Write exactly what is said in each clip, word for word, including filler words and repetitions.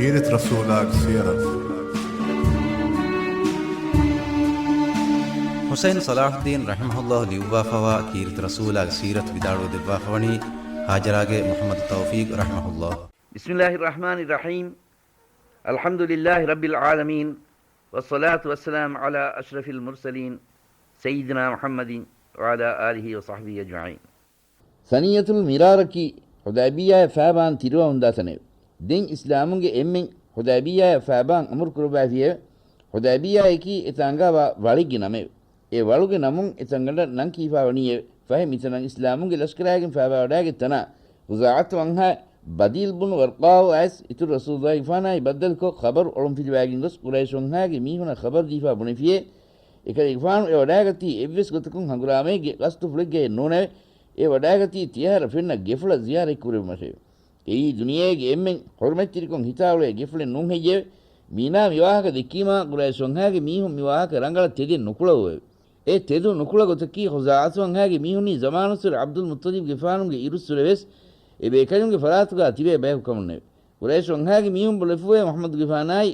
ކީރިތި ރަސޫލާގެ ސީރަތު. ޙުސައިން ޞަލާޙުއްދީން ރަޙިމަހުﷲ ލިޔުއްވާފަވާ ކީރިތި ރަސޫލާގެ ސީރަތު ވިދާޅުވެ ދެއްވާފަވަނީ ހާޖަރާގެ މުޙައްމަދު ތައުފީޤް ރަޙިމަހުﷲ. بسم الله الرحمن الرحيم. الحمد لله رب العالمين. والصلاة والسلام على أشرف المرسلين سيدنا محمد وعلى آله وصحبه أجمعين. ސަނިއްޔަތުލް މިރާރަކީ ޙުދައިބިއްޔާއަށް ފައިބާން ތިރިވަމުންދާ ތަނެވެ. ދެން އިސްލާމުންގެ އެންމެން ޙުދައިބިއްޔާއަށް ފައިބާން އަމުރު ކުރައްވައިފިއެވެ. ޙުދައިބިއްޔާއަކީ އެތާނގާވާ ވަޅެއްގެ ނަމެވެ. އެ ވަޅުގެ ނަމުން އެތަންގަނޑަށް ނަން ކީފާވަނީއެވެ. ފަހެ މިތަނަށް އިސްލާމުންގެ ލަޝްކަރާގެން ފައިބާވަޑައިގެން ތަނާ ޚުޒާޢަތު ވަންހާ ބަދީލް ބުނު ވަރްޤާއު އައިސް އިތުރު ރަސޫލުﷲ ގެފާނާއި ބައްދަލުކޮށް ޚަބަރު އޮޅުންފިލިވައިގެން ގޮސް ޤުރައިޝު ވަންހާގެ މީހުނަށް ޚަބަރު ދީފާ ބުނެފިއޭ، އެކަލޭގެފާނު އެ ވަޑައިގަތީ އެއްވެސް ގޮތަކުން ހަނގުރާމައެއްގެ ޤަޞްދުފުޅެއްގައެއް ނޫނެވެ. އެ ވަޑައިގަތީ ތިޔަހަރަ ފެންނަ ގެފުޅަށް ޒިޔާރަތްކުރެވުމަށެވެ. އެއީ ދުނިޔޭގެ އެންމެން ޙުރުމަތްތެރިކޮށް ހިތާ އުޅޭ ގެފުޅެއް ނޫން ހެއްޔެވެ؟ މީނާ މި ވާހަކަ ދެއްކީމާ ޤުރައިޝު ވަންހާގެ މީހުން މި ވާހަކަ ރަނގަޅަށް ތެދެއް ނުކުޅައުއެވެ. އެ ތެދު ނުކުޅަ ގޮތަކީ ޚުޒާޢަތު ވަންހާގެ މީހުންނީ ޒަމާނުއްސުރެ ޢަބްދުލް މުއްޠަލިބް ގެފާނުގެ އިރުއްސުރެވެސް އެ ބޭކަލުންގެ ފަރާތުގާ ތިބޭ ބަޔަކު ކަމުންނެވެ. ޤުރައިޝު ވަންހާގެ މީހުން ބުނެފޫއެވެ. މުޙައްމަދުގެފާނާއި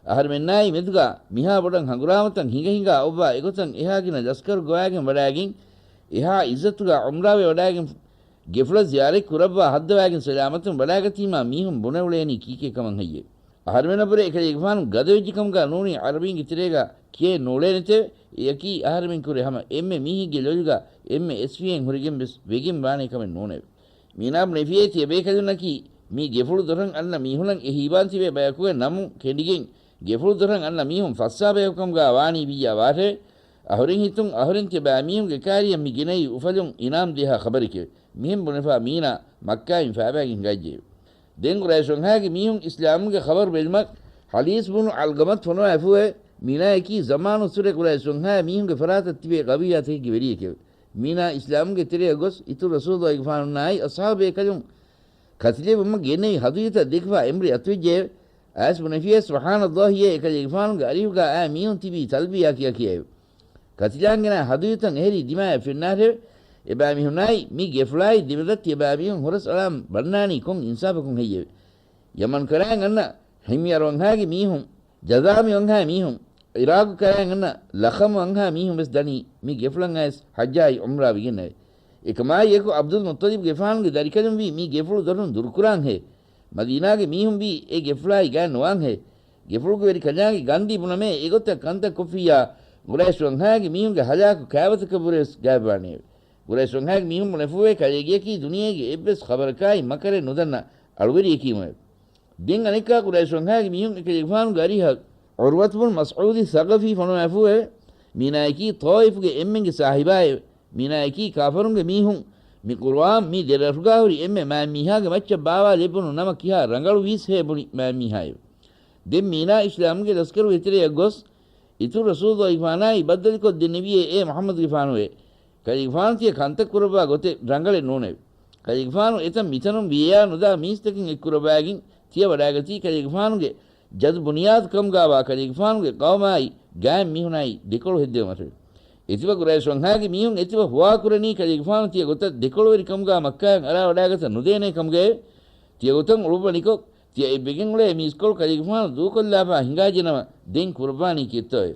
އަހަރުމެންނާއި މެދުގާ މިހާ ބޮޑަށް ހަނގުރާމަތައް ހިނގަ ހިނގާ އޮއްވާ އެގޮތަށް އެހާ ގިނަ ލަޝްކަރު ގޮވާގެން ވަޑައިގެން އެހާ އިއްޒަތުގާ ޢުމްރާވެ ވަޑައިގެން ގެފުޅަށް ޒިޔާރަތް ކުރައްވާ ހައްދަވާގެން ސަލާމަތުން ވަޑައިގަތީމާ މީހުން ބުނެއުޅޭނީ ކީކޭ ކަމަށް ހެއްޔެވެ؟ އަހަރުމެންނަށްވުރެ އެކަލޭގެފާނު ގަދަވެއްޖެ ކަމުގާ ނޫނީ ޢަރަބީންގެ ތެރޭގާ ކިޔައެއް ނޫޅޭނެތެވެ. އެއަކީ އަހަރެމެން ކުރެ ހަމަ އެންމެ މީހެއްގެ ލޮލުގާ އެންމެ އެސްފިޔެއް ހުރެގެން ވެސް ވެގެން ވާނޭ ކަމެއް ނޫނެވެ. މީނާ ބުނެފިއޭ ތިޔަބޭކަލުންނަކީ މި ގެފުޅު ދޮރަށް އަންނަ މީހުންނަށް އެ ހީވާން ތިބޭ ބަޔަކުގެ ނަމުން ކެނޑިގެން ގެފުޅު ދޮރަށް އަންނަ މީހުން ފައްސާ ބަޔަކު ކަމުގާ ވާނީ ވިއްޔާ ވާށެވެ. އަހުރެން ހިތުން އަހުރެން ތިޔަބައިމީހުންގެ ކާރިއަށް މި ގެނައީ އުފަލުން އިނާމް ދޭހާ ޚަބަރެކެވެ. މިހެން ބުނެފާ މީނާ މައްކާއިން ފައިބައިގެން ހިނގައްޖެއެވެ. ދެން ޤުރައިޝު ވަންހާގެ މީހުން އިސްލާމުގެ ޚަބަރު ބެލުމަށް ޙަލީސް ބުނު ޢަލްޤަމަތު ފޮނުވައިފޫއެވެ. މީނާއަކީ ޒަމާނުއްސުރެ ޤުރައިޝު ވަންހާ މީހުންގެ ފަރާތަށް ތިބޭ ޤަބީލާތަކެއްގެ ވެރިއެކެވެ. މީނާ އިސްލާމުގެ ތެރެއަށް ގޮސް އިތުރު ރަސޫލުގެފާނުންނާއި އަޞްޙާބު ބޭކަލުން ކަތިލެވުމަށް ގެންނެވި ހަދުޔަތަށް ދެކިފާ އެނބުރި އަތުވެއްޖެއެވެ. އައިސް ބުނެފިޔޭ، ސުބްޙާނައްލާހިއޭ، އެކަލޭގެފާނުގެ އަރިހުގާ އާ މީހުން ތިބީ ތަލްބިޔާ ކިޔާ ކިޔައެވެ. ކަތިލާންގެނާ ހަދުޔަތަށް އެހެރީ ދިމާޔަށް ފެންނާށެވެ. އެބައިމީހުންނާއި މި ގެފުޅާއި ދެމެދަށް ތިޔަބައިމީހުން ހުރަސް އަޅާން ބަންނާނީ ކޮން އިންސާފަކުން ހެއްޔެވެ؟ ޔަމަން ކަރައިން އަންނަ ޙިމްޔަރު ވަންހާގެ މީހުން، ޖަޒާމި ވަންހާ މީހުން، އިރާގު ކަރައިން އަންނަ ލަޚަމް ވަންހާ މީހުން ވެސް ދަނީ މި ގެފުޅަށް އައިސް ޙައްޖާއި ޢުމްރާ ވިގެންނެވެ. އެކަމާއި އެކު ޢަބްދުލް މުއްޠަލިބްގެފާނުގެ ދަރިކަލުން ވީ މި ގެފުޅު ދޮރުން ދުރުކުރާންހޭ؟ މަދީނާގެ މީހުން ވީ އެ ގެފުޅާއި ގާތް ނުވާންހޭ؟ ގެފުޅުގެ ވެރި ކަލާނގެ ގަންދީ ބުނަމޭ އެގޮތަށް ކަންތައް ކޮށްފިއްޔާ، ޤުރައިޝް ވަންހާގެ މީހުންގެ ހަލާކު ކާވަތަކަށްވުރެވެސް ގާތްވާނެއެވެ. ޤުރައިޝް ވަންހާގެ މީހުން ބުނެފޫއެވެ. ކަލޭގެއަކީ ދުނިޔޭގެ އެއްވެސް ޚަބަރަކާއި މަކަރެއް ނުދަންނަ އަޅުވެރިއެކީމެވެ. ދެން އަނެއްކާ ޤުރައިޝް ވަންހާގެ މީހުން އެކަލޭގެފާނުގެ އަރިހަށް ޢުރްވަތު ބުނު މަސްޢޫދި ޘަޤަފީ ފޮނުވާފޫއެވެ. މީނާއަކީ ޠާއިފުގެ އެންމެންގެ ސާހިބާއެވެ. މީނާއަކީ ކާފަރުންގެ މީހުން މި ޤުރުއާން މި ދެރަށުގާ ހުރި އެންމެ މާތް މީހާގެ މައްޗަށް ބާވާލެއްވުނު ނަމަ ކިހާ ރަނގަޅުވީސްހޭ ބުނި މާތް މީހާއެވެ. ދެން މީނާ އިސްލާމުގެ ލަސްކަރުގެ ތެރެއަށް ގޮސް، އިތުރު ރަސޫލުއްލާހިގެފާނާއި ބައްދަލުކޮށްދެންނެވިއޭ، އޭ މުޙައްމަދުގެފާނުވޭ! ކަލޭގެފާނު ތިޔަ ކަންތައް ކުރައްވާ ގޮތެއް ރަނގަޅެއް ނޫނެވެ. ކަލޭގެފާނު އެތަން މިތަނުން ވިޔަޔާ ނުދާ މީސްތަކެއް އެއްކުރައްވާގެން ތިޔަ ވަޑާގަތީ ކަލޭގެފާނުގެ ޖަދު ބުނިޔާދު ކަމުގާވާ ކަލޭގެފާނުގެ ޤައުމާއި ގާތް މީހުނާއި ދެކޮޅު ހެއްދެވުމަށެވެ. އެތިބަ ޤުރައިޝް ވަންހާގެ މީހުން އެތިބަ ހުވާކުރަނީ ކަލޭގެފާނު ތިޔަ ގޮތަށް ދެކޮޅުވެރިކަމުގާ މައްކާއަށް އަރާވަޑާގަތަށް ނުދޭނޭ ކަމުގައެވެ. ތިޔަ ގޮތަށް އުޅުއްވަނިކޮށް، ތިޔަ އެއްވެގެން އުޅޭ މީސްކޮޅު ކަލޭގެފާނު ދޫކޮށްލާފާ ހިނގާޖެނަމަ ދެން ކުރައްވާނީ ކީއްތޯއެވެ؟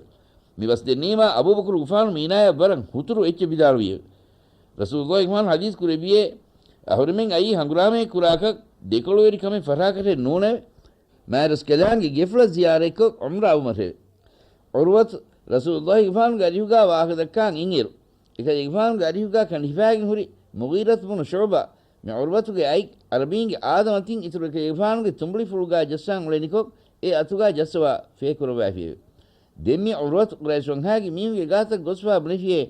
މި ބަސް ދެންނީމާ އަބޫބަކުރުގެފާނު މީނާޔަށް ވަރަށް ހުތުރު އެއްޗެއް ވިދާޅުވިއެވެ. ރަސޫލުއްލާހިގެފާނު ޙަދީޘް ކުރެއްވިއޭ، އަހުރެމެން އައީ ހަނގުރާމައެއް ކުރާކަށް ދެކޮޅުވެރިކަމެއް ފަށާކަށެއް ނޫނެވެ. މާތްރަސްކަލާނގެ ގެފުޅަށް ޒިޔާރަތްކޮށް ޢުމްރާ ވުމަށެވެ. ޢުރްވަތު ރަސޫލުއްލާހިގެފާނުގެ އަރިހުގާ ވާހަކަ ދައްކާން އިންއިރު، އެކަލޭގެފާނުގެ އަރިހުގާ ކަނޑިފާގެން ހުރި މުޣީރަތު ބުނު ޝުޢުބާ، މި ޢުރްވަތުގެ އަތް ޢަރަބީންގެ އާދަމަތިން އިތުރު އެކަލޭގެފާނުގެ ތުނބުޅިފުޅުގާ ޖައްސާން އުޅެނިކޮށް، އެ އަތުގާ ޖައްސަވާ ފޭކުރައްވައިފިއެވެ. ދެން މި ޢުރްވަތު ޤުރައިޝް ވަންހާގެ މީހުންގެ ގާތަށް ގޮސްފާ ބުނެފިއޭ،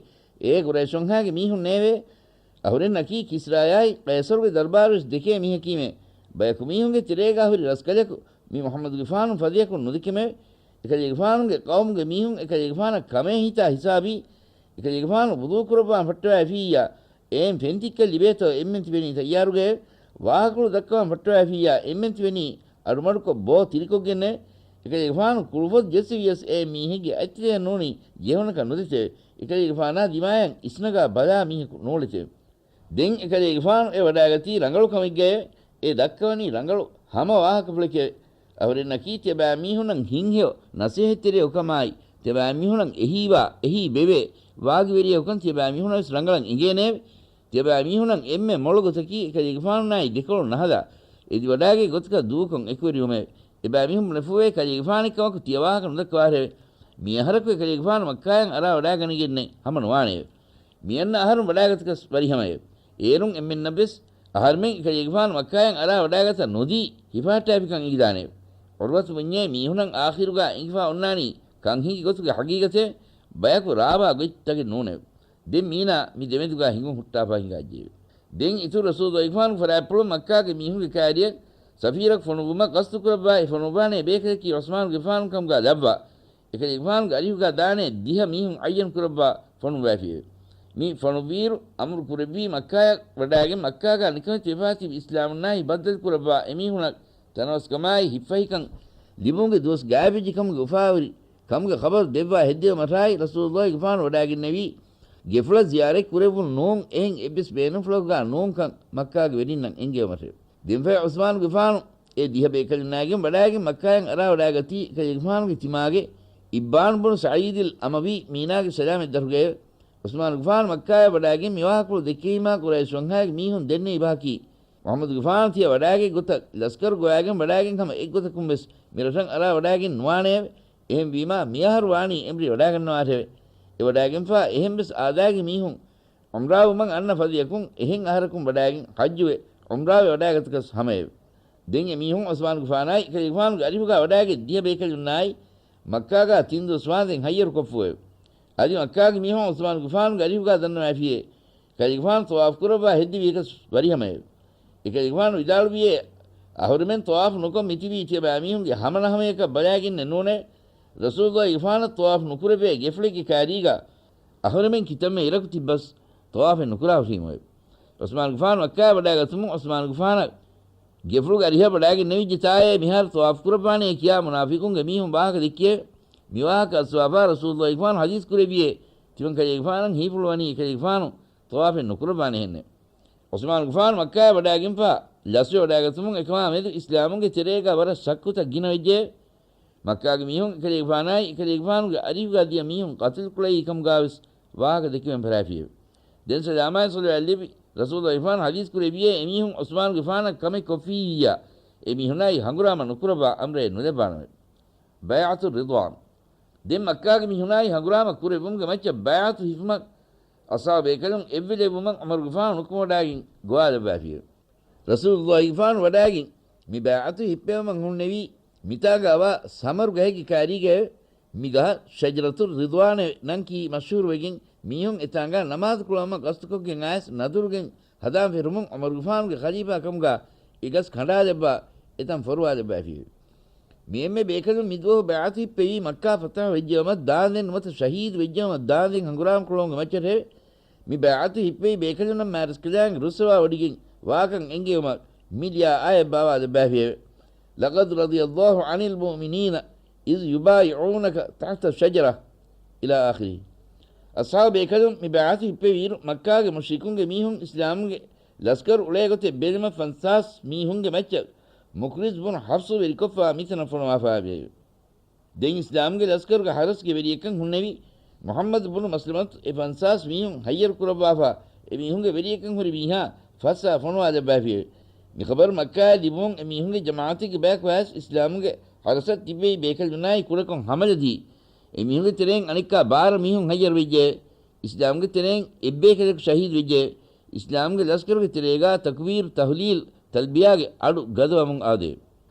އޭ ޤުރައިޝް ވަންހާގެ މީހުންނޭވެ! އަހުރެންނަކީ ކިސްރާޔާއި ޤައިޞަރުގެ ދަރުބާރުވެސް ދެކޭ މީހަކީމޭ. ބަޔަކު މީހުންގެ ތެރޭގާ ހުރި ރަސްކަލަކު މި މުޙައްމަދުގެފާނު ފަދަޔަކުން ނުދެކެމެވެ. އެކަލޭގެފާނުގެ ޤައުމުގެ މީހުން އެކަލޭގެފާނަށް ކަމޭ ހިތާ ހިސާބީ. އެކަލޭގެފާނު ވުޟޫ ކުރައްވާން ފައްޓަވައިފިއްޔާ، އެއިން ފެންތިއްކަން ލިބޭތޯ އެންމެން ތިބެނީ ތައްޔާރުގައެވެ. ވާހަކަކޮޅު ދައްކަވާން ފައްޓަވައިފިއްޔާ، އެންމެން ތިބެނީ އަޑުމަޑުކޮށް ބޯ ތިރިކޮށްގެންނެވެ. އެކަލޭގެފާނު ކުޅުފޮތް ޖެއްސެވިޔަސް އެ މީހެއްގެ އަތްތިލަޔަށް ނޫނީ ޖެހުނަކަށް ނުދެތެވެ. އެކަލޭގެފާނާ ދިމާޔަށް އިސްނަގާ ބަލާ މީހަކު ނޫޅެތެވެ. ދެން އެކަލޭގެފާނު އެ ވަޑާގަތީ ރަނގަޅު ކަމެއްގައެވެ. އެ ދައްކަވަނީ ރަނގަޅު ހަމަ ވާހަކަފުޅެކެވެ. އަހުރެންނަކީ ތިޔަބައިމީހުންނަށް ހިތްހެޔޮ ނަސޭހަތްތެރިޔަކުކަމާއި، ތިޔަބައިމީހުންނަށް އެހީވާ، އެހީ ބެވޭ، ވާގިވެރިޔަކުކަން ތިޔަބައިމީހުންނަށް ވެސް ރަނގަޅަށް އެނގޭނެއެވެ. ތިޔަބައިމީހުންނަށް އެންމެ މޮޅު ގޮތަކީ އެކަލޭގެފާނުންނާއި ދެކޮޅު ނަހަލާ އެދިވަޑާގެ ގޮތަކަށް ދޫކޮށް އެކުވެރިވުމެވެ. އެބައިމީހުން ބުނެފޫވޭ ކަލޭގެފާނެއްކަމަކު ތިޔަ ވާހަކަ ނުދައްކަވާށެވެ. މި އަހަރަކު އެކަލޭގެފާނު މައްކާޔަށް އަރާ ވަޑާގަނެގެންނެއް ހަމަ ނުވާނެއެވެ. މިއަންނަ އަހަރުން ވަޑާގަތަކަސް ވަރިހަމައެވެ. އޭރުން އެންމެންނަށްވެސް އަހަރުމެން އެކަލޭގެފާނު މައްކާޔަށް އަރާ ވަޑާގަތަށް ނުދީ ހިފަހައްޓާފިކަން އެނގިދާނެއެވެ. ޢުރްވަތު ބުންޏޭ މީހުނަށް އާޚިރުގާ އެނގިފާ އޮންނާނީ ކަން ހިނގި ގޮތުގެ ހަގީގަތެވެ. ބަޔަކު ރާވާ ގޮތްތަކެއް ނޫނެވެ. ދެން މީނާ މި ދެމެދުގާ ހިނގުން ހުއްޓާފަ ހިނގާއްޖެއެވެ. ދެން އިތުރު ރަސޫލުގެފާނުގެ ފަރާތްޕުޅުން މައްކާގެ މީހުންގެ ކާރިޔަށް ސަފީރަކު ފޮނުއްވުމަށް ގަސްތު ކުރައްވާ އެ ފޮނުއްވާނޭ ބޭކަލަކީ ޢުސްމާނުގެފާނު ކަމުގާ ލައްވާ، އެކަލޭގެފާނުގެ އަރިހުގާ ދާނޭ ދިހަ މީހުން ޢައްޔަން ކުރައްވާ ފޮނުއްވައިފިއެވެ. މި ފޮނުއްވިއިރު އަމުރު ކުރެއްވީ މައްކާޔަށް ވަޑާގެން މައްކާގާ ނިކަމެތި ވެފާތިބި އިސްލާމުންނާއި ބައްދަލު ކުރައްވާ އެމީހުނަށް ތަނަވަސްކަމާއި ހިތްފަހިކަން ލިބުމުގެ ދުވަސް ގާތްވެއްޖެ ކަމުގެ އުފާވެރި ކަމުގެ ޚަބަރު ދެއްވާ ހެއްދެވުމަށާއި ރަސޫލުއްލާހިގެފާނު ވަޑާގެންނެވީ، ގެފުޅަށް ޒިޔާރަތް ކުރެއްވުން ނޫން، އެހެން އެއްވެސް ބޭނުންފުޅަކުގާ ނޫންކަން މައްކާގެ ވެރިންނަށް އެންގެވުމަށެވެ. ދެންފަހެ ޢުސްމާނުގެފާނު އެ ދިހަ ބޭކަލުންނާގެން ވަޑާގެން މައްކާޔަށް އަރާވަޑާގަތީ، އެކަލޭގެފާނުގެ ތިމާގެ އިއްބާން ބުނު ސަޢީދިލް އަމަވީ މީނާގެ ސަލާމަތް ދަށުގައެވެ. ޢުސްމާނުގެފާނު މައްކާޔަށް ވަޑާގެން މިވާހަކަފުޅު ދެއްކެވީމާ ޤުރައިޝް ވަންހާގެ މީހުން ދެންނެވި ބަހަކީ، މުޙައްމަދުގެފާނު ތިޔަ ވަޑާގަތް ގޮތަށް ލަސްކަރު ގޮވާގެން ވަޑާގެން ހަމަ އެއްގޮތަކުން ވެސް މިރަށަށް އަރާ ވަޑާގެން ނުވާނެއެވެ. އެހެންވީމާ، މިއަހަރު ވާނީ އެނބުރި ވަޑާގަންނަވާށެވެ. އެ ވަޑާގެންފާ އެހެން ވެސް އާދައިގެ މީހުން ޢުމްރާވުމަށް އަންނަ ފަދަޔަކުން އެހެން އަހަރަކުން ވަޑާގެން ޙައްޖުވެ، ޢުމްރާވެ ވަޑާގަތަކަސް ހަމައެވެ. ދެން އެ މީހުން ޢުސްމާނުގެފާނާއި އެކަލޭގެފާނުގެ އަރިހުގާ ވަޑާގެން ދިހަ ބޭކަލުންނާއި މައްކާގާ ތިން ދުވަސް ވާންދެން ހައްޔަރުކޮށްފުއެވެ. އަދި މައްކާގެ މީހުން ޢުސްމާނުގެފާނުގެ އަރިހުގާ ދަންނަވައިފިއޭ، ކަލޭގެފާނު ޠަވާފު ކުރައްވާ ހެއްދެވިޔަކަސް ވަރިހަމައެވެ. އެކަލޭގެފާނު ވިދާޅުވިއޭ، އަހުރެމެން ޠަވާފު ނުކޮށް މިތިބީ ތިޔަބައިމީހުންގެ ހަމަނަހަމަޔަކަށް ބަލައިގެންނެއް ނޫނޭ. ރަސޫލުއްލާހިގެފާނަށް ޠަވާފު ނުކުރެވޭ ގެފުޅެއްގެ ކާރީގާ އަހުރެމެން ކިތަންމެ އިރަކު ތިއްބަސް ޠަވާފެއް ނުކުރާ ހުށީމުއެވެ. ޢުސްމާނުގެފާނު މައްކާޔަށް ވަޑާގަތުމުން ޢުސްމާނުގެފާނަށް ގެފުޅުގެ އަރިހަށް ވަޑާގެންނެވިއްޖެ ތާއޭ މިހާރު ޠަވާފު ކުރައްވާނޭ ކިޔާ މުނާފިޤުންގެ މީހުން ވާހަކަ ދެއްކިއެވެ. މިވާހަކަ އައްސަވާފާ ރަސޫލުއްލާހިގެފާނު ޙަދީޘް ކުރެއްވިއޭ، ތިމަންކަލޭގެފާނަށް ހީފުޅުވަނީ އެކަލޭގެފާނު ޠަވާފެއް ނުކުރައްވާނެހެންނެވެ. ޢުސްމާނުގެފާނު މައްކާޔަށް ވަޑާގެންފާ ލަސްވެ ވަޑާގަތުމުން އެކަމާ މެދު އިސްލާމުގެ ތެރޭގާ ވަރަށް ޝައްކުތައް ގިނަވެއްޖެއެވެ. މައްކާގެ މީހުން އެކަލޭގެފާނާއި އެކަލޭގެފާނުގެ އަރިހުގާ ދިޔަ މީހުން ޤަތުލުކުޅައީ ކަމުގާވެސް ވާހަކަ ދެކެވެން ފަށާފިއެވެ. ދެން ސަލާމާއި ޞަލަވާތް ލިބި ރަސޫލުއްލާހިގެފާނު ޙަދީޘް ކުރެއްވިއޭ، އެމީހުން ޢުސްމާނުގެފާނަށް ކަމެއް ކޮށްފިއްޔާ، އެމީހުނާއި ހަނގުރާމަ ނުކުރައްވާ އަމްރެއް ނުލައްވާނަމެވެ. ބައިޢަތު ރިޟްވާން. ދެން މައްކާގެ މީހުނާއި ހަނގުރާމަ ކުރެއްވުމުގެ މައްޗަށް ބައިޢަތު ހިފުމަށް އަޞްޙާބު ބޭކަލުން އެއްވެލެއްވުމަށް ޢުމަރުގެފާނު ނުކުމެވަޑާގެން ގޮވާލައްވާފިއެވެ. ރަސޫލުއްލާހިގެފާނު ވަޑާގެން މި ބައިޢަތު ހިއްޕެވުމަށް ހުންނެވީ މިތާނގަ އަވާ ސަމަރު ގަހެއްގެ ކާރީގައެވެ. މި ގަހަށް ޝަޖަރަތު ރިޟްވާނެވެ ނަން ކީ މަޝްހޫރުވެގެން، މީހުން އެތާނގަ ނަމާދު ކުޅައުމަށް ގަސްތުކޮށްގެން އައިސް ނަދުރުގެން ހަދާން ފެށުމުން ޢުމަރުގެފާނުގެ ޚަލީފާ ކަމުގަ އެ ގަސް ކަނޑާލައްވާ އެތަން ފޮރުވާލައްވައިފިއެވެ. މި އެންމެ ބޭކަލުން މި ދުވަހު ބައިޢަތު ހިއްޕެވީ މައްކާ ފަތަޙު ވެއްޖެއަމަ ދާންދެން ނުވަތަ ޝަހީދު ވެއްޖެއަމަ ދާންދެން ހަނގުރާމަ ކުޅައުމުގެ މައްޗަށެވެ. މި ބައިޢަތު ހިއްޕެވި ބޭކަލުންނަށް މާތްރަސްކަލާނގެ ރުއްސަވާ ވޮޑިގެން ވާކަން އެންގެވުމަށް މި ލިޔާ އާޔަތް ބާވާލައްވާފިއެވެ. لقد رضي الله عن المؤمنين إذ يبايعونك تحت الشجرة إلى آخره. އަޞްޙާބު ބޭކަލުން މި ބައިޢަތު ހިއްޕެވިއިރު މައްކާގެ މުޝްރިކުންގެ މީހުން އިސްލާމުގެ ލަސްކަރު އުޅޭ ގޮތެއް ބެލުމަށް ފަންސާސް މީހުންގެ މައްޗަށް މުޤްރިޒް ބުނު ޙަފްޞު ވެރިކޮށްފާ މިތަނަށް ފޮނުވާފާވެއެވެ. ދެން އިސްލާމުގެ ލަސްކަރުގެ ހަރަސްގެ ވެރިޔަކަން ހުންނެވި މުޙައްމަދު ބުނު މަސްލަމަތު އެ ފަންސާސް މީހުން ހައްޔަރު ކުރައްވާފާ، އެ މީހުންގެ ވެރިޔަކަން ހުރި މީހާ ފައްސާ ފޮނުވާލައްވާފިއެވެ. މި ޚަބަރު މައްކާއަށް ލިބުމުން އެ މީހުންގެ ޖަމާޢަތެއްގެ ބަޔަކު އައިސް އިސްލާމުގެ ހަރަސަށް ތިއްބެވި ބޭކަލުންނާއި ކުޑަކޮށް ހަމަލަދީ، އެ މީހުންގެ ތެރެއިން އަނެއްކާ ބާރަ މީހުން ހައްޔަރުވެއްޖެ. އިސްލާމުގެ ތެރެއިން އެއްބޭކަލަކު ޝަހީދުވެއްޖެ. އިސްލާމުގެ ލަސްކަރުގެ ތެރޭގާ ތަކުބީރު، ތަހުލީލް، ތަލްބިޔާގެ އަޑު ގަދަވަމުން އާދެވެ.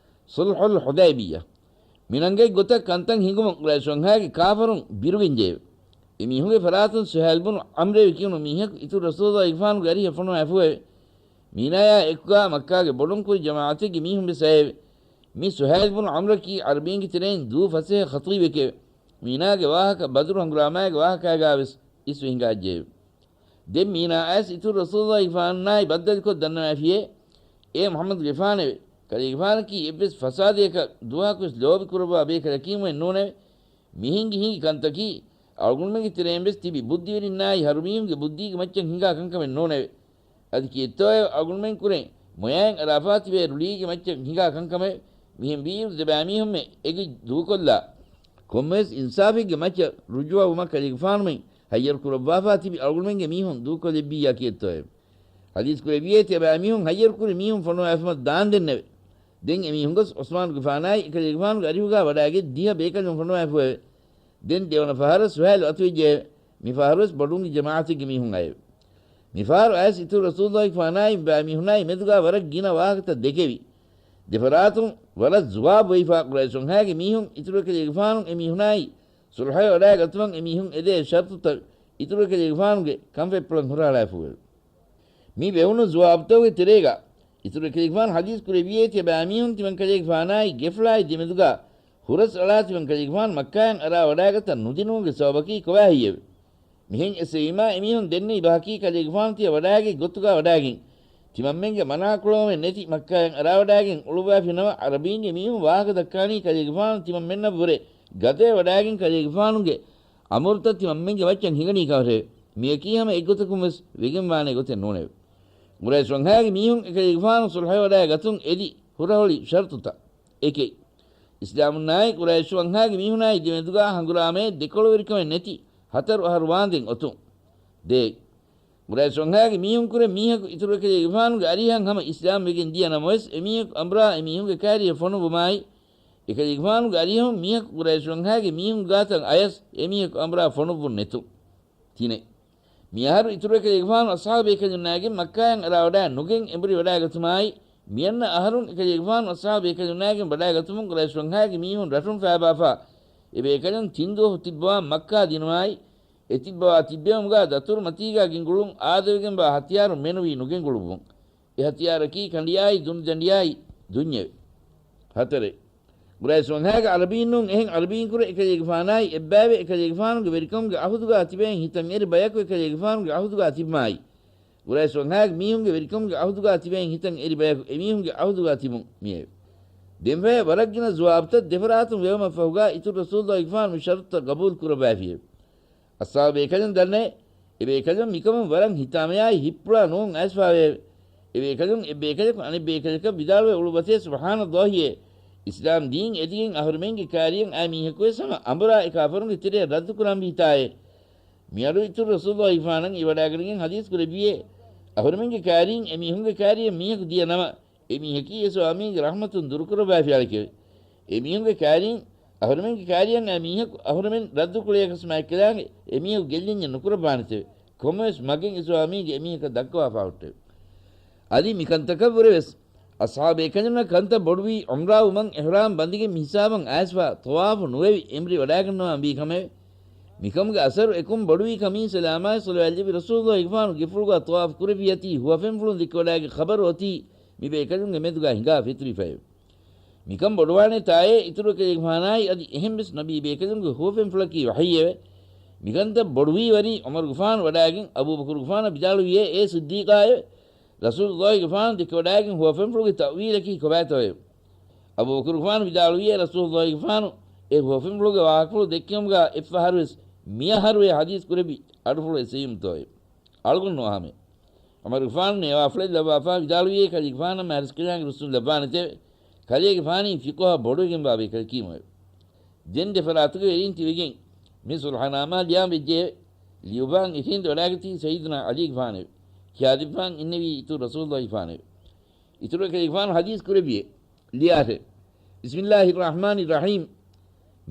ޞުލްޙުލް ޙުދައިބިއްޔާ. މިނަންގަތް ގޮތަށް ކަންތައް ހިނގުމުން ޤުރައިޝް ވަންހާގެ ކާފަރުން ބިރުގެންޖެއެވެ. އެ މީހުންގެ ފަރާތުން ސުހައިލް ބުނު ޢަމްރޭ ކިޔުނު މީހަކު އިތުރު ރަސޫލުއްލާހިގެފާނުގެ އަރިހަށް ފޮނުވާފުއެވެ. މީނާޔާ އެކުގާ މައްކާގެ ބޮޑުން ކުރި ޖަމާޢަތެއްގެ މީހުން ވެސް އައެވެ. މި ސުހައިލް ބުނު ޢަމްރަކީ ޢަރަބީންގެ ތެރެއިން ދޫ ފަސޭހަ ޚަޠީބެކެވެ. މީނާގެ ވާހަކަ ބަދުރު ހަނގުރާމާގެ ވާހަކާގާވެސް އިސްވެ ހިނގާއްޖެއެވެ. ދެން މީނާ އައިސް އިތުރު ރަސޫލުއްލާހިގެފާނާއި ބައްދަލުކޮށް ދަންނަވައިފިއޭ، އޭ މުޙައްމަދުގެފާނެވެ. ކަލޭގެފާނަކީ އެއްވެސް ފަސާދަޔަކަށް ދުވަހަކުވެސް ލޯބި ކުރައްވާ ބޭކަލަކީމުއެއް ނޫނެވެ. މި ހިނގި ހިނގި ކަންތަކީ އަޅުގަނޑުމެންގެ ތެރެއިން ވެސް ތިބި ބުއްދިވެރިންނާއި ހަރުމީހުންގެ ބުއްދީގެ މައްޗަށް ހިނގާ ކަންކަމެއް ނޫނެވެ. އަދި ކީއްތޯއެވެ އަޅުގަނޑުމެން ކުރެން މޮޔައިން އަރާފާ ތިބޭ ރުޅީގެ މައްޗަށް ހިނގާ ކަންކަމެވެ. މިހެން ވީއިރު ދެބައިމީހުންމެ އެގޮތް ދޫކޮށްލާ، ކޮންމެވެސް އިންސާފެއްގެ މައްޗަށް ރުޖޫޢަވުމަށް ކަލޭގެފާނުމެން ހައްޔަރު ކުރައްވާފާ ތިބި އަޅުގަނޑުމެންގެ މީހުން ދޫކޮށްލެއްވިއްޔާ ކީއްތޯއެވެ؟ ޙަދީޘް ކުރެއްވިއޭ ތިޔަބައިމީހުން ހައްޔަރު ކުރި މީހުން ފޮނުވާފަމަށް ދާންދެންނެވެ. ދެން އެމީހުން ގޮސް ޢުސްމާނުގެފާނާއި އެކަލޭގެފާނުގެ އަރިހުގާ ވަޑާގެ ދިހަ ބޭކަލުން ފޮނުވާފައެވެ. ދެން ދެވަނަ ފަހަރަށް ސުހައިލު އަތުވެއްޖެއެވެ. މިފަހަރުވެސް ބޮޑުންގެ ޖަމާޢަތެއްގެ މީހުން އައެވެ. މިފަހަރު އައިސް އިތުރު ރަސޫލުއްލާހިގެފާނާއި ބައިމީހުނާއި މެދުގާ ވަރަށް ގިނަ ވާހަކަތައް ދެކެވި. ދެފަރާތުން ވަރަށް ޒުވާބު ވެއްވާ ޤުރައިޝު ވަންހާގެ މީހުން އިތުރު އެކަލޭގެފާނު އެމީހުނާއި ޞުލްޙަވެ ވަޑާގަތުމަށް އެމީހުން އެދޭ ޝަރުޠުތައް އިތުރު އެކަލޭގެފާނުގެ ކަންފަތްޕުޅަށް ހުށަހަޅާފައެވެ. މި ވެވުނު ޒުވާބުތަކުގެ ތެރޭގަ އިތުރު އެކަލޭގެފާނު ޙަދީޘް ކުރެއްވިއޭ ތިޔަބައިމީހުން ތިމަން ކަލޭގެފާނާއި ގެފުޅާއި ދެމެދުގަ ހުރަސްއަޅާ ތިމަން ކަލޭގެފާނު މައްކާއަށް އަރާވަޑާގަތަށް ނުދިނުމުގެ ސަބަބަކީ ކޮބާ ހެއްޔެވެ؟ މިހެން އެސެވީމާ އެމީހުން ދެންނެވި ބަހަކީ ކަލޭގެފާނު ތިޔަ ވަޑާގެ ގޮތުގަ ވަޑާގެން ތިމަންމެންގެ މަނާކުޅައުމެއް ނެތި މައްކާއަށް އަރާވަޑާގެން އުޅުއްވާފި ނަމަ ޢަރަބީންގެ މީހުން ވާހަކަ ދައްކާނީ ކަލޭގެފާނު ތިމަންމެންނަށްވުރެ ގަދައެއް ވަޑާގެން ކަލޭގެފާނުގެ އަމުރުތައް ތިމަންމެންގެ މައްޗަށް ހިނގަނީ ކަމަށެވެ. މިޔަކީ ހަމަ އެއްގޮތަކުން ވެސް ވެގެންވާނެ ގޮތެއް ނޫނެވެ. ޤުރައިޝް ވަންހާގެ މީހުން އެކަލޭގެފާނު ޞުލްޙަވެވަޑާ ގަތުން އެދި ހުރަހޮޅި ޝަރުޠުތައް. އެކެއް، އިސްލާމުންނާއި ޤުރައިޝް ވަންހާގެ މީހުނާއި ދެމެދުގާ ހަނގުރާމައެއް ދެކޮޅުވެރިކަމެއް ނެތި ހަތަރު އަހަރު ވާންދެން އޮތުން. ދޭއް، ޤުރައިޝް ވަންހާގެ މީހުން ކުރެ މީހަކު އިތުރު އެކަލޭގެފާނުގެ އަރިހަށް ހަމަ އިސްލާމް ވެގެން ދިޔަ ނަމަވެސް، އެމީހަކު އަނބުރާ އެމީހުންގެ ކާރިއަށް ފޮނުއްވުމާއި، އެކަލޭގެފާނުގެ އަރިހުން މީހަކު ޤުރައިޝް ވަންހާގެ މީހުން ގާތަށް އަޔަސް އެމީހަކު އަނބުރާ ފޮނުއްވުން ނެތުން. ތިނެއް، މިއަހަރު އިތުރު އެކަލޭގެފާނު އަޞްޙާބު ބޭކަލުންނާގެން މައްކާއަށް އަރާވަޑާ ނުގެން އެނބުރި ވަޑާގަތުމާއި، މިއަންނަ އަހަރުން އެކަލޭގެފާނު އަޞްޙާބު ބޭކަލުންނާގެން ވަޑާގަތުމުން ޤުރައިޝް ވަންހާގެ މީހުން ރަށުން ފައިބާފާ، އެ ބޭކަލުން ތިން ދުވަހު ތިއްބަވާ މައްކާ ދިނުމާއި، އެ ތިއްބަވާ ތިއްބެވުމުގާ ދަތުރު މަތީގާ ގެންގުޅުން އާދަވެގެންވާ ހަތިޔާރު މެނުވީ ނުގެންގުޅުއްވުން. އެ ހަތިޔާރަކީ ކަނޑިޔާއި ދުނޑުޖަނޑިޔާއި ދުންޏެވެ. ހަތަރެއް، ޤުރައިޝް ވަންހާގެ ޢަރަބީންނޫން އެހެން ޢަރަބީންކުރެ އެކަލޭގެފާނާއި އެއްބައިވެ އެކަލޭގެފާނުގެ ވެރިކަމުގެ ޢަހުދުގާ ތިބެހެން ހިތަށް އެރި ބަޔަކު އެކަލޭގެފާނުގެ ޢަހުދުގާ ތިބުމާއި، ޤުރައިޝް ވަންހާގެ މީހުންގެ ވެރިކަމުގެ ޢަހުދުގާ ތިބެހެން ހިތަށް އެރި ބަޔަކު އެމީހުންގެ ޢަހުދުގާ ތިބުން މިއެވެ. ދެންފަހެ ވަރަށްގިނަ ޒުވާބުތައް ދެފަރާތުން ވެވުމަށްފަހުގާ އިތުރު ރަސޫލުއްލާހިގެފާނު މި ޝަރުޠުތައް ޤަބޫލު ކުރައްވައިފިއެވެ. އަޞްޙާބު ބޭކަލުން ދަންނައޭ، އެ ބޭކަލުން މިކަމުން ވަރަށް ހިތާމަޔާއި ހިތްޕުޅާ ނޫން އައިސްފާވެއެވެ. އެ ބޭކަލުން އެއް ބޭކަލަކު އަނެއް ބޭކަލަކަށް ވިދާޅުވެ އުޅުއްވަތޭ، ސުބްޙާނައްލާހިއޭ، އިސްލާމް ދީން އެދިގެން އަހުރެމެންގެ ކާރިއަށް އައި މީހަކުވެސް ހަމަ އަނބުރާ އެ ކާފަރުންގެ ތެރެއަށް ރައްދުކުރަންވީތާއޭ. މިއަޑު އިތުރު ރަސޫލުއްލާހިގެފާނަށް އެވަޑާގަނެގެން ޙަދީޘް ކުރެއްވިއޭ، އަހުރެމެންގެ ކާރީން އެމީހުންގެ ކާރިއަށް މީހަކު ދިޔަ ނަމަ، އެ މީހަކީ އެ ސްވާމީގެ ރަޙްމަތުން ދުރުކުރައްވާފިއްޔާ ކެވެ. އެ މީހުންގެ ކާރީން އަހުރެމެންގެ ކާރިއަށް އައި މީހަކު އަހުރެމެން ރައްދުކުޅޭކަސް މާތްކަލާނގެ އެ މީހަކު ގެއްލިންޏެއް ނުކުރައްވާނެތެވެ. ކޮންމެވެސް މަގެއް އެ ސްވާމީގެ އެ މީހަކަށް ދައްކަވާފާ ހުއްޓެވެ. އަދި މިކަންތަކަށްވުރެވެސް އަޞްޙާބު ބޭކަލުންނަށް ކަންތައް ބޮޑުވީ ޢުމްރާވުމަށް އިޙްރާމް ބަނދިގެން މިހިސާބަށް އައިސްފާ ޠަވާފު ނުވެވި އެނބުރި ވަޑާގަންނަވާންވީ ކަމެވެ. މިކަމުގެ އަސަރު އެކުން ބޮޑުވީ ކަމީ ސަލާމާއި ޞަލަވާތް ލިބި ރަސޫލުއްލާހިގެފާނު ގެފުޅުގާ ޠަވާފު ކުރެއްވިއްޔަތީ ހުވަފެންފުޅުން ދެކެވަޑާގެ ޚަބަރު އޮތީ މި ބޭކަލުންގެ މެދުގާ ހިނގާ ފެތުރިފައެވެ. މިކަން ބޮޑުވާނެ ތާއޭ އިތުރު އެކަލޭގެފާނާއި އަދި އެހެންވެސް ނަބީ ބޭކަލުންގެ ހުވަފެންފުޅަކީ ވަޙީއެވެ. މިކަންތައް ބޮޑުވީވަރީ ޢުމަރުގެފާނު ވަޑާގެން އަބޫބަކުރުގެފާނަށް ވިދާޅުވިއޭ، އޭ ޞިއްދީޤާއެވެ. ރަސޫލުއްލާހިގެފާނު ދެކެވަޑާގެން ހުވަފެންފުޅުގެ ތައުވީލަކީ ކޮބާތޯއެވެ؟ އަބޫބަކުރުގެފާނު ވިދާޅުވިއޭ، ރަސޫލުއްލާހިގެފާނު އެ ހުވަފެންފުޅުގެ ވާހަކަފުޅު ދެއްކެވުމުގާ އެއްފަހަރުވެސް މިއަހަރުވެ ޙަދީޘް ކުރެއްވި އަޑުފުޅު އެއްސެވީމުތޯއެވެ؟ އަޅުގަނޑު ނުވާހަމެ. ޢުމަރުގެފާނު ނޭވާފުޅެއް ލައްވާފާ ވިދާޅުވިއޭ، ކަލޭގެފާނަށް މާތްރަސްކަލާނގެ ރުއްސުން ލައްވާނެތެވެ. ކަލޭގެފާނީ ފިޤުހަށް ބޮޑުވެގެންވާ ބޭކަލަކީމުއެވެ. ދެން ދެފަރާތުގެ ވެރީން ތިބެގެން މި ޞުލްޙަނާމާ ލިޔާން ވެއްޖެއެވެ. ލިޔުއްވާން އެކިހެން ވަޑާގަތީ ސައްޔިދުނާ ޢަލީގެފާނެވެ. ކިޔާދެއްވާން އިންނެވީ އިތުރު ރަސޫލުއްލާހިގެފާނެވެ. އިތުރު އެކަލޭގެފާނު ޙަދީޘް ކުރެއްވިއޭ، ލިޔާށެވެ. بسم الله الرحمن الرحيم.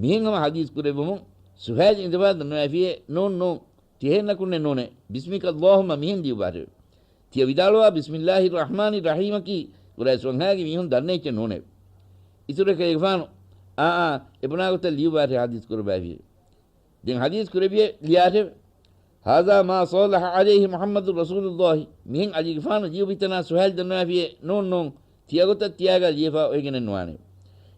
މިހެން ހަމަ ޙަދީޘް ކުރެއްވުމުން ސުހައިލް އިނދެފާ ދަންނަވައިފިއޭ، ނޫން، ނޫން. ތިހެންނަކުންނެއް ނޫނޭ. بسمك اللهم މިހެން ލިޔުއްވާށެވެ. ތިޔަ ވިދާޅުވާ بسم الله الرحمن الرحيمަކީ ޤުރައިޝް ވަންހާގެ މީހުން ދަންނަ އެއްޗެއް ނޫނޭ. އިތުރު އެކަލޭގެފާނު، އާ، އާ، އެބުނާ ގޮތަށް ލިޔުއްވާށޭ ޙަދީޘް ކުރައްވައިފިއޭ. ދެން ޙަދީޘް ކުރެއްވިއޭ، ލިޔާށެވެ. هذا ما صالح عليه محمد رسول الله. މިހެން ޢަލީގެފާނު ލިޔުއްވިތަނާ ސުހައިލް ދަންނަވައިފިއޭ، ނޫން، ނޫން. ތިޔަގޮތަށް ތިޔާގާ ލިޔެފާ އޮވެގެނެއް ނުވާނެ.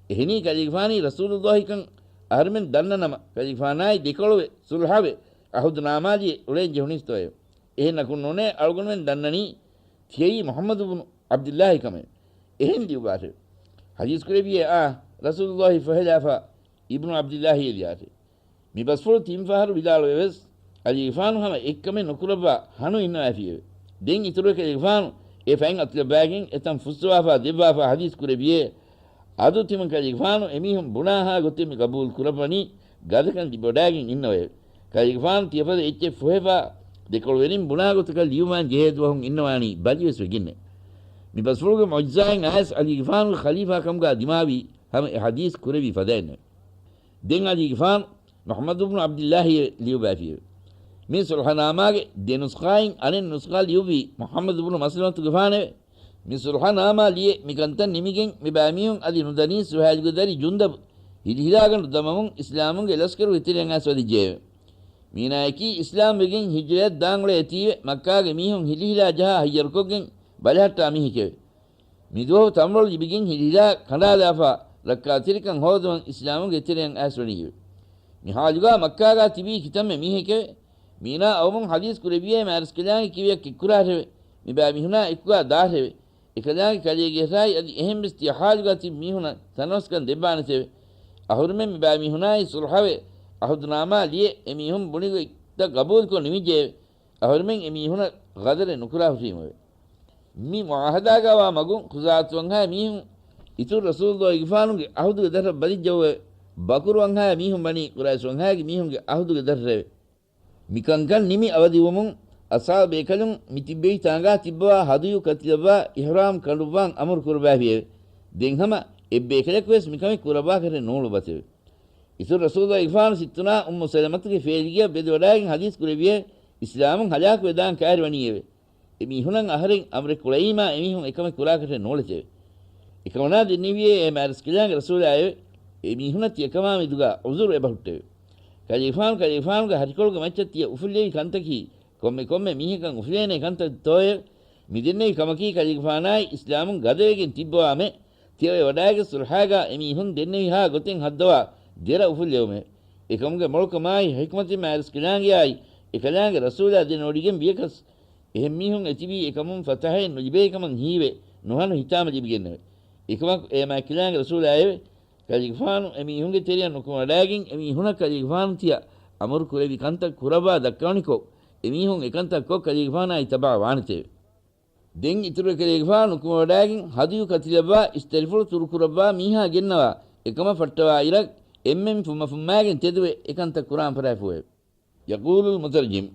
އެހެނީ ކަލޭގެފާނީ ރަސޫލުއްލާހިކަން އަހަރުމެން ދަންނަ ނަމަ، ކަލޭގެފާނާއި ދެކޮޅުވެ ޞުލްޙަވެ ޢަހުދުނާމާލިއެއް އުޅެން ޖެހުނީސްތޯއެވެ؟ އެހެން ނަކުން ނޫނޭ، އަޅުގަނޑުމެން ދަންނަނީ ތިޔައީ މުޙައްމަދު ބުނު ޢަބްދިއްލާހި ކަމެވެ. އެހެން ލިޔުއްވާށެވެ. ޙަދީޘް ކުރެއްވިއޭ، އާ، ރަސޫލުއްލާހި ފޮހެލާފާ އިބްނު ޢަބްދިއްލާހިއޭ ލިޔާށެވެ. މި ބަސްފުޅު ތިން ފަހަރު ވިދާޅުވެވެސް، ޢަލީގެފާނު ހަމަ އެއްކަމެއް ނުކުރައްވާ ހަނު އިންނަވައިފިއެވެ. ދެން އިތުރު އެކަލޭގެފާނު އެ ފަތް އަތުލައްވާގެން އެތަން ފުއްސަވާފާ ދެއްވާފާ ޙަދީޘް ކުރެއްވިއޭ، އަދު ތިމަން ކަލޭގެފާނު އެމީހުން ބުނާހާ ގޮތެއް މި ގަބޫލު ކުރައްވަނީ ގަދަކަން ލިބިވަޑައިގެން އިންނަވައެވެ. ކަލޭގެފާނު ތިޔަފަދަ އެއްޗެއް ފޮހެފާ ދެކޮޅުވެރިން ބުނާ ގޮތަކަށް ލިޔުމާން ޖެހޭ ދުވަހުން އިންނަވާނީ ބަލިވެސް ވެގެންނެވެ. މި ބަސްފުޅުގެ މުޢުޖިޒާއިން އައިސް ޢަލީގެފާނުގެ ޚަލީފާ ކަމުގާ ދިމާވީ ހަމަ އެ ޙަދީޘް ކުރެވި ފަދައިންނެވެ. ދެން ޢަލީގެފާނު މުޙައްމަދު ބުނު ޢަބްދިއްލާހިއެވެ. ލިޔުއްވައިފިއެވެ. މި ޞުލްޙަނާމާގެ ދެ ނުސްޚާއިން އަނެއް ނުސްޚާ ލިޔުއްވީ މުޙައްމަދު ބުނު މަސްލަމަތުގެފާނެވެ. މި ޞުލްޙަނާމާ ލިޔެ މި ކަންތައް ނިމިގެން މި ބައިމީހުން އަދި ނުދަނީ ސުހައިލުގެ ދަރި ޖުންދަބު ހިލިހިލާގަނޑު ދަމަމުން އިސްލާމުންގެ ލަސްކަރުގެ ތެރެއަށް އައިސް ވަދެއްޖެއެވެ. މީނާޔަކީ އިސްލާމް ވެގެން ހިޖްރަޔަށް ދާން އުޅޭ އެތީވެ މައްކާގެ މީހުން ހިލިހިލާ ޖަހާ ހައްޔަރުކޮށްގެން ބަލަހައްޓާ މީހެކެވެ. މިދުވަހު ތަންވަޅު ލިބިގެން ހިލިހިލާ ކަނޑާލާފާ ރައްކާތެރިކަން ހޯދަމުން އިސްލާމުގެ ތެރެއަށް އައިސް ވަނީއެވެ. މި ޙާލުގާ މައްކާގާ ތިބީ ކިތަންމެ މީހެކެވެ. މީނާ އައުމުން ޙަދީޘް ކުރެއްވިއޭ މާރަސްކަލާނގެ ކިވެޔަށް ކެއްކުރާށެވެ. މި ބައިމީހުނާ އެކުގާ ދާށެވެ. އެކަލާނގެ ކަލޭގެ ހެރާއި އަދި އެހެން ވެސް ތިޔަ ޙާލުގާ ތިބި މީހުނަށް ތަނަވަސްކަން ދެއްވާނެތެވެ. އަހުރެމެން މި ބައިމީހުނާއި ޞުލްޙަވެ އަހުދުނާމާ ލިޔެ އެމީހުން ބުނި ގޮތްތައް ގަބޫލުކޮށް ނިމިއްޖެއެވެ. އަހުރެމެން އެމީހުނަށް ޣަދަރެއް ނުކުރާ ހުށީމެވެ. މި މުޢާހަދާގާވާ މަގުން ޚުޒާޢަތު ވަންހާ މީހުން އިތުރު ރަސޫލުއްލާހިގެފާނުގެ އަހުދުގެ ދަށަށް ބަލިއްޖައުއެވެ. ބަކުރު ވަންހާ މީހުން ވަނީ ޤުރައިޝް ވަންހާގެ މީހުންގެ އަހުދުގެ ދަށަށެވެ. މިކަންކަން ނިމި އަވަދިވުމުން އަޞްޙާބު ބޭކަލުން މި ތިއްބެވި ތާނގާ ތިއްބަވާ ހަދުޔު ކަތިލައްވާ އިޙްރާމް ކަނޑުއްވާން އަމުރު ކުރައްވާފިއެވެ. ދެން ހަމަ އެއްބޭކަލަކުވެސް މިކަމެއް ކުރައްވާކަށެއް ނޫޅުއްވަތެވެ. އިތުރު ރަސޫލުއްލާހިގެފާނު ސިއްތުނާ އުއްމު ސަލަމަތުގެ ފޭލިގެއަށް ވެދެވަޑައިގެން ޙަދީޘް ކުރެއްވިއޭ، އިސްލާމުން ހަލާކުވެދާން ކައިރިވަނީއެވެ. އެމީހުނަށް އަހަރެން އަމުރެއް ކުޅައީމާ އެމީހުން އެކަމެއް ކުރާކަށެއް ނޫޅެތެވެ. އެކަމަނާ ދެންނެވިއޭ އޭ މާރަސްކަލާނގެ ރަސޫލާއެވެ. އެމީހުނަށް ތިޔަކަމާ މެދުގާ ޢުޛުރު އެބަހުއްޓެވެ. ކަލޭގެފާނު ކަލޭގެފާނުގެ ހަށިކޮޅުގެ މައްޗަށް ތިޔަ އުފުއްލެވި ކަންތަކީ ކޮންމެ ކޮންމެ މީހަކަށް އުފުލޭނޭ ކަންތައްތޯއެވެ؟ މި ދެންނެވި ކަމަކީ ކަލޭގެފާނާއި އިސްލާމުން ގަދަވެގެން ތިއްބަވާމެ، ތިޔަ ވަޑައިގަތް ޞުލްޙާގާ އެމީހުން ދެންނެވިހާ ގޮތެއް ހައްދަވާ ދެރަ އުފުއްލެވުމެވެ. އެކަމުގެ މޮޅުކަމާއި ޙިކްމަތެއް މާރަސްކަލާނގެއާއި އެކަލާނގެ ރަސޫލާ ދެނެވޮޑިގެން ވިޔަކަސް އެހެން މީހުން އެތިބީ އެކަމުން ފަތަޙައެއް ނުލިބޭ ކަމަށް ހީވެ ނުހަނު ހިތާމަ ލިބިގެންނެވެ. އެކަމަކު އޭ މާތްކަލާނގެ ރަސޫލާއެވެ. ކަލޭގެފާނު އެމީހުންގެ ތެރެއަށް ނުކުމެވަޑައިގެން އެމީހުނަށް ކަލޭގެފާނު ތިޔަ އަމުރު ކުރެއްވި ކަންތައް ކުރައްވާ ދައްކަވަނިކޮށް، އެމީހުން އެކަންތައް ކޮށް ކަލޭގެފާނާއި ތަބާ ވާނެތެވެ. ދެން އިތުރު ކަލޭގެފާނު ނުކުމެވަޑައިގެން ހަދުޔު ކަތިލައްވާ އިސްތަށިފުޅު ތުރުކުރައްވާ މީހާ ގެންނަވާ އެކަމަށް ފައްޓަވާ އިރަށް އެންމެން ފުއްމަފުއްމާގެން ތެދުވެ އެކަންތައް ކުރާން ފަރާތްފުވެ. ޔަޤޫލުލް މުތަރްޖިމް،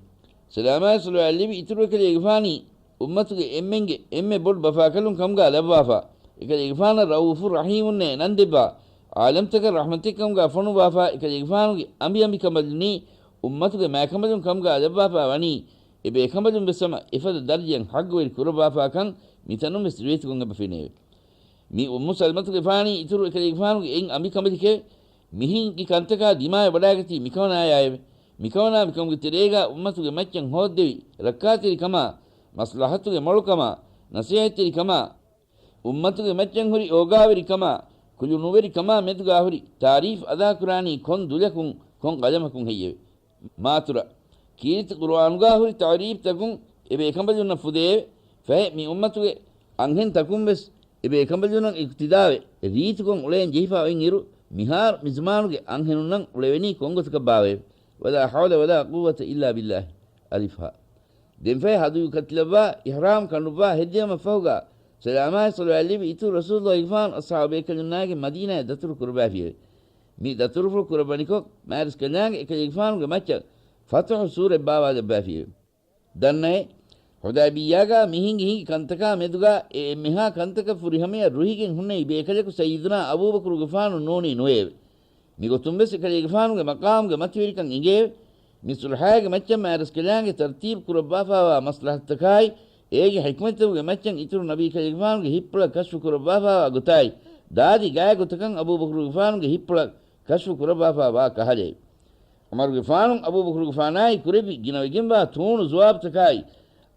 ސަލާމާއި ޞަލަވާތް ލެއްވި އިތުރު ކަލޭގެފާނީ އުއްމަތުގެ އެންމެންގެ އެންމެ ބޮޑު ބަފާކަލުން ކަމުގާ ލައްވާފާ، އެކަލޭގެފާނަށް ރައޫފު ރަޙީމުންނޭ ނަން ދެއްވާ، ޢާލަމްތަކަށް ރަޙްމަތެއް ކަމުގާ ފޮނުއްވާފާ، އެކަލޭގެފާނުގެ އަނބިއަނބިކަނބަލުންނީ އުއްމަތުގެ މާކަނބަލުން ކަމުގާ ލައްވާފާ ވަނީ، އެބޭކަނބަލުން ވެސް ހަމަ އެފަދަ ދަރަޖައަށް ޙައްޤުވެރި ކުރައްވާފާކަން މިތަނުން ވެސް ރިވަޔަތުކޮށް އެބަ ފެނޭވެ. މި އުއްމު ސަލްމަތުގެފާނީ އިތުރު އެކަލޭގެފާނުގެ އެއް އަނބިކަނބަލިކެވެ. މިހިންގި ކަންތަކާ ދިމާވެ ވަޑައިގަތީ މިކަމަނާޔާއެވެ. މިކަމަނާ މިކަމުގެ ތެރޭގާ އުއްމަތުގެ މައްޗަށް ހޯއްދެވި ރައްކާތެރިކަމާ، މަސްލަހަތުގެ މޮޅުކަމާ، ނަސޭހަތްތެރިކަމާ، އުއްމަތުގެ މައްޗަށް ހުރި އޯގާވެރިކަމާ، ކުލުނުވެރިކަމާ މެދުގާ ހުރި ތާރީފް އަދާކުރާނީ ކޮން ދުލަކުން، ކޮން ގަލަމަކުން ހެއްޔެވެ؟ މާތުރަ، ކީރިތި ޤުރުއާނުގާ ހުރި ތަޢުރީފްތަކުން އެބޭކަނބަލުންނަށް ފުދެއެވެ. ފަހެ މި އުއްމަތުގެ އަންހެން ތަކުން ވެސް އެބޭކަނބަލުންނަށް އިޤްތިދާވެ، ރީތިކޮށް އުޅޭން ޖެހިފަ އޮތް އިރު، މިހާރު މި ޒަމާނުގެ އަންހެނުންނަށް އުޅެވެނީ ކޮންގޮތަކަށްބާވައެވެ؟ ވަލާ ޙައުލަ ވަލާ ޤުއްވަތަ އިއްލާ ބިއްލާހި. އަލިފް ހާ. ދެންފަހެ ހަދުޔު ކަތިލައްވާ، އިޙްރާމް ކަނޑުއްވާ ހެއްދެވުމަށްފަހުގާ، ސަލާމާއި ޞަލަވާތް ލެއްވި އިތުރު ރަސޫލުއްލާހިގެފާނު އަޞްޙާބު ބޭކަލުންނާގެން މަދީނާއަށް ދަތުރު ކުރައްވާފިއެވެ. މި ދަތުރުފުޅު ކުރައްވަނިކޮށް، މާރަސްކަލާނގެ އެކަލޭގެފާނުގެ މައްޗަށް ފަތުޙު ސޫރަތް ބާވާލައްވާފިއެވެ. ދަންނައޭ، ޙުދައިބިއްޔާގާ މި ހިނގި ހިނގި ކަންތަކާ މެދުގާ އެ އެންމެހާ ކަންތަކަށް ފުރިހަމަޔަށް ރުހިގެން ހުންނެވި ބޭކަލަކު ސައްޔިދުނާ އަބޫބަކުރުގެފާނު ނޫނީ ނުވެއެވެ. މިގޮތުން ވެސް އެކަލޭގެފާނުގެ މަޤާމުގެ މަތިވެރިކަން އެނގެއެވެ. މި ޞުލްޙާގެ މައްޗަށް މާރަސްކަލާނގެ ތަރްތީބު ކުރައްވާފާވާ މަޞްލަޙަތުތަކާއި، އޭގެ ޙިކްމަތްތަކުގެ މައްޗަށް އިތުރު ނަބީ ކަލޭގެފާނުގެ ހިތްޕުޅަށް ކަޝްފު ކުރައްވާފާވާ ގޮތާއި، ދާދި ގާތް ގޮތަކަށް އަބޫބަކުރުގެފާނުގެ ހިތްޕުޅަށް ކަޝްފު ކުރައްވާފާ ވާ ކަހަލައެވެ. ޢުމަރުގެފާނު އަބޫބަކުރުގެފާނާއި ކުރެއްވި ގިނަވެގެންވާ ތޫނު ޖުވާބުތަކާއި،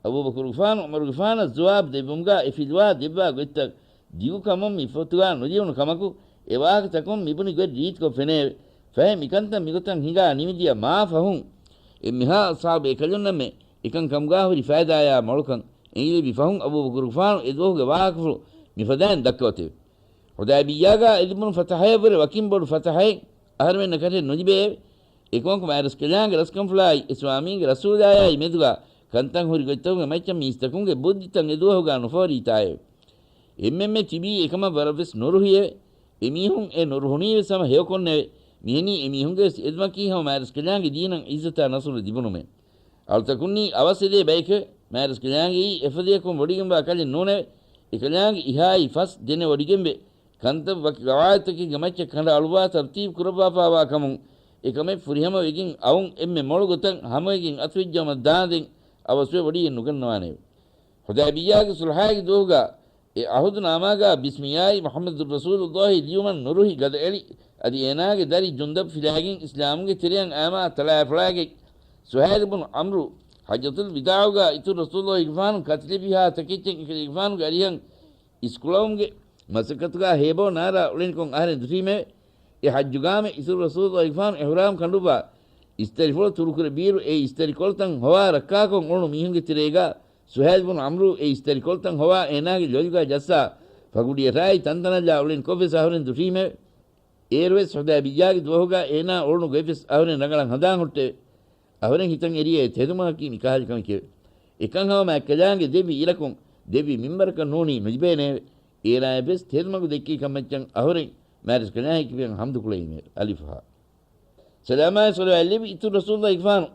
އަބޫބަކުރުގެފާނު ޢުމަރުގެފާނަށް ޖުވާބު ދެއްވުމުގާ އެ ފިލުވާ ދެއްވާ ގޮތްތައް ދިގުކަމުން މި ފޮތުގާ ނުލިޔުނު ކަމަކު، އެ ވާހަކަތަކުން މިބުނި ގޮތް ރީތިކޮށް ފެނެއެވެ. ފަހެ މިކަންތައް މިގޮތަށް ހިނގާ ނިމިދިޔަ މާ ފަހުން، އެންމެހާ އަޞްޙާބު ބޭކަލުންނަށްމެ އެކަން ކަމުގާ ހުރި ފައިދާޔާ މޮޅުކަން އެނގިލިބި ފަހުން އަބޫބަކުރުގެފާނު އެދުވަހުގެ ވާހަކަފުޅު މިފަދައިން ދައްކަވަތެވެ. ޙުދައިބިއްޔާގާ އެ ލިބުނު ފަތަޙަޔަށްވުރެ ވަކިން ބޮޑު ފަތަޙައެއް އަހަރެމެންނަކަށެއް ނުލިބެއެވެ. އެކަމަކު މާރަސްކަލާނގެ ރަސްކަންފުޅާއި އެ ސްވާމީންގެ ރަސޫލާޔާއި މެދުގާ ކަންތައް ހުރި ގޮތްތަކުގެ މައްޗަށް މީސްތަކުންގެ ބުއްދިތައް އެދުވަހުގާ ނުފޯރީތާއެވެ. އެންމެންމެ ތިބީ އެކަމަށް ވަރަށްވެސް ނުރުހިއެވެ. އެމީހުން އެ ނުރުހުނީވެސް ހަމަ ހެޔޮކޮށްނެވެ. މިހެނީ އެމީހުންގެވެސް އެދުމަކީ ހަމަ މާރިސްކަލާނގެ ދީނަށް ޢިއްޒަތާ ނަޞްރު ލިބުނުމޭ. އަޅުތަކުންނީ އަވަސް އެދޭ ބަޔެކެވެ. މާރިސްކަލާނގެއީ އެފަދަޔަކުން ވޮޑިގެންވާ ކަލެއް ނޫނެވެ. އެކަލާނގެ އިހާއީ ފަސް ދެނެ ވޮޑިގެންވެ. ކަންތައް ވަކި ގަވާއިދުތަކެއްގެ މައްޗަށް ކަނޑައަޅުއްވާ ތަރުތީބު ކުރައްވާފާވާ ކަމުން އެކަމެއް ފުރިހަމަ ވެގެން އައުން އެންމެ މޮޅު ގޮތަށް ހަމަވެގެން އަތުވެއްޖައުމަށް ދާނދެން އަވަސްވެ ވޮޑިގެން ނުގަންނަވާނެއެވެ. ޙުދައިބިއްޔާގެ ޞުލްޙާގެ ދުވަހުގަ އެ ޢަހުދުނާމާގަ ބިސްމިއްޔާއި މުޙައްމަދު ރަސޫލުﷲ ލިޔުމަށް ނުރުހި ގަދައެޅި، އަދި އޭނާގެ ދަރި ޖުންދަބް ފިލާގެން އިސްލާމުގެ ތެރެއަށް އައިމާ ތަޅާފޮޅާގެ ސުހައިލު ބުނު ޢަމްރު ޙައްޖަތުލް ވިދާޢުގަ އިތުރު ރަސޫލުﷲ ގެފާނު ކަތިލެއްވިހާ ތަކެއްޗެއް އެކަލޭގެފާނުގެ އަރިހަށް އިސްކުޅައުމުގެ މަސައްކަތުގަ ހޭބޯ ނާރާ އުޅެނިކޮށް އަހަރެން ދުށީމެވެ. އެ ޙައްޖުގާމެ އިތުރު ރަސޫލުﷲ ގެފާނު އިޙްރާމް ކަނޑުއްވާ އިސްތަށިފުޅު ތުރުކުރެއްވިއިރު އެ އިސްތަށިކޮޅުތައް ހޮވާ ރައްކާކޮށް އުޅުނު މީހުންގެ ތެރޭގަ ސުހައިލް ބުނު ޢަމްރު އެ އިސްތަށިކޮޅުތައް ހޮވާ އޭނާގެ ލޮލުގަ ޖައްސާ ފަގުޑިއަށާއި ތަންތަނަށްލާ އުޅެނިކޮށްވެސް އަހުރެން ދުށީމެވެ. އޭރުވެސް ޙުދައިބިއްޔާގެ ދުވަހުގަ އޭނާ އުޅުނު ގޮތްވެސް އަހުރެން ރަނގަޅަށް ހަނދާން ހުއްޓެވެ. އަހުރެން ހިތަށް އެރިއޭ ތެދުމަހަކީ ނިކާޙް ކަމެކެވެ. އެކަން ހަމަ މާތްކަލާނގެ ދެއްވި އިރަކުން ދެއްވި މިންވަރަކަށް ނޫނީ ނުލިބޭނެއެވެ. އޭނާޔަށްވެސް ތެދުމަގު ދެއްކި ކަމަށްޗަށް އަހުރެން މާރިސްކަލާނގެ ކިބަޔަށް ޙަމްދު ކުޅެއީމެވެ. އަލިފު ހާ. ސަލާމާއި ޞަލަވާތްލެއްވި އިތުރު ރަސޫލުﷲ ގެފާނު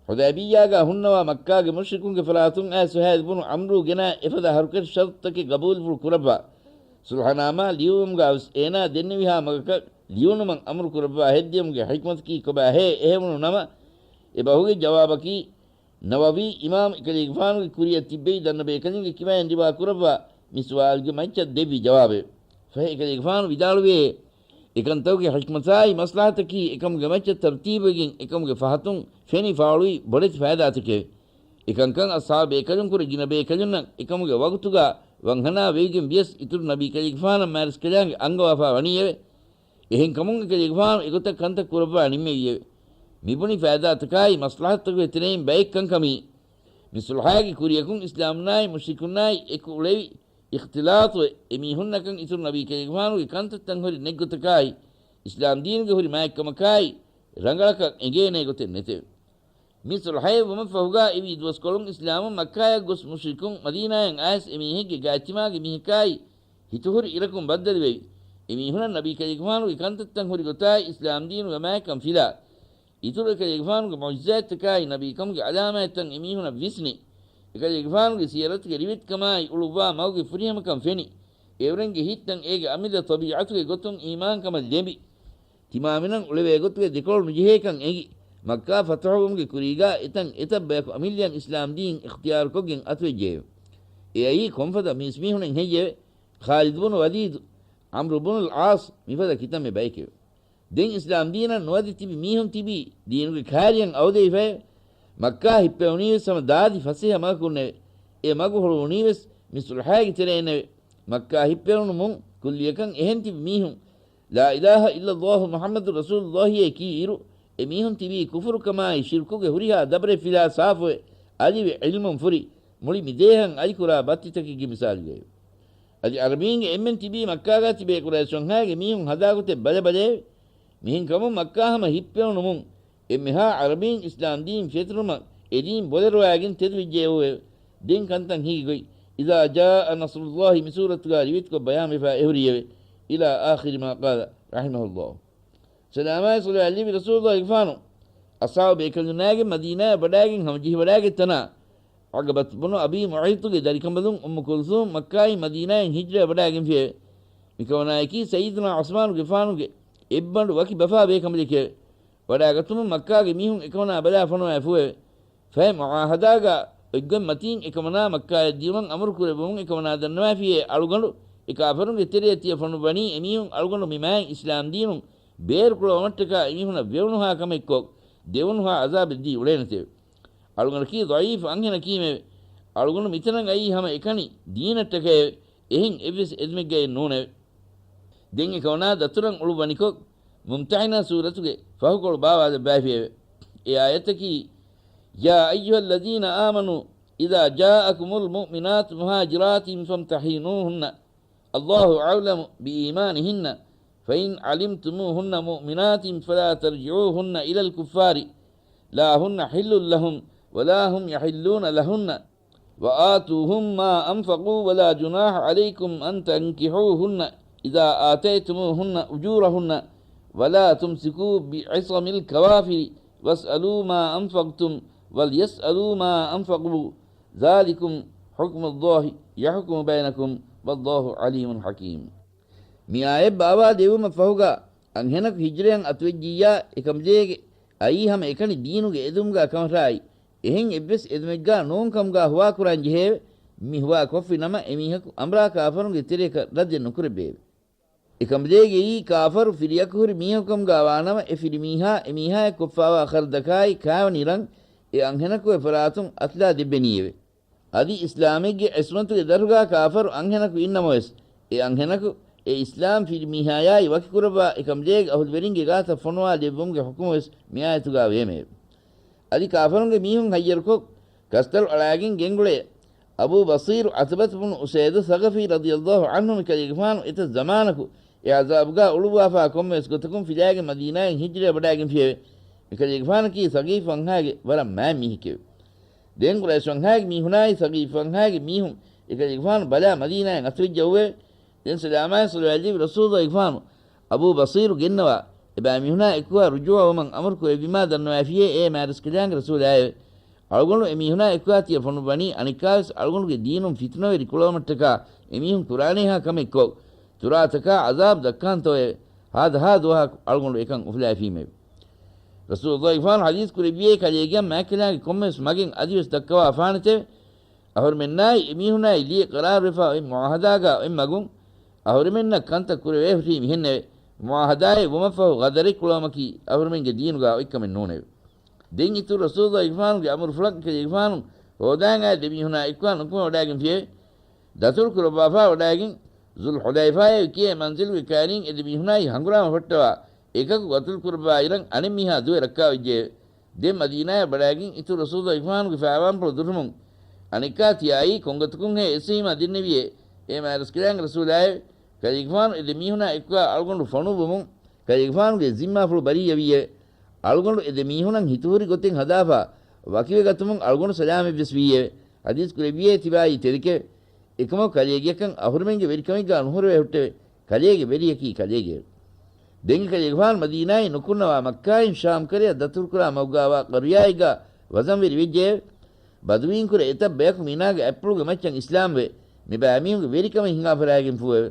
ޙުދައިބިއްޔާގަ ހުންނަވާ މައްކާގެ މުޝްރިކުންގެ ފަރާތުން އައި ސުހައިލް ބުނު ޢަމްރު ގެނައި އެފަދަ ހަރުކަށި ޝަރުޠުތަކެއް ގަބޫލުފުޅު ކުރައްވާ، ޞުލްޙަނާމާ ލިޔުވުމުގަވެސް އޭނާ ދެންނެވިހާ މަގަކަށް ލިޔުނުމަށް އަމުރު ކުރައްވާ ހެއްދެވުމުގެ ޙިކްމަތަކީ ކޮބާހޭ؟ އެހެންވުނު ނަމަ، އެ ބަހުގެ ޖަވާބަކީ، ނަވަވީ އިމާމް އެކަލޭގެފާނުގެ ކުރިއަށް ތިއްބެވި ދަންނަ ބޭކަލުންގެ ކިބައިން ރިވާ ކުރައްވާ މި ސުވާލުގެ މައްޗަށް ދެއްވި ޖަވާބެވެ. ފަހެ އެކަލޭގެފާނު ވިދާޅުވިއޭ، އެކަންތަކުގެ ޙިކްމަތާއި މަސްލަހަތަކީ އެކަމުގެ މައްޗަށް ތަރުތީބުވެގެން އެކަމުގެ ފަހަތުން ފެނި ފާޅުވި ބޮޑެތި ފައިދާތަކެވެ. އެކަންކަން އަޞްޙާބު ބޭކަލުން ކުރެ ގިނަ ބޭކަލުންނަށް އެކަމުގެ ވަގުތުގަ ވަންހަނާ ވެވިގެން ވިޔަސް އިތުރު ނަބީ ކަލޭގެފާނަށް މާރިސްކަލާނގެ އަންގަވާފާ ވަނީއެވެ. އެހެންކަމުން އެކަލޭގެފާނު އެގޮތަށް ކަންތައް ކުރައްވާ ނިންމެވިއެވެ. މިބުނި ފައިދާތަކާއި މަސްލަހަތުތަކުގެ ތެރެއިން ބައެއް ކަންކަމީ، މި ޞުލްޙާގެ ކުރިޔަކުން އިސްލާމުންނާއި މުޝްރިކުންނާއި އެކު އުޅެވި އިޚްތިލާޠުވެ، އެމީހުންނަކަށް އިތުރު ނަބީ ކަލޭގެފާނުގެ ކަންތައްތައް ހުރި ނެތްގޮތަކާއި، އިސްލާމްދީނުގެ ހުރި މާތްކަމަކާއި، ރަނގަޅަކަށް އެނގޭނޭ ގޮތެއް ނެތެވެ. މި ޞުލްޙައެއް ވުމަށްފަހުގާ އެވީ ދުވަސްކޮޅުން އިސްލާމުން މައްކާޔަށް ގޮސް މުޝްރިކުން މަދީނާޔަށް އައިސް އެމީހެއްގެ ގާތްތިމާގެ މީހަކާއި ހިތުހުރި އިރަކުން ބައްދަލުވެވި. އެމީހުނަށް ނަބީ ކަލޭގެފާނުގެ ކަންތައްތައް ހުރި ގޮތާއި އިސްލާމްދީނުގެ މާތްކަން ފިލާ، އިތުރު އެކަލޭގެފާނުގެ މުޢުޖިޒާތްތަކާއި ނަބީކަމުގެ ޢަލާމާތްތައް އެމީހުނަށް ވިސްނި، އެކަލޭގެފާނުގެ ސީރަތުގެ ރިވެތިކަމާއި އުޅުއްވާ މަގުގެ ފުރިހަމަކަން ފެނި، އެއުރެންގެ ހިތްތައް އޭގެ އަމިއްލަ ޠަބީޢަތުގެ ގޮތުން އީމާންކަމަށް ލެނބި، ތިމާމިނަށް އުޅެވޭ ގޮތުގެ ދެކޮޅު ނުޖެހޭކަން އެނގި، މައްކާ ފަތުޙުވުމުގެ ކުރީގާ އެތަން އެތައް ބަޔަކު އަމިއްލައަށް އިސްލާމްދީން އިޚްތިޔާރުކޮށްގެން އަތުވެއްޖެއެވެ. އެއައީ ކޮންފަދަ މީސްމީހުނެއް ހެއްޔެވެ؟ ޚާލިދު ބުނު ވަލީދު، ޢަމްރު ބުނުލް ޢާޞް މިފަދަ ކިތަންމެ ބައެކެވެ. ދެން އިސްލާމްދީނަށް ނުވަދެ ތިބި މީހުން ތިބީ ދީނުގެ ކާރިޔަށް އައުދެވިފައެވެ. މައްކާ ހިއްޕެވުނީވެސް ހަމަ ދާދި ފަސޭހަ މަގަކުންނެވެ. އެ މަގު ހުޅުވުނީވެސް މި ޞުލްޙާގެ ތެރެއިންނެވެ. މައްކާ ހިއްޕެވުނުމުން ކުއްލިއަކަށް އެހެން ތިބި މީހުން، ލާ އިލާހަ އިއްލައްލާހު މުޙައްމަދު ރަސޫލުއްލާހިއޭ ކީއިރު، އެމީހުން ތިބީ ކުފުރުކަމާއި ޝިރްކުގެ ހުރިހާ ދަބަރެއް ފިލާ ސާފުވެ، އަލިވެ ޢިލްމުން ފުރި، މުޅި މިދޭހަށް އަލިކުރާ ބައްތިތަކެއްގެ މިސާލުގައެވެ. އަދި ޢަރަބީންގެ އެންމެން ތިބީ މައްކާގާ ތިބޭ ޤުރައިޝުންހާގެ މީހުން ހަދާ ގޮތެއް ބަލަބަލައެވެ. މިހެންކަމުން މައްކާ ހަމަ ހިއްޕެވުނުމުން، އެންމެހާ ޢަރަބީން އިސްލާމްދީން ފެތުރުމަށް އެދީން ބޮލެރޮވާގެން ތެދުވެއްޖެއެވެ. ދެން ކަންތައް ހިނގި ގޮތް، إذا جاء نصر الله މި ސޫރަތުގާ ރިވެތިކޮށް ބަޔާންވެފާ އެހުރީއެވެ. إلى آخر ما قال رحمه الله. ސަލާމާއި ޞަލަވާތް ލެއްވި ރަސޫލުއްލާހިގެފާނު އަޞްޙާބު ބޭކަލުންނާގެން މަދީނާއަށް ވަޑާގެން ހަމަޖެހިވަޑާގަތް ތަނާ، ޢަޤަބަތު ބުނު އަބީ މުޢައިޠުގެ ދަރިކަނބަލުން އުއްމު ކުލްސޫމް މައްކާއިން މަދީނާއަށް ހިޖްރަވެ ވަޑާގެންފިއެވެ. މިކަމަނާއަކީ ސައްޔިދުނާ ޢުސްމާނުގެފާނުގެ އެއްބަނޑު ވަކި ބަފާ ބޭކަނބަލެކެވެ. ވަޑާގަތުމުން މައްކާގެ މީހުން އެކަމަނާ ބަލާ ފޮނުވައިފުއެވެ. ފަހެ މުޢާހަދާގާ އޮތްގޮތް މަތީން އެކަމަނާ މައްކާޔަށް ދިޔުމަށް އަމުރު ކުރެއްވުމުން އެކަމަނާ ދަންނަވައިފިއޭ އަޅުގަނޑު އެ ކާފަރުންގެ ތެރެއަށް ތިޔަ ފޮނުއްވަނީ އެމީހުން އަޅުގަނޑު މި މާތް އިސްލާމްދީނުން ބޭރުކުޅަވުމަށްޓަކާ އެމީހުނަށް ވެވުނުހާ ކަމެއްކޮށް، ދެވުނުހާ ޢަޒާބެއްދީ އުޅޭނެތެވެ. އަޅުގަނޑަކީ ޟަޢީފު އަންހެނަކީމެވެ. އަޅުގަނޑު މިތަނަށް އައީ ހަމަ އެކަނި ދީނަށްޓަކައެވެ. އެހެން އެއްވެސް އެދުމެއްގައެއް ނޫނެވެ. ދެން އެކަމަނާ ދަތުރަށް އުޅުއްވަނިކޮށް، މުމްތަޙިނާ ސޫރަތުގެ ފަހުކޮޅު ބާވާލައްވައިފިއެވެ. އެ އާޔަތަކީ، يا أيها الذين آمنوا إذا جاءكم المؤمنات مهاجرات فامتحنوهن الله أعلم بإيمانهن فإن علمتموهن مؤمنات فلا ترجعوهن إلى الكفار لا هن حل لهم ولا هم يحلون لهن وآتوهم ما أنفقوا ولا جناح عليكم أن تنكحوهن إذا آتيتموهن أجورهن ولا تمسكوا بعصم الكوافر واسألوا ما أنفقتم وليسألوا ما أنفقوا ذلكم حكم الله يحكم بينكم والله عليم حكيم. މި އާޔަތް ބާވާލެވުމަށް ފަހުގަ އަންހެނަކު ހިޖްރައަށް އަތުވެއްޖިއްޔާ އެކަމުދޭގެ އައީ ހަމަ އެކަނި ދީނުގެ އެދުމުގަ ކަމަށާއި، އެހެން އެއްވެސް އެދުމެއްގަ ނޫން ކަމުގަ ހުވާ ކުރާން ޖެހެއެވެ. މި ހުވާ ކޮށްފި ނަމަ އެމީހަކު އަނބުރާ ކާފަރުންގެ ތެރެއަކަށް ރައްދެއް ނުކުރެއްވެއެވެ. އެކަމުދޭގެއީ ކާފަރު ފިރިއަކު ހުރި މީހަކު ކަމުގަ ވާނަމަ، އެ ފިރިމީހާ އެމީހާއަށް ކޮށްފާވާ ޚަރަދަކާއި ކާވަނި ރަން އެ އަންހެނަކުގެ ފަރާތުން އަތުލާ ދެއްވެނީއެވެ. އަދި އިސްލާމެއްގެ އިސްމަތުގެ ދަށުގަ ކާފަރު އަންހެނަކު އިންނަމަވެސް، އެ އަންހެނަކު އެ އިސްލާމް ފިރިމީހާޔާއި ވަކިކުރައްވާ އެކަމުދޭގެ އަހުލުވެރިންގެ ގާތަށް ފޮނުވާލެއްވުމުގެ ޙުކުމުވެސް މިއާޔަތުގަ ވޭމެއެވެ. އަދި ކާފަރުންގެ މީހުން ހައްޔަރުކޮށް، ކަސްތަޅު އަޅާގެން ގެންގުޅޭ އަބޫ ބަޞީރު ޢުތުބަތު ބުނު އުސައިދު ޘަޤަފީ ރަޟިޔަﷲ ޢަންހު މިކަލޭގެފާނު އެތައް ޒަމާނަކު އެ ޢަޒާބުގަ އުޅުއްވާފާ ކޮންމެވެސް ގޮތަކުން ފިލާގެން މަދީނާއަށް ހިޖްރަޔަށް ވަޑާގެންފިއެވެ. މިކަލޭގެފާނަކީ ސަޤީފު ފަންހާގެ ވަރަށް މާތް މީހެކެވެ. ދެން ޤުރައިޝް ފަންހާގެ މީހުނާއި ސަޤީފު ފަންހާގެ މީހުން އެކަލޭގެފާނު ބަލާ މަދީނާއަށް އަތުވެއްޖައުވެ. ދެން ސަލާމާއި ޞަލަވާތް ލިބި ރަސޫލުގެފާނު އަބޫ ބަޞީރު ގެންނަވާ، އެބައިމީހުނާ އެކުގަ ރުޖޫޢަވުމަށް އަމުރުކުރެއްވީމާ ދަންނަވައިފިއޭ، އޭ މާތްރަސްކަލާނގެ ރަސޫލާއެވެ. އަޅުގަނޑު އެމީހުނާ އެކުގަ ތިޔަ ފޮނުއްވަނީ އަނެއްކާވެސް އަޅުގަނޑުގެ ދީނުން ފިތުނަވެރި ކުޅަވުމަށްޓަކާ އެމީހުން ކުރާނޭހާ ކަމެއްކޮށް، ތުރާތަކާ ޢަޒާބު ދައްކާންތޯއެވެ. ހާދަހާ ދުވަހަކު އަޅުގަނޑު އެކަން އުފުލާފީމެވެ. ރަސޫލުގެފާނު ޙަދީޘް ކުރެއްވިއޭ ކަލޭގެއަށް މާތްކަލާނގެ ކޮންމެވެސް މަގެއް އަދިވެސް ދައްކަވާފާނެތެވެ. އަހުރެމެންނާއި އެމީހުނާއި ލިޔެ ޤަރާރުވެފާ އޮތް މުޢާހަދާގަ އޮތް މަގުން އަހުރެމެންނަށް ކަންތައް ކުރެވޭ ހުށީ މިހެންނެވެ. މުޢާހަދާއެއް ވުމަށްފަހު ޣަދަރެއް ކުޅަވުމަކީ އަހުރެމެންގެ ދީނުގަ އޮތްކަމެއް ނޫނެވެ. ދެން އިތުރު ރަސޫލުގެފާނުގެ އަމުރުފުޅަށް އެކަލޭގެފާނު ހޯދާން އައި ދެމީހުނާ އެއްކޮށް ނުކުމެ ވަޑާގެންފިއެވެ. ދަތުރު ކުރައްވާފާ ވަޑާގެން ޒުލްޙުލައިފާއޭ ކިޔޭ މަންޒިލުގެ ކައިރިން އެ ދެމީހުނާއި ހަނގުރާމަ ފައްޓަވާ، އެކަކު ގަތުލު ކުރައްވާ އިރަށް އަނެއް މީހާ ދުވެ ރައްކާވެއްޖެއެވެ. ދެން މަދީނާއަށް ވަޑާގެން އިތުރު ރަސޫލުގެފާނުގެ ފައިވާންޕުޅު ދުށުމުން އަނެއްކާ ތިޔައީ ކޮންގޮތަކުންހޭ އެއްސެވީމާ ދެންނެވިއޭ، އޭ މާތްރަސްކަލާނގެ ރަސޫލާއެވެ. ކަލޭގެފާނު އެ ދެމީހުނާ އެކުގަ އަޅުގަނޑު ފޮނުއްވުމުން ކަލޭގެފާނުގެ ޒިންމާފުޅު ބަރީއަވީއެވެ. އަޅުގަނޑު އެ ދެމީހުނަށް ހިތުހުރި ގޮތެއް ހަދާފާ ވަކިވެގަތުމުން އަޅުގަނޑު ސަލާމަތްވެސް ވީއެވެ. ޙަދީޘް ކުރެއްވިއޭ ތިބާއީ ތެދެކެވެ. އެކަމަކު ކަލޭގެއަކަށް އަހުރެމެންގެ ވެރިކަމެއްގަ ނުހުރެވޭ ހުއްޓެވެ. ކަލޭގެ ވެރިޔަކީ ކަލޭގެއެވެ. ދެން އެކަލޭގެފާނު މަދީނާއިން ނުކުންނަވާ މައްކާއިން ޝާމް ކަރަޔަށް ދަތުރުކުރާ މަގުގައިވާ ޤަރުޔާއެއްގަ ވަޒަންވެރިވެއްޖެއެވެ. ބަދުވީންކުރެ އެތައް ބަޔަކު މީނާގެ އަތްޕުޅުގެ މައްޗަށް އިސްލާމްވެ، މިބައިމީހުންގެ ވެރިކަމެއް ހިނގާފަރާގެންފޫއެވެ.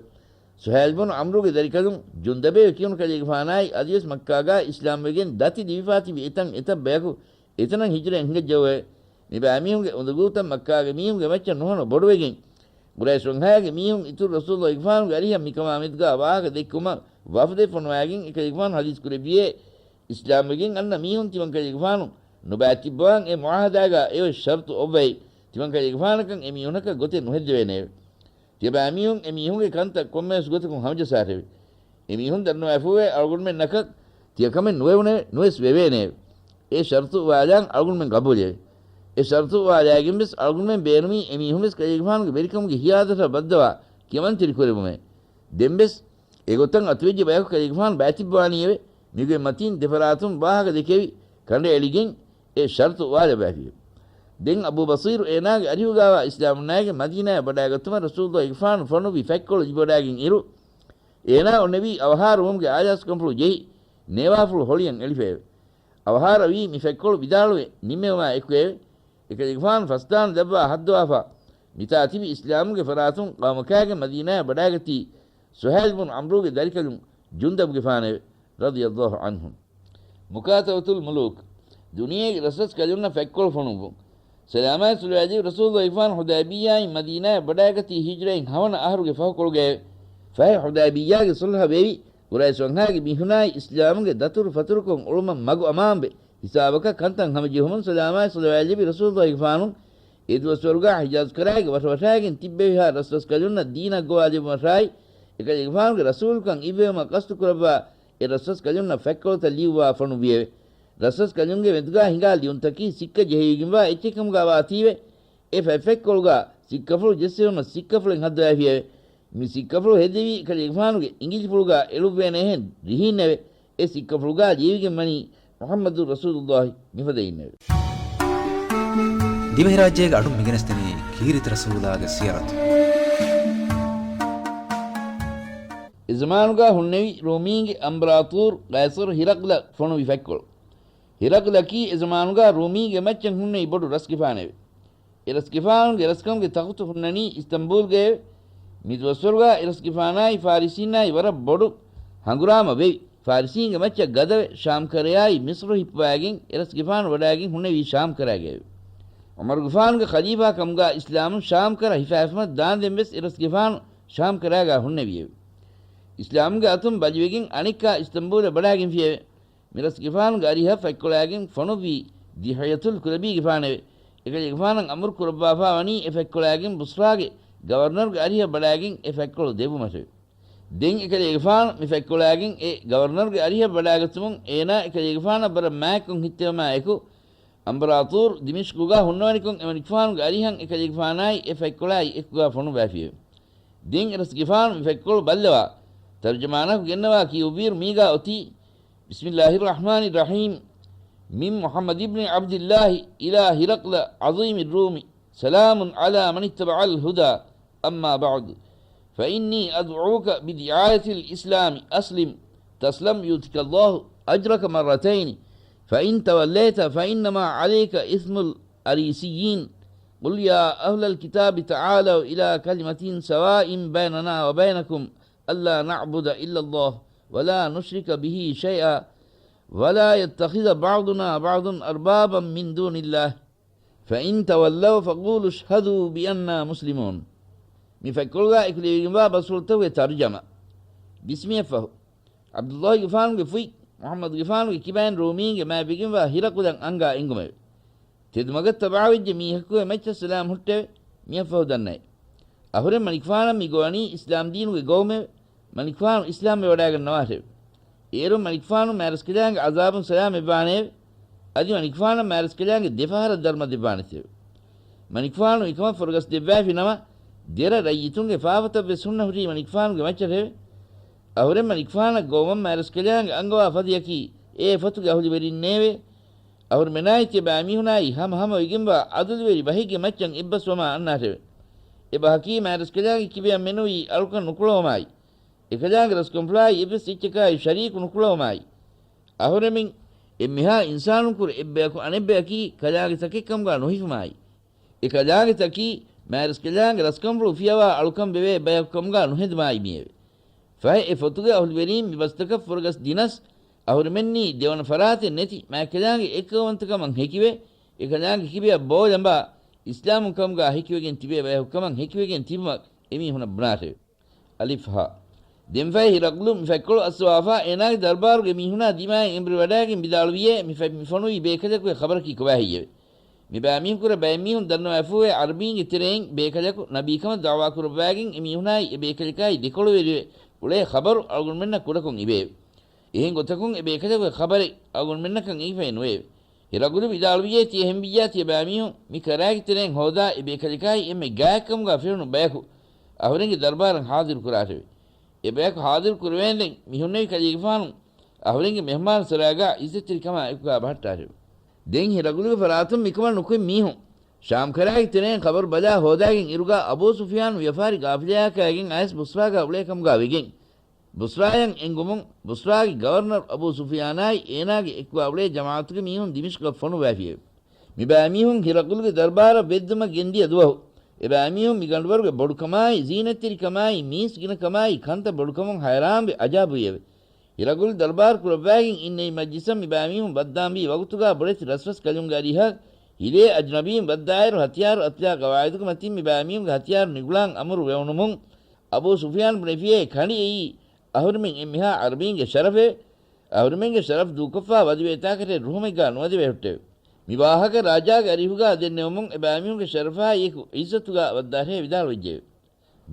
ސުހައިލް ބުނު ޢަމްރުގެ ދަރިކަލުން ޖުންދަބޭވެ ކިޔުނު ކަލޭގެފާނާއި އަދިވެސް މައްކާގަ އިސްލާމްވެގެން ދަތި ލިބިފާ ތިބި އެތަން އެތައް ބަޔަކު އެތަނަށް ހިޖުރައެއް ހިނގައްޖެއެވެ. މިބައިމީހުންގެ އުނދަގޫތައް މައްކާގެ މީހުންގެ މައްޗަށް ނުހަނު ބޮޑުވެގެން، ޤުރައިޝް ވަންހާގެ މީހުން އިތުރު ރަސޫލުގެފާނުގެ އަރިހަށް މިކަމާމެދުގަ ވާހަކަ ދެއްކުމަށް ވަފުދެއް ފޮނުވާގެން އެކަލޭގެފާނު ޙަދީޘް ކުރެއްވިއޭ، އިސްލާމްވެގެން އަންނަ މީހުން ތިމަންކަލޭގެފާނު ނުބައިތިއްބަވާން އެ މުޢާހަދާގަ އެއޮތް ޝަރުޠު އޮއްވައި، ތިމަންކަލޭގެފާނަކަށް އެ މީހުނަކަށް ގޮތެއް ނުހެއްދެވޭނެއެވެ. ތިޔަބައިމީހުން އެ މީހުންގެ ކަންތައް ކޮންމެވެސް ގޮތަކުން ހަމަޖައްސާށެވެ. އެ މީހުން ދަންނަވައިފޫވޭ އަޅުގަނޑުމެންނަކަށް ތިޔަ ކަމެއް ނުވެވުނެވެ، ނުވެސް ވެވޭނެއެވެ. އެ ޝަރުޠު އުވާލާން އަޅުގަނޑުމެން ގަބޫލެވެ. އެ ޝަރުޠު އުވާލާގެން ވެސް އަޅުގަނޑުމެން ބޭނުމީ އެ މީހުން ވެސް ކަލޭގެފާނުގެ ވެރިކަމުގެ ހިޔާދަށަށް ބައްދަވާ ކިޔަމަންތެރި ކުރެވުމެވެ. ދެން ވެސް އެގޮތަށް އަތުވެއްޖެ ބަޔަކު ކަލޭގެފާނު ބައިތިއްބަވާނީއެވެ. މިގޮތް މަތީން ދެފަރާތުން ވާހަކަ ދެކެވި، ކަނޑައެޅިގެން އެ ޝަރުޠު އުވާލައްވައިފިއެވެ. ދެން އަބޫ ބަޞީރު އޭނާގެ އަރިހުގައިވާ އިސްލާމުންނާއިގެ މަދީނާއަށް ވަޑާގަތުމަށް ރަސޫލުގެފާނު ފޮނުއްވި ފަތްކޮޅު ލިބިވަޑާގެން އިރު، އޭނާ އޮންނެވީ އަވަހާރަވުމުގެ އާޔާސްކަންފުޅު ޖެހި، ނޭވާފުޅު ހޮޅިއަށް އެޅިފައެވެ. އަވަހާރަވީ މި ފަތްކޮޅު ވިދާޅުވެ ނިންމެވުމާ އެކުއެވެ. އެކަލޭގެފާނު ފަސްދާން ލައްވާ ހައްދަވާފާ، މިތާ ތިބި އިސްލާމުގެ ފަރާތުން ޤައުމަކާގެ މަދީނާއަށް ވަޑާގަތީ ސުހައިލް ބުނު ޢަމްރޫގެ ދަރިކަލުން ޖުންދަބުގެފާނެވެ. ރަޟިޔަﷲ ޢަންހު. މުކާތަބަތުލް މުލޫކް. ދުނިޔޭގެ ރަސްރަސްކަލުންނަށް ފަތްކޮޅު ފޮނުއްވުން. ސަލާމާތް ޞަލަވާތް ލިބި ރަސޫލުގެފާނު ޙުދައިބިއްޔާއިން މަދީނާއަށް ވަޑާގަތީ ހިޖްރައިން ހަވަނަ އަހަރުގެ ފަހުކޮޅުގައެވެ. ފަހެ ޙުދައިބިއްޔާގެ ޞުލްޙަ ވެވި، ޤުރައިޝް ވަންހާގެ މީހުނާއި އިސްލާމުގެ ދަތުރު ފަތުރުކޮށް އުޅުމަށް މަގު އަމާންވެ، ހިސާބަކަށް ކަންތައް ހަމަޖެހުމުން ސަލާމާތް ޞަލަވާތް ލިބި ރަސޫލުގެފާނު އެ ދުވަސްވަރުގަ ޙިޖާޒް ކަރާގެ ވަށަވަށާގެން ތިއްބެވިހާ ރަސްރަސްކަލުންނަށް ދީނަށް ގޮވާލެއްވުމަށާއި، އެކަލޭގެފާނުގެ ރަސޫލުކަން އިއްވެވުމަށް ޤަޞްދު ކުރައްވާ އެ ރަސްރަސްކަލުންނަށް ފަތްކޮޅުތައް ލިޔުއްވާ ފޮނުއްވިއެވެ. ރަސްރަސްކަލުންގެ މެދުގަ ހިނގާ ލިޔުންތަކީ ސިއްކަ ޖެހެވިގެންވާ އެއްޗެއް ކަމުގަ ވާތީވެ، އެ ފަތްފަތްކޮޅުގަ ސިއްކަފުޅު ޖެއްސެވުމަށް ސިއްކަފުޅެއް ހައްދަވައިފިއެވެ. މި ސިއްކަފުޅު ހެއްދެވީ ކަލޭގެފާނުގެ އިނގިލިފުޅުގަ އެޅުއްވޭނެހެން ރިހީންނެވެ. އެ ސިއްކަފުޅުގަ ލިޔެވިގެން ވަނީ މުޙައްމަދު ރަސޫލުﷲ މިފަދައިންނެވެ. ދިވެހިރާއްޖޭގެ އަޑުން މިގެނެސްދެނީ ކީރިތި ރަސޫލާގެ ސިޔަރަތު. އެޒަމާނުގާ ހުންނެވި ރޫމީންގެ އަމްބަރާތޫރު ޤައިޞަރު ހިރަޤްލަ ފޮނުވި ފަތްކޮޅު. ހިރަޤްލަކީ އެޒަމާނުގާ ރޫމީންގެ މައްޗަށް ހުންނެވި ބޮޑު ރަސްގެފާނެވެ. އެ ރަސްގެފާނުގެ ރަސްކަމުގެ ތަޚުތު ހުންނަނީ އިސްތަންބޫލްގައެވެ. މި ދުވަސްވަރުގާ އެ ރަސްގެފާނާއި ފާރިސީންނާއި ވަރަށް ބޮޑު ހަނގުރާމަ ވެވި. ފާރިސީންގެ މައްޗަށް ގަދަވެ، ޝާމްކަރަޔާއި މިޞްރު ހިއްޕުވައިގެން އެ ރަސްގެފާނު ވަޑައިގެން ހުންނެވީ ޝާމްކަރައިގައެވެ. ޢުމަރުގެފާނުގެ ޚަލީފާ ކަމުގާ އިސްލާމުން ޝާމްކަރަ ހިފާފަމަ ދާންދެން ވެސް އެ ރަސްގެފާނު ޝާމްކަރައިގާ ހުންނެވިއެވެ. އިސްލާމުގެ އަތުން ބަލިވެގެން އަނެއްކާ އިސްތަނބޫލަށް ވަޑައިގެންފިއެވެ. މި ރަސްގެފާނުގެ އަރިހަށް ފަތްކޮޅާގެން ފޮނުއްވީ ދިހްޔަތުލް ކުލަބީގެފާނެވެ. އެކަލޭގެފާނަށް އަމުރު ކުރައްވާފާ ވަނީ އެ ފަތްކޮޅާގެން ބުޞްރާގެ ގަވަރުނަރުގެ އަރިހަށް ވަޑައިގެން އެ ފަތްކޮޅު ދެއްވުމަށެވެ. ދެން އެކަލޭގެފާނު މި ފަތްކޮޅާގެން އެ ގަވަރުނަރުގެ އަރިހަށް ވަޑައިގަތުމުން އޭނާ އެކަލޭގެފާނަށް ވަރަށް މާތްކޮށް ހިއްތެވުމާ އެކު، އަމްބަރާތޫރު ދިމިޝްޤުގާ ހުންނަވަނިކޮށް އެމަނިކުފާނުގެ އަރިހަށް އެކަލޭގެފާނާއި އެ ފަތްކޮޅާއި އެކުގާ ފޮނުއްވައިފިއެވެ. ދެން އެ ރަސްގެފާނު މި ފަތްކޮޅު ބައްލަވާ، ތަރުޖަމާނަކު ގެންނަވާ ކިޔުއްވިއިރު މީގާ އޮތީ، بسم الله الرحمن الرحيم. من محمد بن عبد الله إلى هرقل عظيم الروم، سلام على من اتبع الهدى، أما بعد، فإني أدعوك بدعاية الإسلام، أسلم تسلم يؤتك الله أجرك مرتين، فإن توليت فإنما عليك إثم الأريسيين. قل يا أهل الكتاب تعالوا إلى كلمة سواء بيننا وبينكم ألا نعبد إلا الله ولا نشرك به شيئا ولا يتخذ بعضنا بعضا أربابا من دون الله، فإن تولوا فقولوا اشهدوا بأننا مسلمون. މި ފަތްކޮޅުގާ އެކުލެވިގެންވާ ބަސްފުޅުތަކުގެ ތަރުޖަމާ. ބިސްމިއްޔަށްފަހު، ޢަބްދުﷲގެފާނުގެ ފުތް، މުޙައްމަދުގެފާނުގެ ކިބައިން ރޫމީންގެ މާތްވެގެންވާ ހިރަޤުލަށް އަންގާ އެނގުމެވެ. ތެދުމަގަށް ތަބަޢަވެއްޖެ މީހަކުގެ މައްޗަށް ސަލާމް ހުއްޓެވެ. މިއަށްފަހު ދަންނައެވެ. އަހުރެން މަނިކުފާނަށް މި ގޮވަނީ އިސްލާމްދީނުގެ ގޮވުމެވެ. މަނިކުފާނު އިސްލާމްވެވަޑައިގަންނަވާށެވެ. އޭރުން މަނިކުފާނު މާތްރަސްކަލާނގެ ޢަޒާބުން ސަލާމްވެއްވާނެއެވެ. އަދި މަނިކުފާނަށް މާތްރަސްކަލާނގެ ދެފަހަރަށް ދަރުމަ ދެއްވާނެތެވެ. މަނިކުފާނު އެކަމަށް ފުރަގަސް ދެއްވައިފި ނަމަ، ދެރަ ރައްޔިތުންގެ ފާފަތައްވެސް ހުންނަ ހުރީ މަނިކުފާނުގެ މައްޗަށެވެ. އަހުރެން މަނިކުފާނަށް ގޮވަމަން މާތްރަސްކަލާނގެ އަންގަވާ ފަދަޔަކީ އެ ފޮތުގެ އަހުލުވެރިންނޭވެ. އަހުރުމެނާއި ތިޔަބައިމީހުނާއި ހަމަހަމަ ވެގެންވާ ޢަދުލުވެރި ވަހެއްގެ މައްޗަށް އެއްބަސްވަމާ އަންނާށެވެ. އެބަހަކީ މާތްރަސްކަލާނގެ ކިބަޔަށް މެނުވީ އަޅުކަން ނުކުޅަވުމާއި، އެކަލާނގެ ރަސްކަންފުޅާއި އެއްވެސް އެއްޗަކާއި ޝަރީކު ނުކުޅަވުމާއި، އަހުރެމެން އެންމެހާ އިންސާނުންކުރެ އެއްބަޔަކު އަނެއްބަޔަކީ ކަލާނގެ ތަކެއްކަމުގާ ނުހިފުމާއި، އެކަލާނގެ ތަކީ މާތްރަސްކަލާނގެ ރަސްކަންފުޅު ފިޔަވާ އަޅުކަން ވެވޭ ބަޔަކު ކަމުގާ ނުހެނދުމާއި މިއެވެ. ފަހެ އެ ފޮތުގެ އަހުލުވެރީން މި ބަސްތަކަށް ފުރަގަސް ދިނަސް، އަހުރެމެންނީ ދެވަނަ ފަރާތެއް ނެތި މާތްކަލާނގެ އެއްކައުވަންތަކަމަށް ހެކިވެ، އެކަލާނގެ ކިބަޔަށް ބޯލަނބާ އިސްލާމުން ކަމުގާ ހެކިވެގެން ތިބޭ ބަޔަކު ކަމަށް ހެކިވެގެން ތިބުމަށް އެމީހުނަށް ބުނާށެވެ. އަލިފް ހާ. ދެންފަހެ ހިރަޤުލު މި ފަތްކޮޅު އައްސަވާފާ، އޭނާގެ ދަރުބާރުގެ މީހުނާ ދިމާއިން އެނބުރި ވަޑައިގެން ވިދާޅުވިއޭ، މި ފަތް މި ފޮނުވީ ބޭކަލަކުގެ ޚަބަރަކީ ކޮބާހެއްޔެވެ؟ މިބައިމީހުންކުރެ ބައެއްމީހުން ދަންނަވާފޫއޭ ޢަރަބީންގެ ތެރެއިން ބޭކަލަކު ނަބީކަމަށް ދަޢުވާ ކުރައްވާގެން އެމީހުނާއި އެ ބޭކަލަކާއި ދެކޮޅުވެރިވެ އުޅޭ ޚަބަރު އަޅުގަނޑުމެންނަށް ކުޑަކޮށް އިވެއެވެ. އެހެން ގޮތަކުން އެ ބޭކަލަކުގެ ޚަބަރެއް އަޅުގަނޑުމެންނަކަށް އެނގިފައެއް ނުވެއެވެ. ހިރަގުލު ވިދާޅުވިއޭ ތިޔަ އެހެންވިއްޔާ ތިޔަބައިމީހުން މި ކަރާގެ ތެރެއިން ހޯދާ އެ ބޭކަލަކާއި އެންމެ ގާތްކަމުގާ ފެނުނު ބަޔަކު އަހުރެންގެ ދަރުބާރަށް ޙާޟިރު ކުރާށެވެ. އެ ބަޔަކު ޙާޟިރު ކުރެވޭންދެން މި ހުންނެވި ކަލޭގެފާނު އަހުރެންގެ މެހުމާން ސަރާގާ އިއްޒަތްތެރިކަމާ އެކުގާ ބަހައްޓާށެވެ. ދެން ހިރަގުލުގެ ފަރާތުން މިކަމަށް ނުކުތް މީހުން ޝާމް ކަރާގެ ތެރެއިން ޚަބަރު ބަލާ ހޯދާގެން އިރުގާ އަބޫ ސުފިޔާން ވިޔަފާރި ޤާފިލާއަކާގެން އައިސް ބުޞްރާގާ އުޅޭ ކަމުގާ ވެގެން، ބުޞްރާޔަށް އެނގުމުން، ބުޞްރާގެ ގަވަރުނަރު އަބޫ ސުފިޔާނާއި އޭނާގެ އެކުގާ އުޅޭ ޖަމާޢަތުގެ މީހުން ދިމިޝްޤަށް ފޮނުއްވައިފިއެވެ. މި ބައިމީހުން ހިރަގުލުގެ ދަރުބާރަށް ވެއްދުމަށް ގެންދިޔަ ދުވަހު، އެ ބައިމީހުން މި ގަނޑުވަރުގެ ބޮޑުކަމާއި، ޒީނަތްތެރިކަމާއި، މީސްގިނަކަމާއި، ކަންތައް ބޮޑުކަމުން ހައިރާންވެ އަޖާބުވިއެވެ. ހިރަގުލު ދަރުބާރު ކުރައްވާގެން އިންނެވި މަޖްލިސަށް މި ބައިމީހުން ވައްދާންވީ ވަގުތުގާ ބޮޑެތި ރަސްރަސް ކަލުންގެ އަރިހަށް ހިލޭ އަޖްނަބީން ވައްދާއިރު ހަތިޔާރު އަތުލާ ގަވާއިދުގެ މަތިން މި ބައިމީހުންގެ ހަތިޔާރު ނިގުޅާން އަމުރު ވެވުނުމުން، އަބޫ ސުފިޔާން ބުނެފިއޭ ކަނޑި އެއީ އަހުރެމެން އެންމެހާ ޢަރަބީންގެ ޝަރަފެވެ. އަހުރެމެންގެ ޝަރަފް ދޫކޮށްފާ ވަދެވޭތާކަށެ ރުހުމެއްގާ ނުވަދެވޭ ހުއްޓެވެ. މި ވާހަކަ ރާޖާގެ އަރިހުގާ ދެންނެވުމުން އެ ބައިމީހުންގެ ޝަރަފާއި އެކު އިއްޒަތުގާ ވައްދާށޭ ވިދާޅުވެއްޖެއެވެ.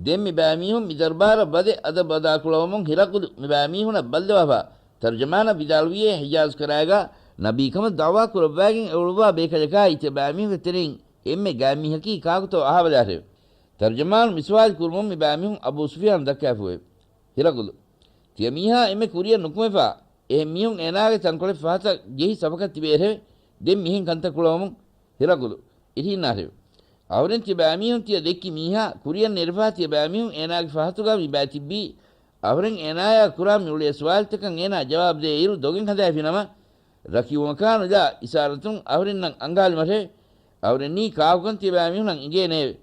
ދެން މި ބައިމީހުން މި ދަރުބާރަށް ވަދެ އަދަބު އަދާކުޅަވުމުން ހިރަގުލު މި ބައިމީހުނަށް ބައްލަވާފާ، ތަރުޖަމާނަށް ވިދާޅުވިއޭ ހިޖާޒް ކަރާގާ ނަބީކަމަށް ދަޢުވާ ކުރައްވާގެން އެ އުޅުއްވާ ބޭކަލަކާއި ތިޔަބައިމީހުންގެ ތެރެއިން އެންމެ ގާތްމީހަކީ ކާކުތޯ އަހާބަލާށެވެ. ތަރުޖަމާނު މި ސުވާލު ކުރުމުން މި ބައިމީހުން އަބޫ ސުފިޔާން ދައްކާފުއެވެ. ހިރަގުލު، ތިޔަ މީހާ އެންމެ ކުރިއަށް ނުކުމެފާ، އެހެން މީހުން އޭނާގެ ތަންކޮޅެއް ފަހަތަށް ޖެހި ސަބަކަށް ތިބޭށެވެ. ދެން މިހެން ކަންތައް ކުޅަވަމުން ހިރަގުލު އިށީންނާށެވެ. އަހުރެން ތިޔަބައިމީހުން ތިޔަ ދެއްކި މީހާ ކުރިއަށް ނެރެފާ ތިޔަބައިމީހުން އޭނާގެ ފަހަތުގާ މި ބައިތިއްބީ އަހުރެން އޭނާޔާ ކުރާ މި އުޅޭ ސުވާލުތަކަށް އޭނާ ޖަވާބު ދޭ އިރު ދޮގެއް ހަދާފިނަމަ، ރަކިވުމަކާ ނުލާ އިޝާރަތުން އަހުރެންނަށް އަންގާލިމަށެވެ. އަހުރެންނީ ކާކުކަން ތިޔަބައި މީހުންނަށް އިނގޭނެއެވެ.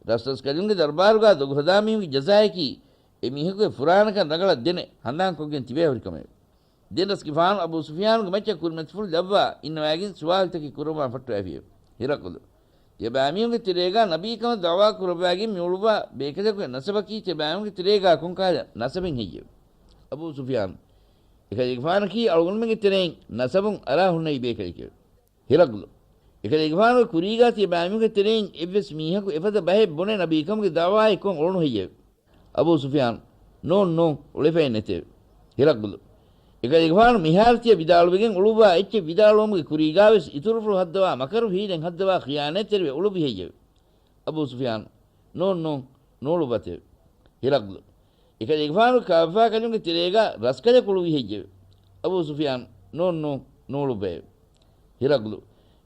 ރަސްރަސްކަލުންގެ ދަރުބާރުގާ ދޮގު ހަދާ މީހުންގެ ޖަޒާއަކީ، އެ މީހަކުގެ ފުރާނަކަން ރަނގަޅަށް ދެނެ ހަނދާންކޮށްގެން ތިބޭ ހުރިކަމެވެ. ދެން ރަސްގެފާނު އަބޫ ސުފިޔާނުގެ މައްޗަށް ކުރިމަތިފުޅު ލައްވާ އިންނަވައިގެން ސުވާލުތަކެއް ކުރައްވާން ފައްޓަވައިފިއެވެ. ހިރަޤުލު، ތިޔަބައިމީހުންގެ ތެރޭގާ ނަބީކަމަށް ދަޢުވާ ކުރައްވައިގެން މިއުޅުއްވާ ބޭކަލަކުގެ ނަސަބަކީ ތިޔަބައިމީހުންގެ ތެރޭގާ ކޮންކަހަލަ ނަސަބެއް ހެއްޔެވެ؟ އަބޫ ސުފިޔާން، އެކަލޭގެފާނަކީ އަޅުގަނޑުމެންގެ ތެރެއިން ނަސަބުން އަރާ ހުންނެވި ބޭކަލެކެވެ. ހިރަޤުލު، އެކަލޭގެފާނުގެ ކުރީގާ ތިޔަބައިމީހުންގެ ތެރެއިން އެއްވެސް މީހަކު އެފަދަ ބަހެއް ބުނެ ނަބީކަމުގެ ދަޢުވާއެއް ކޮށް އުޅުނު ހެއްޔެވެ؟ އަބޫ ސުފިޔާން، ނޫން، ނޫން، އުޅެފައެއް ނެތެވެ. ހިރަޤުލު، އެކަލޭގެފާނު މިހާރު ތިޔަ ވިދާޅުވެގެން އުޅުއްވާ އެއްޗެއް ވިދާޅުވުމުގެ ކުރީގާވެސް އިތުރުފުޅު ހައްދަވާ މަކަރު ހީލެއް ހައްދަވާ ޚިޔާނަތްތެރިވެ އުޅުއްވި ހެއްޔެވެ؟ އަބޫ ސުފިޔާން، ނޫން، ނޫން، ނޫޅުއްވަތެވެ. ހިރަޤުލު، އެކަލޭގެފާނު ކާފާ ކަލުންގެ ތެރޭގާ ރަސްކަލަކު އުޅުއްވި ހެއްޔެވެ؟ އަބޫ ސުފިޔާން، ނޫން، ނޫން، ނޫޅުއްވައެވެ. ހިރަޤުލު،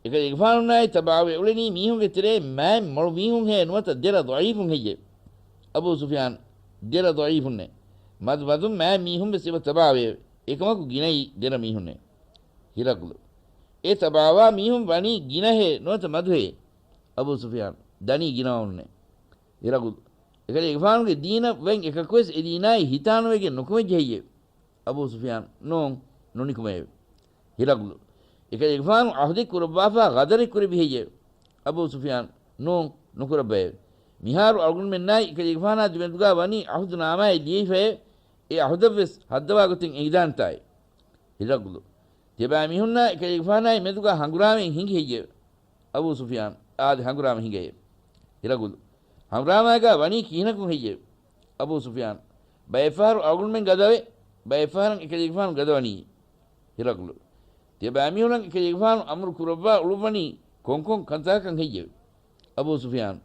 އެކަލޭގެފާނުންނާއި ތަބާވެ އުޅެނީ މީހުންގެ ތެރޭ މާތް މޮޅު މީހުންހޭ ނުވަތަ ދެރަ ޟަޢީފުން ހެއްޔެވެ؟ އަބޫ ސުފިޔާން، ދެރަ ޟަޢީފުންނޭ. މަދު މަދުން މާތް މީހުން ވެސް އެބަ ތަބާވެއެވެ. އެކަމަކު ގިނައީ ދެރަ މީހުންނޭ. ހިރަޤުލު، އެ ތަބާވާ މީހުން ވަނީ ގިނަހޭ ނުވަތަ މަދުހޭ؟ އަބޫ ސުފިޔާން، ދަނީ ގިނަވަމުންނޭ. ހިރަޤުލު، އެކަލޭގެފާނުގެ ދީނަށް ވެން އެކަކުވެސް އެ ދީނާއި ހިތާނުވެގެން ނުކުމެއްޖެ ހެއްޔެވެ؟ އަބޫ ސުފިޔާން، ނޫން، ނުނިކުމެއެވެ. ހިރަޤުލު، އެކަލޭގެފާނު ޢަހުދެއް ކުރައްވާފާ ޣަދަރެއް ކުރެއްވި ހެއްޔެވެ؟ އަބޫ ސުފިޔާން، ނޫން، ނުކުރައްވައެވެ. މިހާރު އަޅުގަނޑުމެންނާއި އެކަލޭގެފާނާ ދެމެދުގާ ވަނީ ޢަހުދުނާމާއެއް ލިޔެވިފައެވެ. އެ ޢަހުދަށްވެސް ހައްދަވާގޮތެއް އެނގިދާނެތާއެވެ. ހިރަޤުލު، ތިޔަބައިމީހުންނާ އެކަލޭގެފާނާއި މެދުގާ ހަނގުރާމައެއް ހިނގި ހެއްޔެވެ؟ އަބޫ ސުފިޔާން، އާދެ، ހަނގުރާމަ ހިނގައެވެ. ހިރަޤުލު، ހަނގުރާމައިގާ ވަނީ ކިހިނަކުން ހެއްޔެވެ؟ އަބޫ ސުފިޔާން، ބައެއްފަހަރު އަޅުގަނޑުމެން ގަދަވެ، ބައެއްފަހަރަށް އެކަލޭގެފާނު ގަދަވަނީ. ހިރަޤުލު، ތިޔަބައިމީހުނަށް އެކަލޭގެފާނު އަމުރު ކުރައްވާ އުޅުއްވަނީ ކޮންކޮން ކަންތަކަކަށް ހެއްޔެވެ؟ އަބޫ ސުފިޔާން،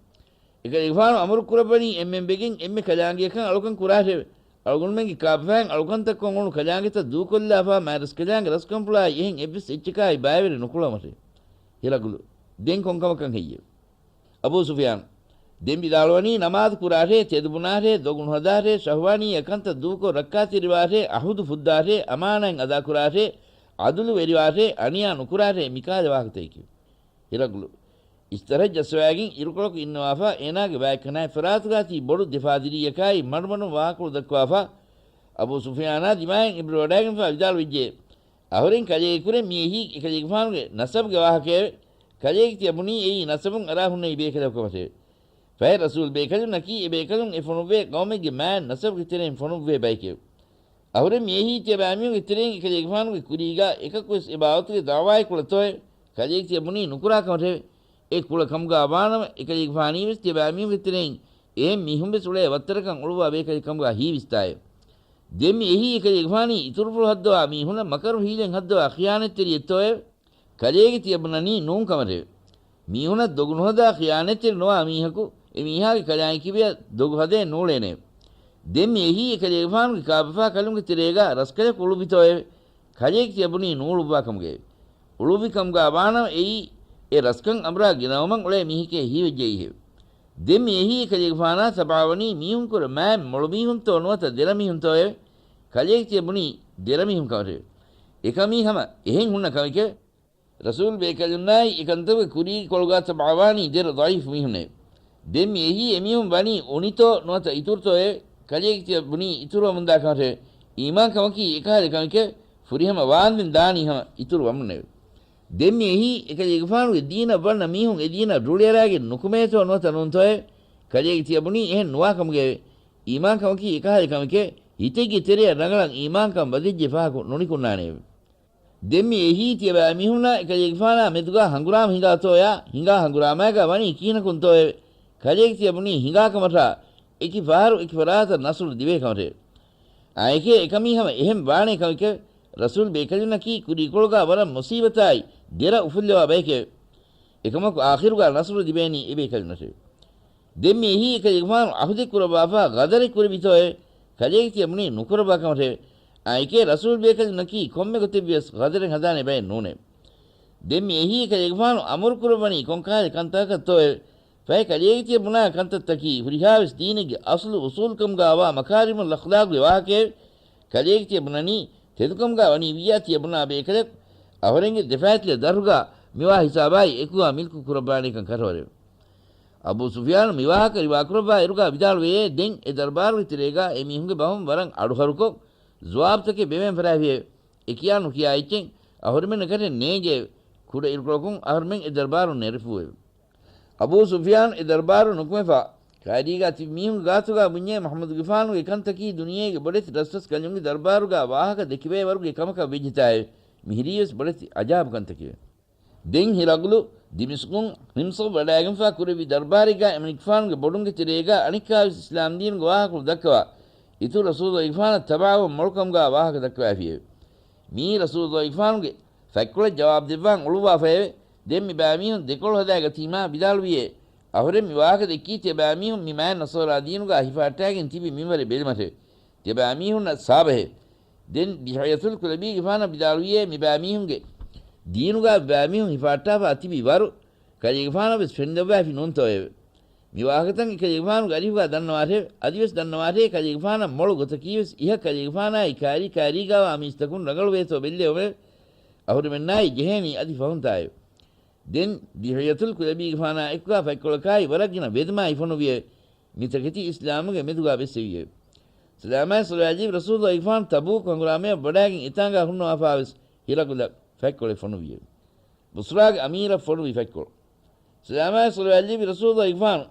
އެކަލޭގެފާނު އަމުރު ކުރައްވަނީ އެންމެން ވެގެން އެންމެ ކަލާނގެއަކަށް އަޅުކަން ކުރާށެވެ. އަޅުގަނޑުމެންގެ ކާފައިން އަޅުކަންތައް ކޮށް އުޅުނު ކަލާނގެތައް ދޫކޮށްލާފާ މާތްރަސްކަލާނގެ ރަސްކަންފުޅާއި އެހެން އެއްވެސް އެއްޗަކާއި ބައިވެރި ނުކުޅަމަށެވެ. ހިރަޤުލު، ދެން ކޮންކަމަކަށް ހެއްޔެވެ؟ އަބޫ ސުފިޔާން، ދެން ވިދާޅުވަނީ ނަމާދު ކުރާށޭ، ތެދު ބުނާށޭ، ދޮގު ނުހަދާށޭ، ޝަހުވާނީ އެކަންތައް ދޫކޮށް ރައްކާތެރިވާށޭ، އަހުދު ފުއްދާށޭ، އަމާނާތް އަދާކުރާށޭ، ޢަދުލުވެރިވާށޭ، އަނިޔާ ނުކުރާށޭ، މިކަހަލަ ވާހަކަތަކެކެވެ. ހިރަޤުލު، އިސްތަށަށް ޖައްސަވައިގެން އިރުކޮޅަކު އިންނަވާފަ، އޭނާގެ ވާތްކަނާތް ފަރާތުގާތީ ބޮޑު ދެ ފާދިރީއަކާއި މަޑުމަޑުން ވާހަކަފުޅު ދައްކަވާފަ، އަބޫ ސުފިޔާނާ ދިމާއިން އިބްރަވަޑައިގެންފާ ވިދާޅުވެއްޖެ، އަހުރެން ކަލޭގެކުރެން މި އެހީ އެކަލޭގެފާނުގެ ނަސަބުގެ ވާހަކައެވެ. ކަލޭގެ ތިޔަ ބުނީ އެއީ ނަސަބުން އަރާ ހުންނެވި ބޭކަލަކު ކަމަށެވެ. ފަހެ ރަސޫލް ބޭކަލުންނަކީ އެ ބޭކަލުން އެ ފޮނުއްވޭ ޤައުމެއްގެ މާތް ނަސަބުގެ ތެރެއިން ފޮނުއްވޭ ބައެކެވެ. އަހުރެން މި އެހީ ތިޔަބައިމީހުންގެ ތެރެއިން އެކަލޭގެފާނުގެ ކުރީގާ އެކަކުވެސް އެ ބާވަތުގެ ދަޢުވާއެއް ކުޅަތޯއެވެ؟ ކަލޭގެ ތިޔަ ބުނީ ނުކުރާ ކަމަށެވެ. އެ ކުޅަ ކަމުގާ ވާނަމަ އެކަލޭގެފާނީވެސް ތިޔަބައިމީހުންގެ ތެރެއިން އެހެން މީހުންވެސް އުޅޭ ވައްތަރަކަށް އުޅުއްވާ ބޭކަލެއް ކަމުގާ ހީވިސްތާއެވެ. ދެން މި އެހީ އެކަލޭގެފާނީ އިތުރުފުޅު ހައްދަވާ މީހުންނަށް މަކަރު ހީލެއް ހައްދަވާ ޚިޔާނަތްތެރިއެއްތޯއެވެ؟ ކަލޭގެ ތިޔަ ބުނަނީ ނޫން ކަމަށެވެ. މީހުނަށް ދޮގު ނުހަދާ ޚިޔާނަތްތެރި ނުވާ މީހަކު އެ މީހާގެ ކަލާނގެ ކިބަޔަށް ދޮގު ހަދައެއް ނޫޅޭނެއެވެ. ދެން މި އެހީ އެކަލޭގެފާނުގެ ކާބަފާ ކަލުންގެ ތެރޭގާ ރަސްކަލަކު އުޅުއްވިތޯއެވެ؟ ކަލޭގެ ތިޔަ ބުނީ ނޫޅުއްވާ ކަމުގައެވެ. އުޅުއްވި ކަމުގާ ވާނަމަ އެއީ އެ ރަސްކަން އަނބުރާ ގިނަވަމަން އުޅޭ މީހެކޭ ހީވެއްޖައީހެވެ. ދެން މި އެހީ އެކަލޭގެފާނާ ތަބާވަނީ މީހުންކުރެ މާތް މޮޅު މީހުންތޯ ނުވަތަ ދެރަ މީހުންތޯއެވެ؟ ކަލޭގެ ތިޔަ ބުނީ ދެރަ މީހުން ކަމަށެވެ. އެކަމީ ހަމަ އެހެން ހުންނަ ކަމެކެވެ. ރަސޫލް ބޭކަލުންނާއި އެކަންތަކުގެ ކުރީގެ ކޮޅުގާ ތަބާވާނީ ދެރަ ޟަޢީފު މީހުންނެވެ. ދެން މި އެހީ އެމީހުން ވަނީ އުނިތޯ ނުވަތަ އިތުރުތޯއެވެ؟ ކަލޭގެ ތިޔަ ބުނީ އިތުރުވަމުންދާ ކަމަށެވެ. އީމާން ކަމަކީ އެކަހަލަ ކަމެކެވެ. ފުރިހަމަ ވާންދެން ދާނީ ހަމަ އިތުރު ވަމުންނެވެ. ދެން މި އެހީ އެކަލޭގެފާނުގެ ދީނަށް ވަންނަ މީހުން އެ ދީނަށް ރުޅިއަރާގެން ނުކުމޭތޯ ނުވަތަ ނޫންތޯއެވެ؟ ކަލޭގެ ތިޔަ ބުނީ އެހެން ނުވާ ކަމުގައެވެ. އީމާން ކަމަކީ އެކަހަލަ ކަމެކެވެ. ހިތެއްގެ ތެރެއަށް ރަނގަޅަށް އީމާންކަން ވަދެއްޖެ ފަހަކު ނުނިކުންނާނެއެވެ. ދެން މި އެހީ ތިޔަބައިމީހުންނާ އެކަލޭގެފާނާ މެދުގާ ހަނގުރާމަ ހިނގާތޯޔާ، ހިނގާ ހަނގުރާމައިގާ ވަނީ ކިހިނަކުންތޯއެވެ؟ ކަލޭގެ ތިޔަ ބުނީ ހިނގާ ކަމަށާ، އެކި ފަހަރު އެކި ފަރާތަށް ނަޞްރު ދިވޭ ކަމަށެވެ. އާއެކޭ އެކަމީ ހަމަ އެހެން ވާނޭ ކަމެކެވެ. ރަސޫލް ބޭކަލުންނަކީ ކުރީކޮޅުގާ ވަރަށް މުޞީބަތާއި ދެރަ އުފުއްލަވާ ބައެކެވެ. އެކަމަކު އާޚިރުގާ ނަޞްރު ލިބޭނީ އެ ބޭކަލުންނަށެވެ. ދެން މި އެހީ އެކަލޭގެފާނު ޢަހުދެއް ކުރައްވާފާ ޣަދަރެއް ކުރެއްވިތޯއެވެ؟ ކަލޭގެ ތިޔަ ބުނީ ނުކުރައްވާ ކަމަށެވެ. އާއެކޭ ރަސޫލް ބޭކަލުންނަކީ ކޮންމެ ގޮތެއްވިޔަސް ޣަދަރެއް ހަދާނެ ބައެއް ނޫނެވެ. ދެން މި އެހީ އެކަލޭގެފާނު އަމުރު ކުރައްވަނީ ކޮންކަހަލަ ކަންތަކަކަށްތޯއެވެ؟ ފަހެ ކަލޭގެ ތިޔަ ބުނާ ކަންތައްތަކީ ހުރިހާވެސް ދީނެއްގެ އަސްލު އުސޫލުކަމުގާވާ މަކާރިމުލް އަޚްލާގުގެ ވާހަކައެވެ. ކަލޭގެ ތިޔަ ބުނަނީ ތެދުކަމުގާ ވަނީ ވިއްޔާ ތިޔަ ބުނާ ބޭކަލެއް އަހުރެންގެ ދެފައިތިލަ ދަށުގާ މިވާ ހިސާބާއި އެކުގާ މިލްކު ކުރައްވާނޭކަން ކަށަވަރެވެ. އަބޫ ސުފްޔާނު މިވާހަކަ ރިވާކުރައްވާ އިރުގާ ވިދާޅުވެޔޭ، ދެން އެ ދަރުބާރުގެ ތެރޭގާ އެ މީހުންގެ ބަހުން ވަރަށް އަޑުހަރުކޮށް، ޒުވާބުތަކެއް ބޭނުންފަރާފިއެވެ. އެ ކިޔާ ނުކިޔާ އެއްޗެއް އަހުރެމެންނަކަށެއް ނޭނގެއެވެ. ކުޑަ އިރުކޮޅަކުން އަހުރެމެން އެ ދަރުބާރުން ނެރެފޫއެވެ. އަބޫ ސުފްޔާން އެ ދަރުބާރު ނުކުމެފާ، ކައިރީގާ ތިބި މީހުންގެ ގާތުގާ ބުންޏޭ، މުޙައްމަދުގެފާނުގެ ކަންތަކީ ދުނިޔޭގެ ބޮޑެތި ރަސްރަސް ކަލުންގެ ދަރުބާރުގާ ވާހަކަ ދެކިބޭވަރުގެ ކަމަކަށް ވެއްޖެތާއެވެ. މިހިރީވެސް ބޮޑެތި އަޖާބު ކަންތަކެވެ. ދެން ހިރަގުލު ދިމިޝްޤުން ހިމްޞަށް ވަޑައިގެންފާ ކުރެއްވި ދަރުބާރެއްގާ އެމަނިކުފާނުގެ ބޮޑުންގެ ތެރޭގާ އަނެއްކާވެސް އިސްލާމްދީނުގެ ވާހަކަފުޅު ދައްކަވާ، އިތުރު ރަސޫލުގެފާނަށް ތަބާވަން މޮޅުކަމުގާ ވާހަކަ ދައްކަވައިފިއެވެ. މިއީ ރަސޫލުގެފާނުގެ ފަތްކޮޅަށް ޖަވާބު ދެއްވާން އުޅުއްވާފައެވެ. ދެން މި ބައިމީހުން ދެކޮޅު ހަދާގަތީމާ ވިދާޅުވިއޭ، އަހުރެން މި ވާހަކަ ދެއްކީ ތިޔަބައިމީހުން މި މާތް ނަޞާރާ ދީނުގާ ހިފަހައްޓާގެން ތިބި މިންވަރެއް ބެލުމަށެވެ. ތިޔަބައިމީހުންނަށް ސާބަހެވެ. ދެން ދިހްޔަތުލް ކުލަބީގެފާނަށް ވިދާޅުވިއޭ، މި ބައިމީހުންގެ ދީނުގާ މި ބައިމީހުން ހިފަހައްޓާފާ ތިބި ވަރު ކަލޭގެފާނަށް ވެސް ފެނިލައްވައިފި ނޫންތޯއެވެ. މި ވާހަކަތައް އެކަލޭގެފާނުގެ އަރިހުގާ ދަންނަވާށެވެ. އަދިވެސް ދަންނަވާށޭ، ކަލޭގެފާނަށް މޮޅު ގޮތަކީވެސް އިހަށް ކަލޭގެފާނާއި ކާރި ކާރީގާވާ މީސްތަކުން ރަނގަޅުވޭތޯ ބެއްލެވުމެވެ. އަހުރެމެންނާއި ޖެހޭނީ އަދި ފަހުންތާއެވެ. ދެން ދިހްޔަތުލް ކުލަބީގެފާނާ އެކުގާ ފަތްކޮޅަކާއި ވަރަށް ގިނަ ވެދުމާއި ފޮނުވިއެވެ. މިތަކެތި އިސްލާމުގެ މެދުގާ ބެއްސެވިއެވެ. ސަލާމާއި ޞަލަވާތް ލިބި ރަސޫލުގެފާނު ތަބޫކު ހަނގުރާމަޔަށް ވަޑައިގެން އެތާނގާ ހުންނަވާފާވެސް ހިރަގުލަށް ފަތްކޮޅެއް ފޮނުވިއެވެ. ބުޞްރާގެ އަމީރަށް ފޮނުވި ފަތްކޮޅު. ސަލާމާއި ޞަލަވާތް ލިބި ރަސޫލުގެފާނު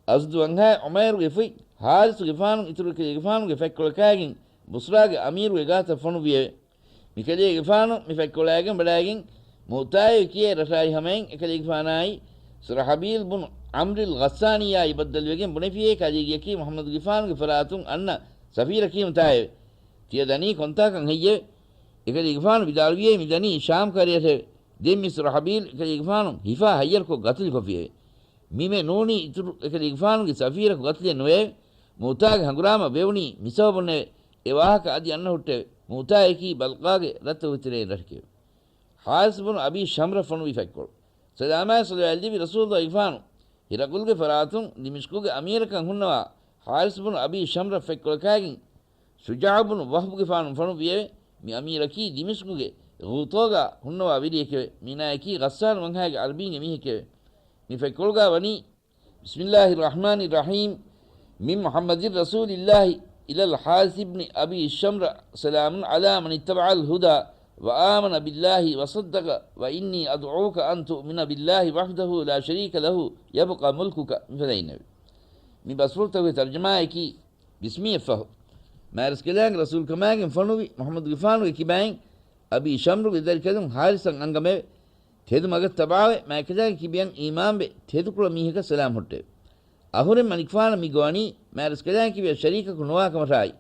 އަސްދު ވަންހާގެ އުމައިރުގެ ފުތް ޙާރިޘުގެފާނު އިތުރު އެކަލޭގެފާނުގެ ފަތްކޮޅަކާގެން ބުޞްރާގެ އަމީރުގެ ގާތަށް ފޮނުވިއެވެ. މިކަލޭގެފާނު މި ފަތްކޮޅާގެން ވަޑައިގެން މުއުތާއޭ ކިޔޭ ރަށާއި ހަމައިން އެކަލޭގެފާނާއި ސުރަޙަބީލް ބުނު ޢަމްރިލް ޣައްސާނީއާއި ބައްދަލުވެގެން ބުނެފިއޭ، ކަލޭގެއަކީ މުޙައްމަދުގެފާނުގެ ފަރާތުން އަންނަ ސަފީރަކީމުތާއެވެ. ތިޔަ ދަނީ ކޮންތާކަން ހެއްޔެވެ؟ އެކަލޭގެފާނު ވިދާޅުވިއޭ، މި ދަނީ ޝާމް ކަރަޔަށެވެ. ދެން މި ސުރަޙަބީލް އެކަލޭގެފާނު ހިފާ ހައްޔަރުކޮށް ގަތުލުކޮށްފިއެވެ. މިމެ ނޫނީ އިތުރު އެކަލޭގެފާނުގެ ސަފީރަކު ގަތުލެއް ނުވެއެވެ. މުއުތާގެ ހަނގުރާމަ ވެވުނީ މި ސަބަބުންނެވެ. އެ ވާހަކަ އަދި އަންނަ ހުއްޓެވެ. މުއުތާއަކީ ބަލްޤާގެ ރަށްތަކުގެ ތެރެއިން ރަށެކެވެ. ޙާރިޘް ބުނު އަބީ ޝަމްރަށް ފޮނުވި ފަތްކޮޅު. ސަލާމާއި ޞަލަވާތް ލިބި ރަސޫލުގެފާނު ހިރަގުލުގެ ފަރާތުން ދިމިޝްޤުގެ އަމީރަކަށް ހުންނަވާ ޙާރިޘް ބުނު އަބީ ޝަމްރަށް ފަތްކޮޅަކާގެން ޝުޖާޢު ބުނު ވަހްބުގެފާނު ފޮނުއްވިއެވެ. މި އަމީރަކީ ދިމިޝްޤުގެ ޣޫޠޯގާ ހުންނަވާ ވެރިއެކެވެ. މީނާއަކީ ޣައްސާން ވަންހާގެ ޢަރަބީންގެ މީހެކެވެ. މި ފަތްކޮޅުގާ ވަނީ، بسم الله الرحمن الرحيم، من محمد رسول الله إلى الحارث بن أبي شمرة، سلام على من اتبع الهدى وآمن بالله وصدق، وإني أدعوك أن تؤمن بالله وحده لا شريك له يبق ملكك، މިފަދައިންނެވެ. މި ބަސްފުޅުތަކުގެ ތަރުޖަމާއަކީ، ބިސްމީއަށްފަހު، މާތްރަސްކަލާނގެ ރަސޫލުކަމާގެން ފޮނުވި މުޙައްމަދުގެފާނުގެ ކިބައިން އަބީ ޝަމްރުގެ ދަރިކަލުން ޙާރިޘަށް އަންގަމެވެ. ތެދު މަގަށް ތަބާވެ، މާތްކަލާނގެ ކިބައިން އީމާންވެ، ތެދުކުޅަ މީހަކަށް ސަލާމް ހުއްޓެވެ. އަހުރެން މަނިކުފާނަށް މި ގޮވަނީ، މާތްރަސްކަލާނގެ ކިބަޔަށް ޝަރީކަކު ނުވާ ކަމަށާއި،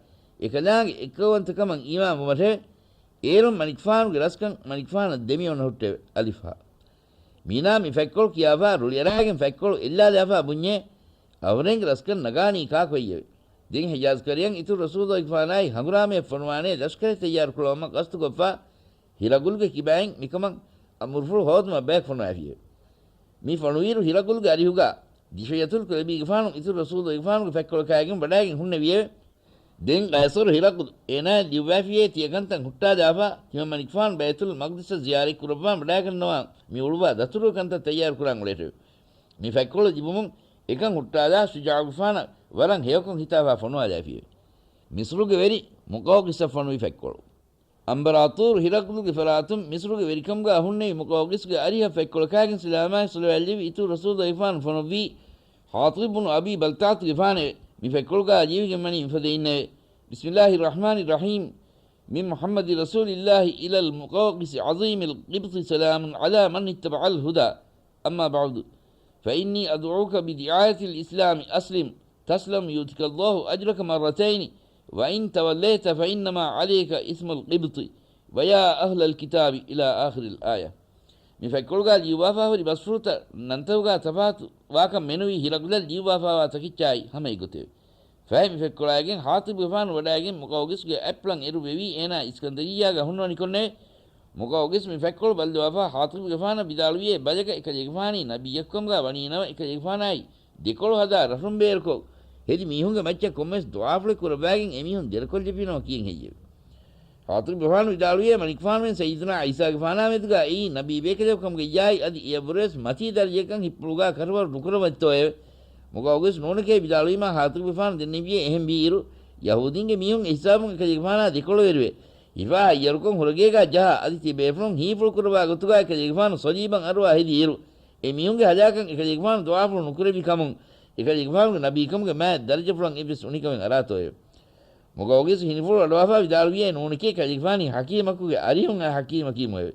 އެކަލާނގެ އެއްކައުވަންތަކަމަށް އީމާންވުމަށެވެ. އޭރުން މަނިކުފާނުގެ ރަސްކަން މަނިކުފާނަށް ދެމިއޮންނަ ހުއްޓެވެ. އަލިފް ހާ. މީނާ މި ފަތްކޮޅު ކިޔާފާ ރުޅިއަރާގެން ފަތްކޮޅު އެއްލާލާފާ ބުންޏޭ، އަހުރެންގެ ރަސްކަން ނަގާނީ ކާކު އެއްޔެވެ؟ ދެން ހިޖާޒް ކަރަޔަށް އިތުރު ރަސޫލުގެފާނާއި ހަނގުރާމަޔަށް ފޮނުވާނޭ ލަޝްކަރެއް ތައްޔާރުކުރައްވުމަށް ގަސްތުކޮށްފާ، ހިރަގުލުގެ ކިބައިން މިކަމަށް އަމުރުފުޅު ހޯދުމަށް ބަޔަކު ފޮނުވާފިއެވެ. މި ފޮނުވިއިރު ހިރަގުލުގެ އަރިހުގާ ދިހްޔަތުލް ކުލަބީގެފާނު އިތުރު ރަސޫލުގެފާނުގެ ފަތްކޮޅަކާގެން ވަޑައިގެން ހުންނެވިއެވެ. ދެން ގައިޞަރު ހިރަގުލު އޭނާއަށް ލިޔުއްވާފިއޭ ތިޔަ ކަންތައް ހުއްޓާލާފާ، ތިމަން މަނިކުފާނު ބައިތުލް މަގްދިސަށް ޒިޔާރަތް ކުރައްވާން ވަޑައިގަންނަވާން މި އުޅުއްވާ ދަތުރުގެ ކަންތައް ތައްޔާރު ކުރާން އުޅޭށެވެ. މި ފަތްކޮޅު ލިބުމުން އެކަން ހުއްޓާލާ ޝުޖާޢުގެފާނަށް ވަރަށް ހެޔޮކޮށް ހިތާފާ ފޮނުވާލާފިއެވެ. މިޞްރުގެ ވެރި މުޤައުޤިސަށް ފޮނުވި ފަތްކޮޅު. އަނބަރާޠޫރު ހިރަގުލުގެ ފަރާތުން މިޞްރުގެ ވެރިކަމުގާ ހުންނެވި މުޤައުޤިސްގެ އަރިހަށް ފަތްކޮޅަކާގެން ސަލާމާއި ޞަލަވާތް ލިބި އިތުރު ރަސޫލުގެފާނު ފޮނުއްވީ ޙާޠިބް ބުނު އަބީ ބަލްތަޢަތުގެފާނެވެ. މި ފަތްކޮޅުގާ ލިޔެވިގެންވަނީ މިފަދައިންނެވެ. بسم الله الرحمن الرحيم. من محمد رسول الله إلى المقوقس عظيم القبط، سلام على من اتبع الهدى. أما بعد، فإني أدعوك بدعاية الإسلام، أسلم تسلم يؤتك الله أجرك مرتين، وإن توليت فإنما عليك إثم القبط، ويا أهل الكتاب، إلى آخر الآية. މި ފަތްކޮޅުގާ ލިޔުއްވާފާ ހުރި ބަސްފުޅުތައް ނަންތަކުގާ ތަފާތު ވާކަން މެނުވީ ހިރަގުލަށް ލިޔުއްވާފާވާ ތަކެއްޗާއި ހަމަ އެގޮތެވެ. ފަހެ މި ފަތްކޮޅާގެން ޙާޠިބުގެފާނު ވަޑައިގެން މުޤައުޤިސްގެ އަތްޕުޅަށް އެރުވެވީ އޭނާ އިސްކަންދަރިއްޔާގަ ހުންނަވަނިކޮށްނެވެ. މުގައިގަސް މި ފަތްކޮޅު ބައްލަވާފަ ޙާޠިބުގެފާނަށް ވިދާޅުވިއޭ، ބަލަކަށް އެކަލޭގެފާނީ ނަބިއްޔަކުކަމުގަ ވަނީނަމަ، އެކަލޭގެފާނާއި ދެކޮޅު ހަދާ ރަށުން ބޭރުކޮށް، ހެދި މީހުންގެ މައްޗަށް ކޮންމެސް ދުޢާފުޅެއް ކުރައްވާގެން އެމީހުން ދެރަކޮށްލެއްވިނަމަ ކިޔެން ހެއްޔެވެ؟ ޙާޠިބުގެފާނު ވިދާޅުވިއޭ، މަނިކުފާނުވެސް ސައްޔިދުނާ ޢީސާގެފާނާ މެދުގަ އެއީ ނަބީ ބޭކަލެއް ކަމުގައްޔާއި އަދި އެއަށްވުރެވެސް މަތީ ދަރަޖައަކަށް ހިތްޕުޅުގަ ކަށަވަރު ނުކުރައްވައްތޯއެވެ؟ މުގައިގަސް ނޫނެކޭ ވިދާޅުވީމާ ޙާޠިބުގެފާނު ދެންނެވިއޭ، އެހެން ވީއިރު، ޔަހޫދީންގެ މީހުން އެ ހިސާބުން އެކަލޭގެފާނާ ދެކޮޅުވެރިވެ، ހިފާ ހައްޔަރުކޮށް ހުރަގޭގަ ޖަހާ އަދި ތިބޭފުޅުން ހީފުޅު ކުރައްވާ ގޮތުގަ އެކަލޭގެފާނު ޞަލީބަށް އަރުވާ ހެދިއިރު، އެ މީހުންގެ ހަލާކަށް އެކަލޭގެފާނު ދުޢާފުޅު ނުކުރެއްވި ކަމުން، އެކަލޭގެފާނުގެ ނަބީކަމުގެ މާތް ދަރަޖަފުޅަށް އެއްވެސް އުނިކަމެއް އަރާތޯއެވެ؟ މުގައިގަސް ހިނިފުޅު އަޑުއަހާ ވިދާޅުވިއޭ، ނޫނެކޭ ކަލޭގެފާނީ ޙަކީމަކުގެ އަރިހުން އައި ޙަކީމަކީމުއެވެ.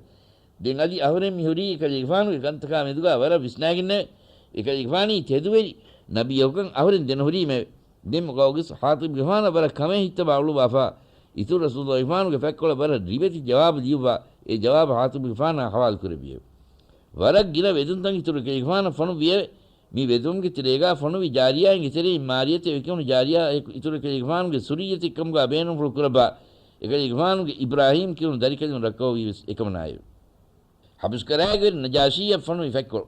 ދެން އަދި އަހުރެން މި ހުރީ އެކަލޭގެފާނުގެ ކަންތަކާ މެދުގަ ވަރަށް ވިސްނާގެންނެވެ. އެކަލޭގެފާނީ ތެދުވެރި ނަބިއްޔަކުކަން އަހުރެން ދެނެހުރީމެވެ. ދެން މުގައިގަސް ޙާޠިބުގެފާނަށް ވަރަށް ކަމޭ ހިތްތަބާ އުޅުއްވާފަ، އިތުރު ރަސޫލުގެފާނުގެ ފަތްކޮޅަށް ވަރަށް ރިވެތި ޖަވާބު ލިޔުއްވާ، އެ ޖަވާބު ޙާޠިބުގެފާނާ ޙަވާލު ކުރެއްވިއެވެ. ވަރަށް ގިނަ ވެދުންތައް އިތުރު އެކަލޭގެފާނަށް ފޮނުއްވިއެވެ. މި ވެދުމުގެ ތެރޭގަ ފޮނުވި ޖާރިޔާއިންގެ ތެރެއިން މާރިޔަތޭ ވެކިވުނު ޖާރިޔާއަކު އިތުރު އެކަލޭގެފާނުގެ ސުރިއްޔަތެއް ކަމުގަ ބޭނުންފުޅު ކުރައްވާ، އެކަލޭގެފާނުގެ އިބްރާހީމް ކިޔުނު ދަރިކަލުން ރައްކައުވީވެސް އެކަމަނާއެވެ. ޙަބުސްކަރާގެވެރި ނަޖާޝީއަށް ފޮނުވި ފަތްކޮޅު.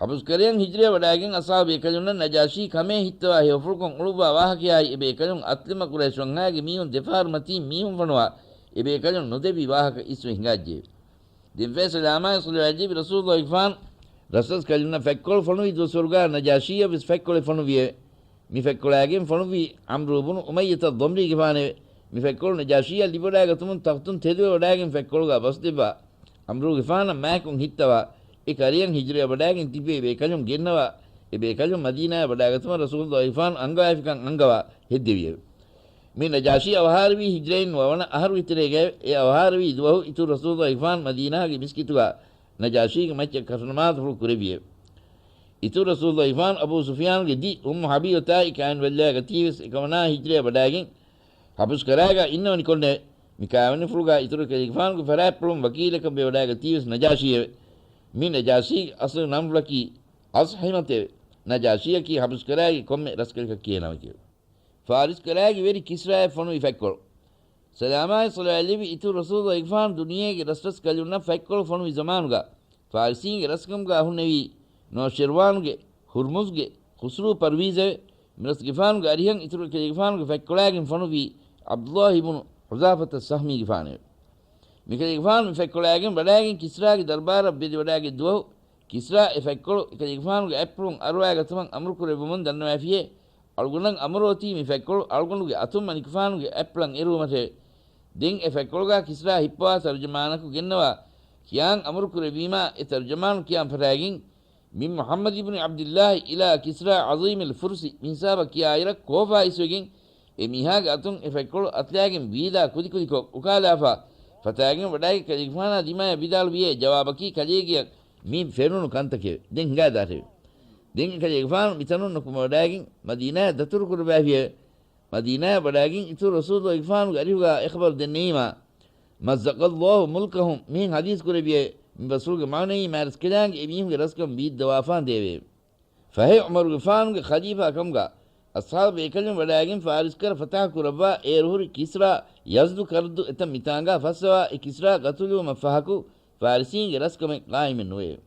ޙަބުސްކަރަޔަށް ހިޖްރަޔަށް ވަޑާގެން އަޞްޙާބު ބޭކަލުންނަށް ނަޖާޝީ ކަމޭ ހިއްތަވާ ހެޔޮފުޅުކޮށް އުޅުއްވާ ވާހަކަޔާއި އެބޭކަލުން އަސްލަމަ ޤުރައިޝް ވަންހާގެ މީހުން ދެފަހަރު މަތީން މީހުން ފޮނުވާ އެބޭކަލުން ނުދެއްވި ވާހަކަ އިސްވެ ހިނގާއްޖެއެވެ. ދެންފަހެ ސަލާމާއި ޞަލަވާތް ލިބި ރަސޫލުގެފާނު ރަސްރަސްކަލުންނަށް ފަތްކޮޅު ފޮނުވި ދުވަސްވަރުގަ ނަޖާޝީއަށް ވެސް ފަތްކޮޅެއް ފޮނުވިއެވެ. މި ފަތްކޮޅާގެން ފޮނުއްވީ ޢަމްރޫ ބުނު އުމައްޔަތަށް ޟަމްރީގެފާނެވެ. މި ފަތްކޮޅު ނަޖާޝީއަށް ލިބިވަޑާގަތުމުން ތަޚްތުން ތެދުވެވަޑާގެން ފަތްކޮޅުގަ ބަސްދެއްވާ ޢަމްރޫގެފާނަށް މާތްކޮށް ހިއްތަވާ، އެ ކަރަޔަށް ހިޖްރަޔަށް ވަޑާގެން ތިއްބެވި ބޭކަލުން ގެންނަވާ، އެ ބޭކަލުން މަދީނާއަށް ވަޑާގަތުމަށް ރަސޫލުގެފާނު އަންގަވާފިކަން އަންގަވާ ހެއްދެވިއެވެ. މި ނަޖާޝީ އަވަހާރަވީ ހިޖްރައިން ނުވަވަނަ އަހަރުގެ ތެރޭގައެވެ. އެ އަވަހާރަވީ ދުވަހު އިތުރު ރަސޫލުގެފާނު މަދީނާގެ މިސްކިތުގަ ނަޖާޝީގެ މައްޗަށް ކަށުނަމާދުފުޅު ކުރެއްވިއެވެ. އިތުރު ރަސޫލުގެފާނު އަބޫ ސުފިޔާނުގެ ދި އުއްމު ޙަބީބަތާއި ކާންވެއްލާގަތީވެސް އެކަމަނާ ހިޖްރަޔަށް ވަޑާގެން ޙަބުސްކަރާގަ އިންނަވަނިކޮށްނެވެ. މި ކާވެނިފުޅުގަ އިތުރު އެކަލޭގެފާނުގެ ފަރާތްޕުޅުން ވަކީލަކަށް ވެވަޑާގަތީވެސް ނަޖާޝީއެވެ. މި ނަޖާޝީގެ އަސްލު ނަންފުޅަކީ އަސްހިމަތެވެ. ނަޖާޝީއަކީ ޙަބުސްކަރާގެ ކޮންމެ ރަސްކަލަކަށް ކިޔޭ ނަމެކެވެ. ފާރިސްކަރާގެ ވެރި ކިސްރާއަށް ފޮނުވި ފަތްކޮޅު. ސަލާމާއި ޞަލަވާތް ލިބި އިތުރު ރަސޫލުގެފާނު ދުނިޔޭގެ ރަސްރަސްކަލުންނަށް ފަތްކޮޅު ފޮނުވި ޒަމާނުގަ، ފާރިސީންގެ ރަސްކަމުގަ ހުންނެވީ ނޯޝިރްވާނުގެ ހުރްމުޒްގެ ޚުސްރޫ ޕަރުވީޒެވެ. މިރަސްގެފާނުގެ އަރިހަށް އިތުރު އެކަލޭގެފާނުގެ ފަތްކޮޅާގެން ފޮނުއްވީ ޢަބްދުﷲ އިބްނު ޙުޛާފަތައް ސަހްމީގެފާނެވެ. މިކަލޭގެފާނު މި ފަތްކޮޅާގެން ވަޑާގެން ކިސްރާގެ ދަރުބާރަށް ވެދިވަޑާގެ ދުވަހު، ކިސްރާ އެ ފަތްކޮޅު އެކަލޭގެފާނުގެ އަތްޕުޅުން އަރުވާގަތުމަށް އަމުރު ކުރެއްވުމުން ދަންނަވައިފިއޭ، އަޅުގަނޑަށް އަމުރު އޮތީ މި ފަތްކޮޅު އަޅުގަނޑުގެ އަތުން މަނިކުފާނުގެ އަތްޕުޅަށް އެރުވުމަށެވެ. ދެން އެ ފަތްކޮޅުގަ ކިސްރާ ހިއްޕަވާ ތަރުޖަމާނަކު ގެންނަވާ ކިޔާން އަމުރު ކުރެއްވީމާ، އެ ތަރުޖަމާނު ކިޔާން ފަށާގެން، މިން މުޙައްމަދު އިބްނު ޢަބްދިއްލާހި އިލާ ކިސްރާ ޢަޒީމިލް ފުރުސި މިހިސާބަށް ކިޔާއިރަށް ކޯފާ އިސްވެގެން، އެ މީހާގެ އަތުން އެ ފަތްކޮޅު އަތުލާގެން ވީދާ ކުދިކުދިކޮށް އުކާލާފާ، ފަތާގެން ވަޑާގެ ކަލޭގެފާނާ ދިމާޔަށް ވިދާޅުވިއޭ، ޖަވާބަކީ ކަލޭގެއަށް މި ފެނުނު ކަންތަކެވެ. ދެން ހިނގާދާށެވެ. ދެން އެކަލޭގެފާނު މިތަނުން ނުކުމެވަޑާގެން މަދީނާއަށް ދަތުރު ކުރައްވައިފިއެވެ. މަދީނާއަށް ވަޑާގެން އިތުރު ރަސޫލުގެފާނުގެ އަރިހުގަ އެ ޚަބަރު ދެންނެވީމާ، މައްޒަޤަﷲ މުލްކަހުމް މިހެން ޙަދީޘް ކުރެއްވިއެވެ. މި ބަސްފުޅުގެ މާނައީ މާތްރަސްކަލާނގެ އެމީހުންގެ ރަސްކަން ވީއްދަވާފާނދޭވެއެވެ. ފަހެ ޢުމަރުގެފާނުގެ ޚަލީފާ ކަމުގަ އަޞްޙާބު ބޭކަލުން ވަޑާގެން ފާރިސްކަރަށް ފަތަޙަ ކުރައްވާ އޭރު ހުރި ކިސްރާ ޔަޒްދު ކަރްދު އެތައް މިތާނގަ ފައްސަވާ އެ ކިސްރާ ގަތުލުވުމަށް ފަހަކު ފާރިސީންގެ ރަސްކަމެއް ޤާއިމެއް ނުވެއެވެ.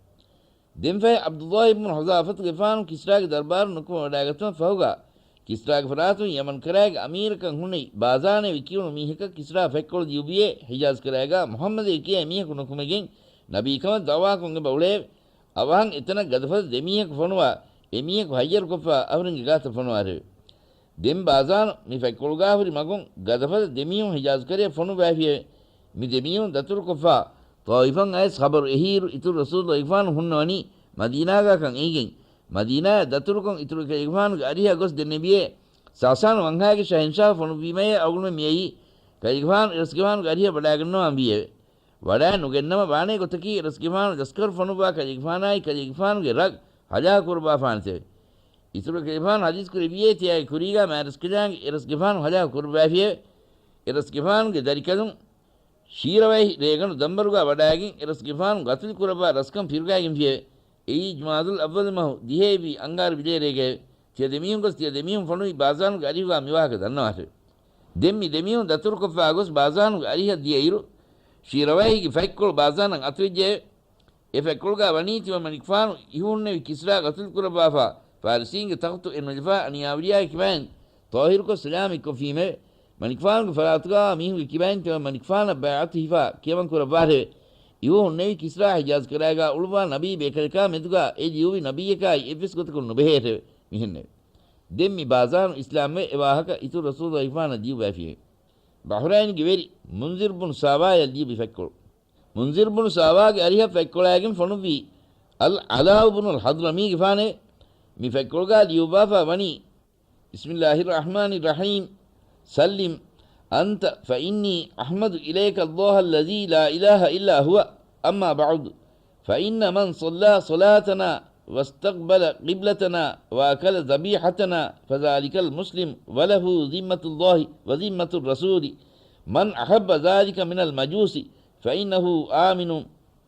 ދެންފަހެ ޢަބްދުﷲ އިބްނު ޙުޛާފަތުގެފާނު ކިސްރާގެ ދަރުބާރު ނުކުމެވަޑާގަތުމަށް ފަހުގަ، ކިސްރާގެ ފަރާތުން ޔަމަން ކަރާގެ އަމީރަކަށް ހުންނެވި ބާޒާނޭ ވެކިވުނު މީހަކަށް ކިސްރާ ފަތްކޮޅު ލިޔުއްވިއޭ، ޙިޖާޒް ކަރާގަ މުޙައްމަދޭ ކިޔޭ މީހަކު ނުކުމެގެން ނަބީކަމަށް ދަޢުވާކޮށް އެބަ އުޅޭވެ. އަވަހަށް އެތަނަށް ގަދަފަދަ ދެމީހަކު ފޮނުވާ، އެމީހަކު ހައްޔަރުކޮށްފާ އަހުރެންގެ ގާތަށް ފޮނުވާށެވެ. ދެން ބާޒާނު މި ފަތްކޮޅުގާ ހުރި މަގުން ގަދަފަދަ ދެމީހުން ޙިޖާޒް ކަރަޔަށް ފޮނުއްވައިފިއެވެ. މި ދެމީހުން ދަތުރުކޮށްފާ، ޠާއިފަށް އައިސް ޚަބަރު އެހިއިރު އިތުރު ރަސޫލުގެފާނު ހުންނަވަނީ މަދީނާގާކަން އެނގިގެން، މަދީނާއަށް ދަތުރުކޮށް އިތުރު ކަލޭގެފާނުގެ އަރިހަށް ގޮސް ދެންނެވިއޭ، ސައްސާނު ވަންހާގެ ޝަހެންޝާހު ފޮނުއްވީމަޔޭ އަޅުގަނޑުމެން މިއައީ ކަލޭގެފާނު އިރަސްގެފާނުގެ އަރިހަށް ވަޑާގަންނަވާން ވީއެވެ. ވަޑާ ނުގެންނަމަ ވާނޭ ގޮތަކީ އިރަސްގެފާނު ލަސްކަރު ފޮނުއްވާ ކަލޭގެފާނާއި ކަލޭގެފާނުގެ ރަށް ހަލާކު ކުރައްވާފާނެތެވެ. އިތުރު ކަލޭގެފާނު ޙަދީޘް ކުރެއްވިއޭ ތިޔާގެ ކުރީގާ މާތްރަސްކަލާނގެ އިރަސްގެފާނު ހަލާކު ކުރައްވައިފިއެވެ. އިރަސްގެފާނުގެ ދަރިކަލުން ޝީރަވައިހި ރޭގަނޑު ދަނބަރުގާ ވަޑާގެން އިރަސްގެފާނު ގަތުލު ކުރައްވާ ރަސްކަން ފިރުގާގެންފިއެވެ. އެއީ ޖުމާދުލް އައްވަލު މަހު ދިހައެއްވީ އަންގާރަ ވިލޭރޭގައެވެ. ތިޔަ ދެމީހުން ގޮސް ތިޔަ ދެމީހުން ފޮނުވި ބާޒާނުގެ އަރިހުގާ މިވާހަކަ ދަންނަވާށެވެ. ދެން މި ދެމީހުން ދަތުރުކޮށްފާ ގޮސް ބާޒާނުގެ އަރިހަށް ދިޔައިރު، ޝީރަވައިހީގެ ފަތްކޮޅު ބާޒާނަށް އަތުވެއްޖެއެވެ. އެ ފަތްކޮޅުގާ ވަނީ ތިމަން މަނިކުފާނު އިހުހުންނެވި ކިސްރާ ގަތުލު ކުރައްވާފާ، ފާރިސީންގެ ތަޚްތު އެއް ނުލިފާ އަނިޔާވެރިޔާގެ ކިބައިން ޠާހިރުކޮށް ސަލާމަތްކޮށްފީމެވެ. މަނިކުފާނުގެ ފަރާތުގާ މީހުންގެ ކިބައިން ތިމަން މަނިކުފާނަށް ބައިޢަތު ހިފާ ކިޔަމަން ކުރައްވާށެވެ. އިހުހުންނެވި ކިސްރާ ހިޖާޒް ކަރައިގާ އުޅުއްވާ ނަބީ ބޭކަލަކާ މެދުގާ އެ ލިޔުއްވި ނަބިއްޔަކާއި އެއްވެސް ގޮތަކުން ނުބެހޭށެވެ. މިހެންނެވެ. ދެން މި ބާޒާނު އިސްލާމްވެ އެ ވާހަކަ އިތުރު ރަސޫލު އިފާނަށް ލިޔުއްވައިފިއެވެ. ބަހުރައިންގެ ވެރި މުންޒިރު ބުނު ސާވާޔަށް ލިޔުއްވި ފަތްކޮޅު. މުންޒިރު ބުނު ސާވާގެ އަރިހަށް ފަތްކޮޅާގެން ފޮނުއްވީ އަލް ޢަލާއު ބުނުލް ޙަޟްރަމީގެފާނެވެ. މި ފަތްކޮޅުގާ ލިޔުއްވާފާ ވަނީ، بسم الله الرحمن الرحيم. سلم أنت فإني أحمد إليك الله الذي لا إله إلا هو. أما بعد، فإن من صلى صلاتنا واستقبل قبلتنا وأكل ذبيحتنا فذلك المسلم وله ذمة الله وذمة الرسول. من أحب ذلك من المجوس فإنه آمن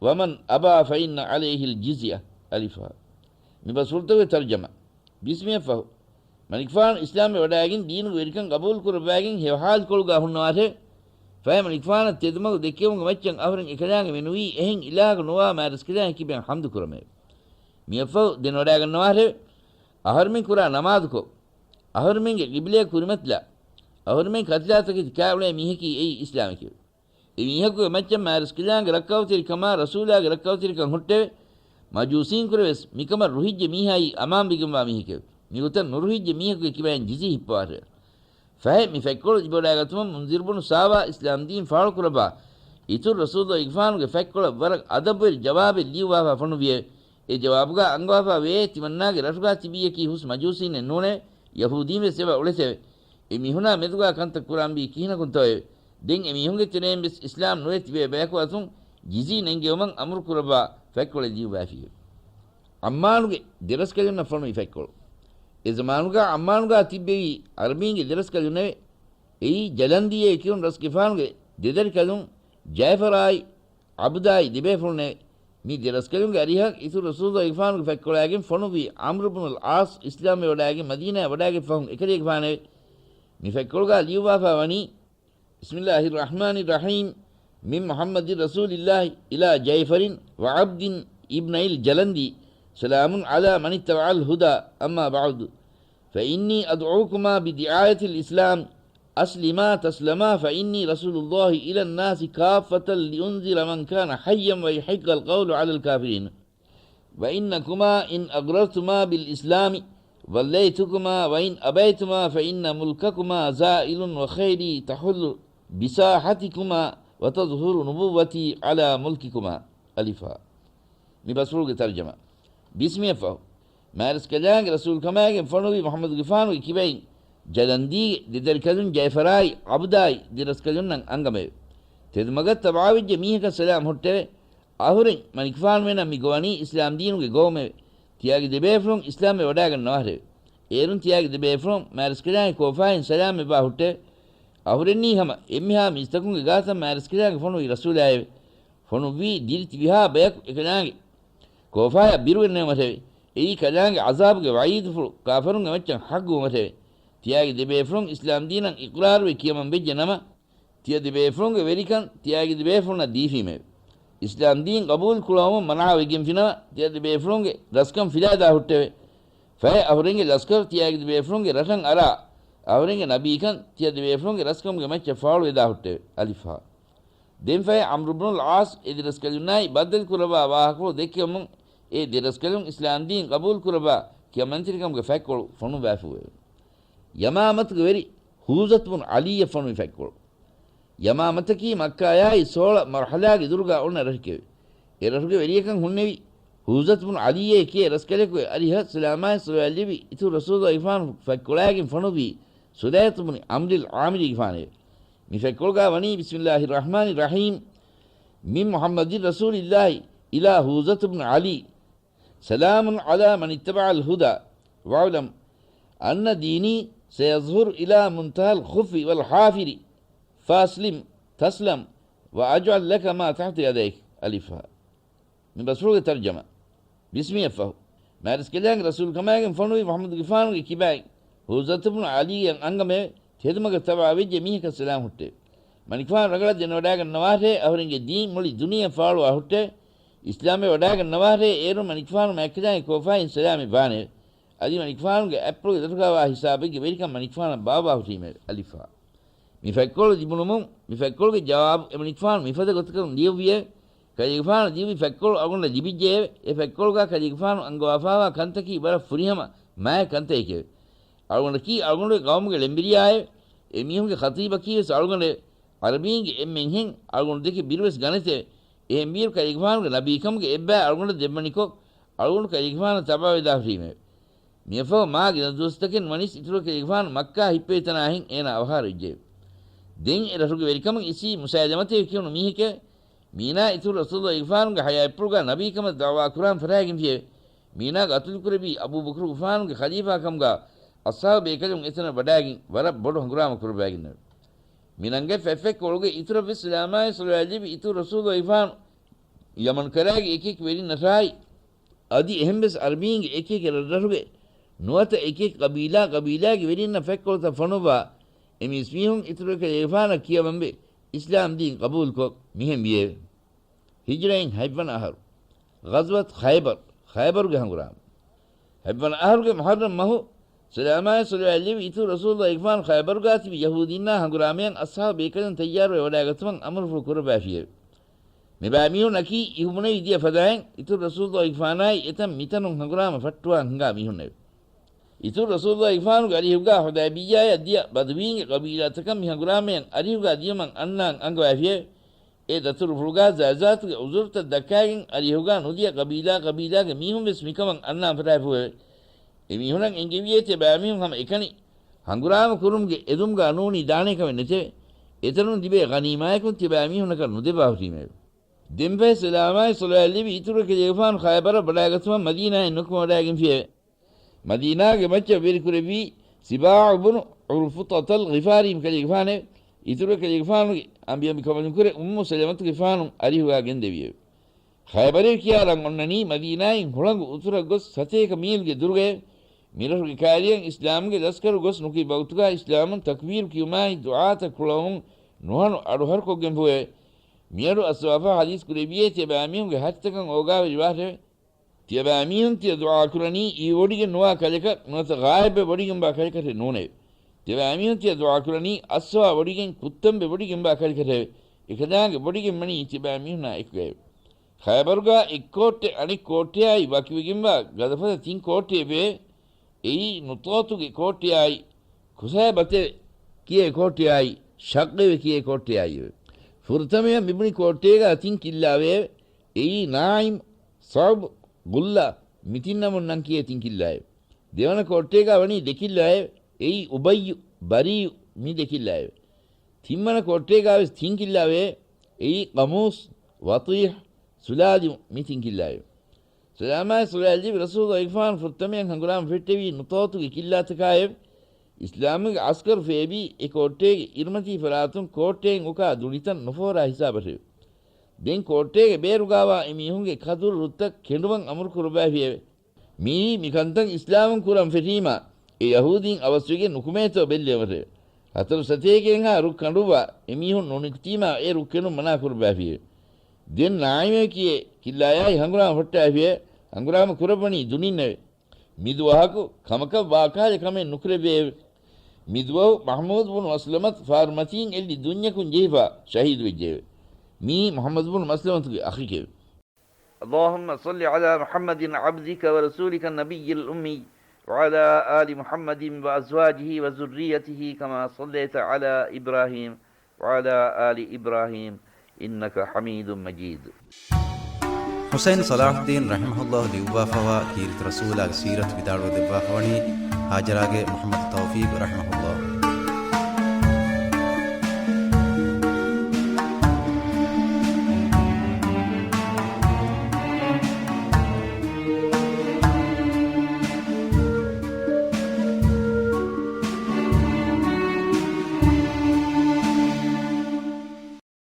ومن أبى فإن عليه الجزية. އަލިފާ. މި ބަސްފުޅުތަކުގެ ތަރުޖަމާ. ބިސްމިއަށްފަހު، މަނިކުފާނު އިސްލާމްވެ ވަޑައިގެން ދީނުގެ ވެރިކަން ގަބޫލު ކުރައްވައިގެން ހެޔޮ ޙާލުކޮޅުގާ ހުންނަވާށެވެ. ފަހެ މަނިކުފާނަށް ތެދުމަގު ދެއްކެވުމުގެ މައްޗަށް އަހުރެން އެކަލާނގެ މެނުވީ އެހެން އިލާހަކު ނުވާ މާތްރަސްކަލާނގެ ކިބައިން ޙަމްދު ކުރަމެވެ. މިއަށްފަހު ދެނެވަޑައިގަންނަވާށެވެ. އަހަރުމެން ކުރާ ނަމާދުކޮށް، އަހަރުމެންގެ ޤިބްލަޔަށް ކުރިމަތިލާ، އަހަރުމެން ކަތިލާތަކެތި ކާއުޅޭ މީހަކީ އެއީ އިސްލާމެކެވެ. އެ މީހަކުގެ މައްޗަށް މާތްރަސްކަލާނގެ ރައްކާތެރިކަމާ ރަސޫލާގެ ރައްކާތެރިކަން ހުއްޓެވެ. މަޖޫސީންކުރެވެސް މިކަމަށް ރުހިއްޖެ މީހާއީ އަމާންވެގެންވާ މީހެކެވެ. މިގޮތަށް ނުރުހިއްޖެ މީހަކުގެ ކިބައިން ޖިޒީ ހިއްޕަވާށެވެ. ފަހެ މި ފަތްކޮޅު ލިބިވަޑައިގަތުމަށް މުންޒިރު ބުނު ސާވާ އިސްލާމްދީން ފާޅުކުރައްވާ އިތުރު ރަސޫލުއްލާހިގެފާނުގެ ފަތްކޮޅަށް ވަރަށް އަދަބުވެރި ޖަވާބެއް ލިޔުއްވާފާ ފޮނުއްވިއެވެ. އެ ޖަވާބުގާ އަންގަވާފާ ވޭ ތިމަންނާގެ ރަށުގާ ތިބީއަކީ ހުސް މަޖޫސީންނެއް ނޫނެވެ. ޔަހޫދީންވެސް އެބަ އުޅެތެވެ. އެ މީހުނާ މެދުގާ ކަންތައް ކުރާންވީ ކިހިނަކުންތޯއެވެ؟ ދެން އެ މީހުންގެ ތެރެއިންވެސް އިސްލާމް ނުވެ ތިބޭ ބަޔަކު އަތުން ޖިޒީ ނެންގެވުމަށް އަމުރު ކުރައްވާ ފަތްކޮޅެއް ލިޔުއްވައިފިއެވެ. ޢައްމާނުގެ ދެރަސްކަލުންނަށް ފޮނުވި ފަތްކޮޅު. އެ ޒަމާނުގާ ޢައްމާނުގާ ތިއްބެވީ ޢަރަބީންގެ ދެރަސްކަލުންނެވެ. އެއީ ޖަލަންދީއޭ ކިޔުނު ރަސްގެފާނުގެ ދެދަރިކަލުން ޖައިފަރާއި ޢަބްދާއި ދެބޭފުޅުންނެވެ. މި ދެރަސްކަލުންގެ އަރިހަށް އިތުރު ރަސޫލުއްލާހިގެފާނުގެ ފަތްކޮޅާގެން ފޮނުއްވީ ޢަމްރު ބުނުލް ޢާޞް އިސްލާމްވެ ވަޑައިގެން މަދީނާއަށް ވަޑައިގަތްފަހުން އެކަލޭގެފާނެވެ. މި ފަތްކޮޅުގާ ލިޔުއްވާފާ ވަނީ، بسم الله الرحمن الرحيم. من محمد رسول الله إلى جيفر وعبد ابني الجلندي. سلام على من اتبع الهدى. أما بعد، فإني أدعوكما بدعاية الإسلام، أسلما تسلما، فإني رسول الله إلى الناس كافة لأنذر من كان حيا ويحق القول على الكافرين. وإنكما إن أقررتما بالإسلام وليتكما، وإن أبيتما فإن ملككما زائل وخيلي تحل بساحتكما وتظهر نبوتي على ملككما. އަލިފާ. މި ބަސްފުޅުގެ ތަރުޖަމާ. ބިސްމިއަށްފަހު، މާތްރަސްކަލާނގެ ރަސޫލުކަމާގެން ފޮނުވި މުޙައްމަދުގެފާނުގެ ކިބައިން ޖަލަންދީގެ ދެދަރިކަލުން ޖައިފަރާއި ޢަބްދާއި ދެރަސްކަލުންނަށް އަންގަމެވެ. ތެދުމަގަށް ތަބަޢާވެއްޖެ މީހަކަށް ސަލާމް ހުއްޓެވެ. އަހުރެން މަނިކުފާނުމެނަށް މި ގޮވަނީ އިސްލާމްދީނުގެ ގޮވުމެވެ. ތިޔާގެ ދެބޭފުޅުން އިސްލާމްވެ ވަޑައިގަންނަވާށެވެ. އޭރުން ތިޔާގެ ދެބޭފުޅުން މާތްރަސްކަލާނގެ ކޯފާއިން ސަލާމްވެވާ ހުއްޓެވެ. އަހުރެންނީ ހަމަ އެންމެހާ މީސްތަކުންގެ ގާތަށް މާތްރަސްކަލާނގެ ފޮނުވި ރަސޫލާއެވެ. ފޮނުއްވީ ދިރި ތިބިހާ ބަޔަކު އެކަލާނގެ ކޯފާޔަށް ބިރުވެންނެވުމަށެވެ. އެއީ ކަލާނގެ ޢަޒާބުގެ ވަޢީދުފުޅު ކާފަރުންގެ މައްޗަށް ޙައްޤުވުމަށެވެ. ތިޔާގެ ދެބޭފުޅުން އިސްލާމްދީނަށް އިޤްރާރުވެ ކިޔަމަން ވެއްޖެ ނަމަ، ތިޔަ ދެބޭފުޅުންގެ ވެރިކަން ތިޔާގެ ދެބޭފުޅުންނަށް ދީފީމެވެ. އިސްލާމްދީން ޤަބޫލު ކުޅަވަމުން މަނާވެގެންފިނަމަ، ތިޔަ ދެބޭފުޅުންގެ ރަސްކަން ފިލާދާ ހުއްޓެވެ. ފަހެ އަހުރެންގެ ލަސްކަރު ތިޔާގެ ދެބޭފުޅުންގެ ރަށަށް އަރާ، އަހުރެންގެ ނަބީކަން ތިޔަ ދެބޭފުޅުންގެ ރަސްކަމުގެ މައްޗަށް ފާޅުވެދާ ހުއްޓެވެ. އަލިފާ. ދެން ފަހެ ޢަމްރު ބުނުލް ޢާޞް އެ ދެރަސްކަލުންނާއި ބައްދަލު ކުރައްވާ ވާހަކަފުޅު ދެއްކެވުމުން، އެ ދެރަސްކަލުން އިސްލާމްދީން ޤަބޫލު ކުރައްވާ ކިޔަމަންތެރިކަމުގެ ފަތްކޮޅު ފޮނުއްވާފައެވެ. ޔަމާމަތުގެ ވެރި ހޫޒަތު ބުނު ޢަލީއަށް ފޮނުވި ފަތްކޮޅު. ޔަމާމަތަކީ މައްކާޔާއި ސޯޅަ މަރްޙަލާގެ ދުރުގާ އޮންނަ ރަށެކެވެ. އެ ރަށުގެ ވެރިޔަކަން ހުންނެވި ހޫޒަތު ބުނު ޢަލީއޭ ކިޔޭ ރަސްކަލަކުގެ އަރިހަށް ސަލާމާއި ޞަލަވާތް ލިބި އިތުރު ރަސޫލުއްލާހިގެފާނު ފަތްކޮޅާގެން ފޮނުއްވީ ސުލައިތު ބުނި ޢަމްރިލް ޢާމިރީގެފާނެވެ. މި ފަތްކޮޅުގާ ވަނީ، بسم الله الرحمن الرحيم. من محمد رسول الله إلى هوزة بن علي. سلام على من اتبع الهدى. واعلم أن ديني سيظهر إلى منتهى الخف والحافر. فأسلم تسلم وأجعل لك ما تحت يديك. އަލިފާ. މި ބަސްފުޅުގެ ތަރުޖަމާ. ބިސްމިއަށްފަހު، މާތްރަސްކަލާނގެ ރަސޫލުކަމާގެން ފޮނުވި މުޙައްމަދުގެފާނުގެ ކިބައިން ހޫޒަތު ބުނު ޢަލީއަށް އަންގަމެވެ. ތެދުމަގަށް ތަބަޢާވެއްޖެ މީހަކަށް ސަލާމް ހުއްޓެވެ. މަނިކުފާނު ރަނގަޅަށް ދެނެވަޑައިގަންނަވާށޭ، އަހުރެންގެ ދީން މުޅި ދުނިޔެ ފާޅުވާ ހުއްޓޭ، އިސްލާމްވެ ވަޑައިގަންނަވާށޭ، އޭރުން މަނިކުފާނު މާތްކަލާނގެ ކޯފާއިން ސަލާމަތް ވާނެ. އަދި މަނިކުފާނުގެ އަތްޕުޅުގެ ދަށުގާވާ ހިސާބެއްގެ ވެރިކަން މަނިކުފާނަށް ބާއްވާ ހުށީމެވެ. އަލިފާ. މި ފަތްކޮޅު ލިބުނުމުން، މި ފަތްކޮޅުގެ ޖަވާބު އެމަނިކުފާނު މިފަދަ ގޮތަކަށް ލިޔުއްވިއެވެ. ކަލޭގެފާނު ލިޔުއްވި ފަތްކޮޅު އަޅުގަނޑަށް ލިބިއްޖެއެވެ. އެ ފަތްކޮޅުގާ ކަލޭގެފާނު އަންގަވާފާވާ ކަންތަކީ ވަރަށް ފުރިހަމަ މާތް ކަންތައްތަކެވެ. އަޅުގަނޑަކީ އަޅުގަނޑުގެ ގައުމުގެ ޅެންވެރިޔާއެވެ. އެ މީހުންގެ ޚަތީބަކީވެސް އަޅުގަނޑެވެ. ޢަރަބީންގެ އެންމެންހެން އަޅުގަނޑު ދެކެ ބިރުވެސް ގަނެތެވެ. އެހެންވީއިރު ކަލޭގެފާނުގެ ނަބީކަމުގެ އެއްބައި އަޅުގަނޑަށް ދެއްވަނިކޮށް، އަޅުގަނޑު ކަލޭގެފާނަށް ތަބަޢަވެދާ ހުށީމެވެ. މިއަށްފަހު މާ ގިނަ ދުވަސްތަކެއް ނުވަނީސް އިތުރު ކަލޭގެފާނު މައްކާ ހިއްޕެވި ތަނާހެން އޭނާ އަވަހާރަވެއްޖެއެވެ. ދެން އެ ރަށުގެ ވެރިކަމަށް އިސީ މުސައިލަމަތެވެ ކިޔުނު މީހެކެވެ. މީނާ އިތުރު ރަސޫލުއްލާހިގެފާނުގެ ޙަޔާތްޕުޅުގާ ނަބީކަމަށް ދަޢުވާ ކުރާން ފަށާގެންފިއެވެ. މީނާ ގަތުލުކުރެއްވީ އަބޫބަކުރުގެފާނުގެ ޚަލީފާކަމުގާ އަޞްޙާބު ބޭކަލުން އެތަނަށް ވަޑައިގެން ވަރަށް ބޮޑު ހަނގުރާމަ ކުރައްވައިގެންނެވެ. މި ނަންގަތް ފަތްފަތްކޮޅުގެ އިތުރަށްވެސް ސަލާމާއި ޞަލަވާތް ލިބި އިތުރު ރަސޫލުއްލާހިގެފާނު ޔަމަން ކަރައިގެ އެކިއެކި ވެރިންނަށާއި، އަދި އެހެންވެސް ޢަރަބީންގެ އެކިއެކި ރަށްރަށުގެ ނުވަތަ އެކިއެކި ޤަބީލާ ޤަބީލާގެ ވެރިންނަށް ފަތްކޮޅުތައް ފޮނުއްވާ، އެ މީސްމީހުން އިތުރު ކަލޭގެފާނަށް ކިޔަވަންވެ އިސްލާމް ދީން ޤަބޫލުކޮށް މިހެން ވިއެވެ. ހިޖްރައިން ހަތްވަނަ އަހަރު. ޣަޒްވަތު ޚައިބަރު، ޚައިބަރުގެ ހަނގުރާމަ. ހަތްވަނަ އަހަރުގެ މުޙައްރަމް މަހު، ސަލާމާއި ޞަލަވާތް ލިބި އިތުރު ރަސޫލުއްލާހިގެފާނު ޚައިބަރުގާ ތިބި ޔަހޫދީންނާ ހަނގުރާމަޔަށް އަޞްޙާބު ބޭކަލުން ތައްޔާރުވެ ވަޑައިގަތުމަށް އަމުރުފުޅު ކުރައްވައިފިއެވެ. މިބައިމީހުންނަކީ އިހުބުނެވި ދިޔަ ފަދައިން އިތުރު ރަސޫލުއްލާހިގެފާނާއި އެތަން މިތަނުން ހަނގުރާމަ ފައްޓުވާން ހިނގާ މީހުންނެވެ. އިތުރު ރަސޫލުއްލާހިގެފާނުގެ އަރިހުގާ ޙުދައިބިއްޔާއަށް ދިޔަ ބަދުވީންގެ ޤަބީލާތަކަށް މި ހަނގުރާމަޔަށް އަރިހުގާ ދިޔުމަށް އަންނާން އަންގަވައިފިއެވެ. އެ ދަތުރުފުޅުގާ ޒާޒާތުގެ ޢުޛުރުތައް ދައްކައިގެން އަރިހުގާ ނުދިޔަ ޤަބީލާ ޤަބީލާގެ މީހުން ވެސް މިކަމަށް އަންނާން ފަށާފިއެވެ. އެމީހުނަށް އެންގެވިއޭ ތިޔަބައިމީހުން ހަމަ އެކަނި ހަނގުރާމަ ކުރުމުގެ އެދުމުގާ ނޫނީ ދާނޭ ކަމެއް ނެތެވެ. އެތަނުން ލިބޭ ޣަނީމާޔަކުން ތިޔަބައިމީހުންނަކަށް ނުދެއްވާ ހުށީމެވެ. ދެންފަހެ ސަލާމާއި ޞަލަވާތް ލިބި އިތުރު ކަލޭގެފާނު ޚައިބަރަށް ވަޑައިގަތުމަށް މަދީނާއިން ނުކުމެވަޑައިގެންފިއެވެ. މަދީނާގެ މައްޗަށް ވެރިކުރެއްވީ ސިބާޢު ބުނު ޢުރުފުޠަތަލް ޣިފާރީ ކަލޭގެފާނެވެ. އިތުރު ކަލޭގެފާނުގެ އަނބިއަނބިކަނބަލުންކުރެ އުއްމު ސަލަމަތުގެފާނު އަރިހުގާ ގެންދެވިއެވެ. ޚައިބަރެވެ ކިޔާ ރަށް އޮންނަނީ މަދީނާއިން ހުޅަނގު އުތުރަށް ގޮސް ސަތޭކަ މީލްގެ ދުރުގައެވެ. މިރަށުގެ ކައިރިއަށް އިސްލާމްގެ ލަސްކަރު ގޮސް ނުކުތް ވަގުތުގާ އިސްލާމުން ތަކްބީރު ކިޔުމާއި ދުޢާތައް ކުޅަވަމުން ނުހަނު އަޑުހަރުކޮށްގެންފުއެވެ. މިއަޑު އައްސަވާފަ ޙަދީޘް ކުރެއްވިއޭ ތިޔަބައިމީހުންގެ ހަތިތަކަށް އޯގާވެރިވާށެވެ. ތިޔަބައިމީހުން ތިޔަ ދުޢާކުރަނީ އިވިވޮޑިގެން ނުވާ ކަލެކަށް ނުވަތަ ޣާއިބްވެ ވޮޑިގެންވާ ކަލެކަށެއް ނޫނެވެ. ތިޔަބައިމީހުން ތިޔަ ދުޢާކުރަނީ އައްސަވާ ވޮޑިގެން ކުއްތަންބެ ވޮޑިގެންވާ ކަލެކަށެވެ. އެކަލާނގެ ވޮޑިގެން ވަނީ ތިޔަބައިމީހުންނާ އެކުގައެވެ. ޚައިބަރުގާ އެއްކޯއްޓެއް އަނެއް ކޯއްޓެއާއި ވަކިވެގެންވާ ގަދަފަދަ ތިން ކޯއްޓެއްވެއެވެ. އެއީ ނުޠޯތުގެ ކޯއްޓެއާއި، ޚުސައިބަތެވެ ކިޔޭ ކޯއްޓެއާއި، ޝައްޤެވެ ކިޔޭ ކޯއްޓެއާއިއެވެ. ފުރަތަމަޔަށް މިބުނި ކޯއްޓޭގާ ތިން ކިއްލާވެއެވެ. އެއީ ނާޢިމް، ޞަޢުބް، ޣުއްލާ، މި ތިން ނަމުން ނަން ކިޔޭ ތިން ކިއްލާއެވެ. ދެވަނަ ކޯއްޓޭގާ ވަނީ ދެ ކިއްލާއެވެ. އެއީ އުބައްޔު، ބަރީއު، މި ދެ ކިއްލާއެވެ. ތިންވަނަ ކޯއްޓޭގާވެސް ތިން ކިއްލާވެއެވެ. އެއީ ޤަމޫސް، ވަޠީޙް، ސުލާލިމު، މި ތިން ކިއްލާއެވެ. ސަލާމާއި ޞަލަވާތް ލިބި ރަސޫލުއްލާހިގެފާނު ފުރަތަމަޔަށް ހަނގުރާމަ ފެއްޓެވީ ނުޠޯތުގެ ކިއްލާތަކާއެވެ. އިސްލާމުގެ ޢަސްކަރު ފޭބީ އެ ކޯއްޓޭގެ އިރުމަތީ ފަރާތުން ކޯއްޓޭން އުކާ ދުނިތަން ނުފޯރާ ހިސާބަށެވެ. ދެން ކޯއްޓޭގެ ބޭރުގާވާ އެމީހުންގެ ކަދުރު ރުއްތައް ކެނޑުމަށް އަމުރު ކުރައްވައިފިއެވެ. މިއީ މިކަންތައް އިސްލާމުން ކުރަން ފެށީމާ، އެ ޔަހޫދީން އަވަސްވެގެން ނުކުމޭތޯ ބެއްލެވެމަށެވެ. ހަތަރު ސަތޭކައެއްހާ ރުއް ކަނޑުއްވާ އެމީހުން ނުނިކުތީމާ އެ ރުއް ކެނޑުން މަނާ ކުރައްވައިފިއެވެ. ދެން ނާޢިމޭ ކިޔޭ ކިއްލާޔާއި ހަނގުރާމަ ފެއްޓައިފިއެވެ. ހަނގުރާމަ ކުރައްވަނީ ދުނިންނެވެ. މި ދުވަހަކު ކަމަކަށް ވާކަހަލަ ކަމެއް ނުކުރެއްވެއެވެ. މި ދުވަހު މަޙްމޫދު ބުނު މަސްލަމަތު ފާރުމަތީން އެއްލި ދުންޏަކުން ޖެހިފަ ޝަހީދުވެއްޖެއެވެ. މިއީ މުޙައްމަދު ބުނު މަސްލަމަތުގެ އަޚެކެވެ. اللهم صل على محمد عبدك ورسولك النبي الأمي وعلى آل محمد وأزواجه وذريته كما صليت على إبراهيم وعلى آل إبراهيم إنك حميد مجيد. ޙުސައިން ޞަލާޙުއްދީން ރަޙިމަހުﷲ ލިޔުއްވާފަވާ ކީރިތި ރަސޫލާގެ ސީރަތު ވިދާޅުވެ ދެއްވާފަވަނީ ހާޖަރާގެ މުޙައްމަދު ތައުފީޤު ރަޙިމަހުﷲ.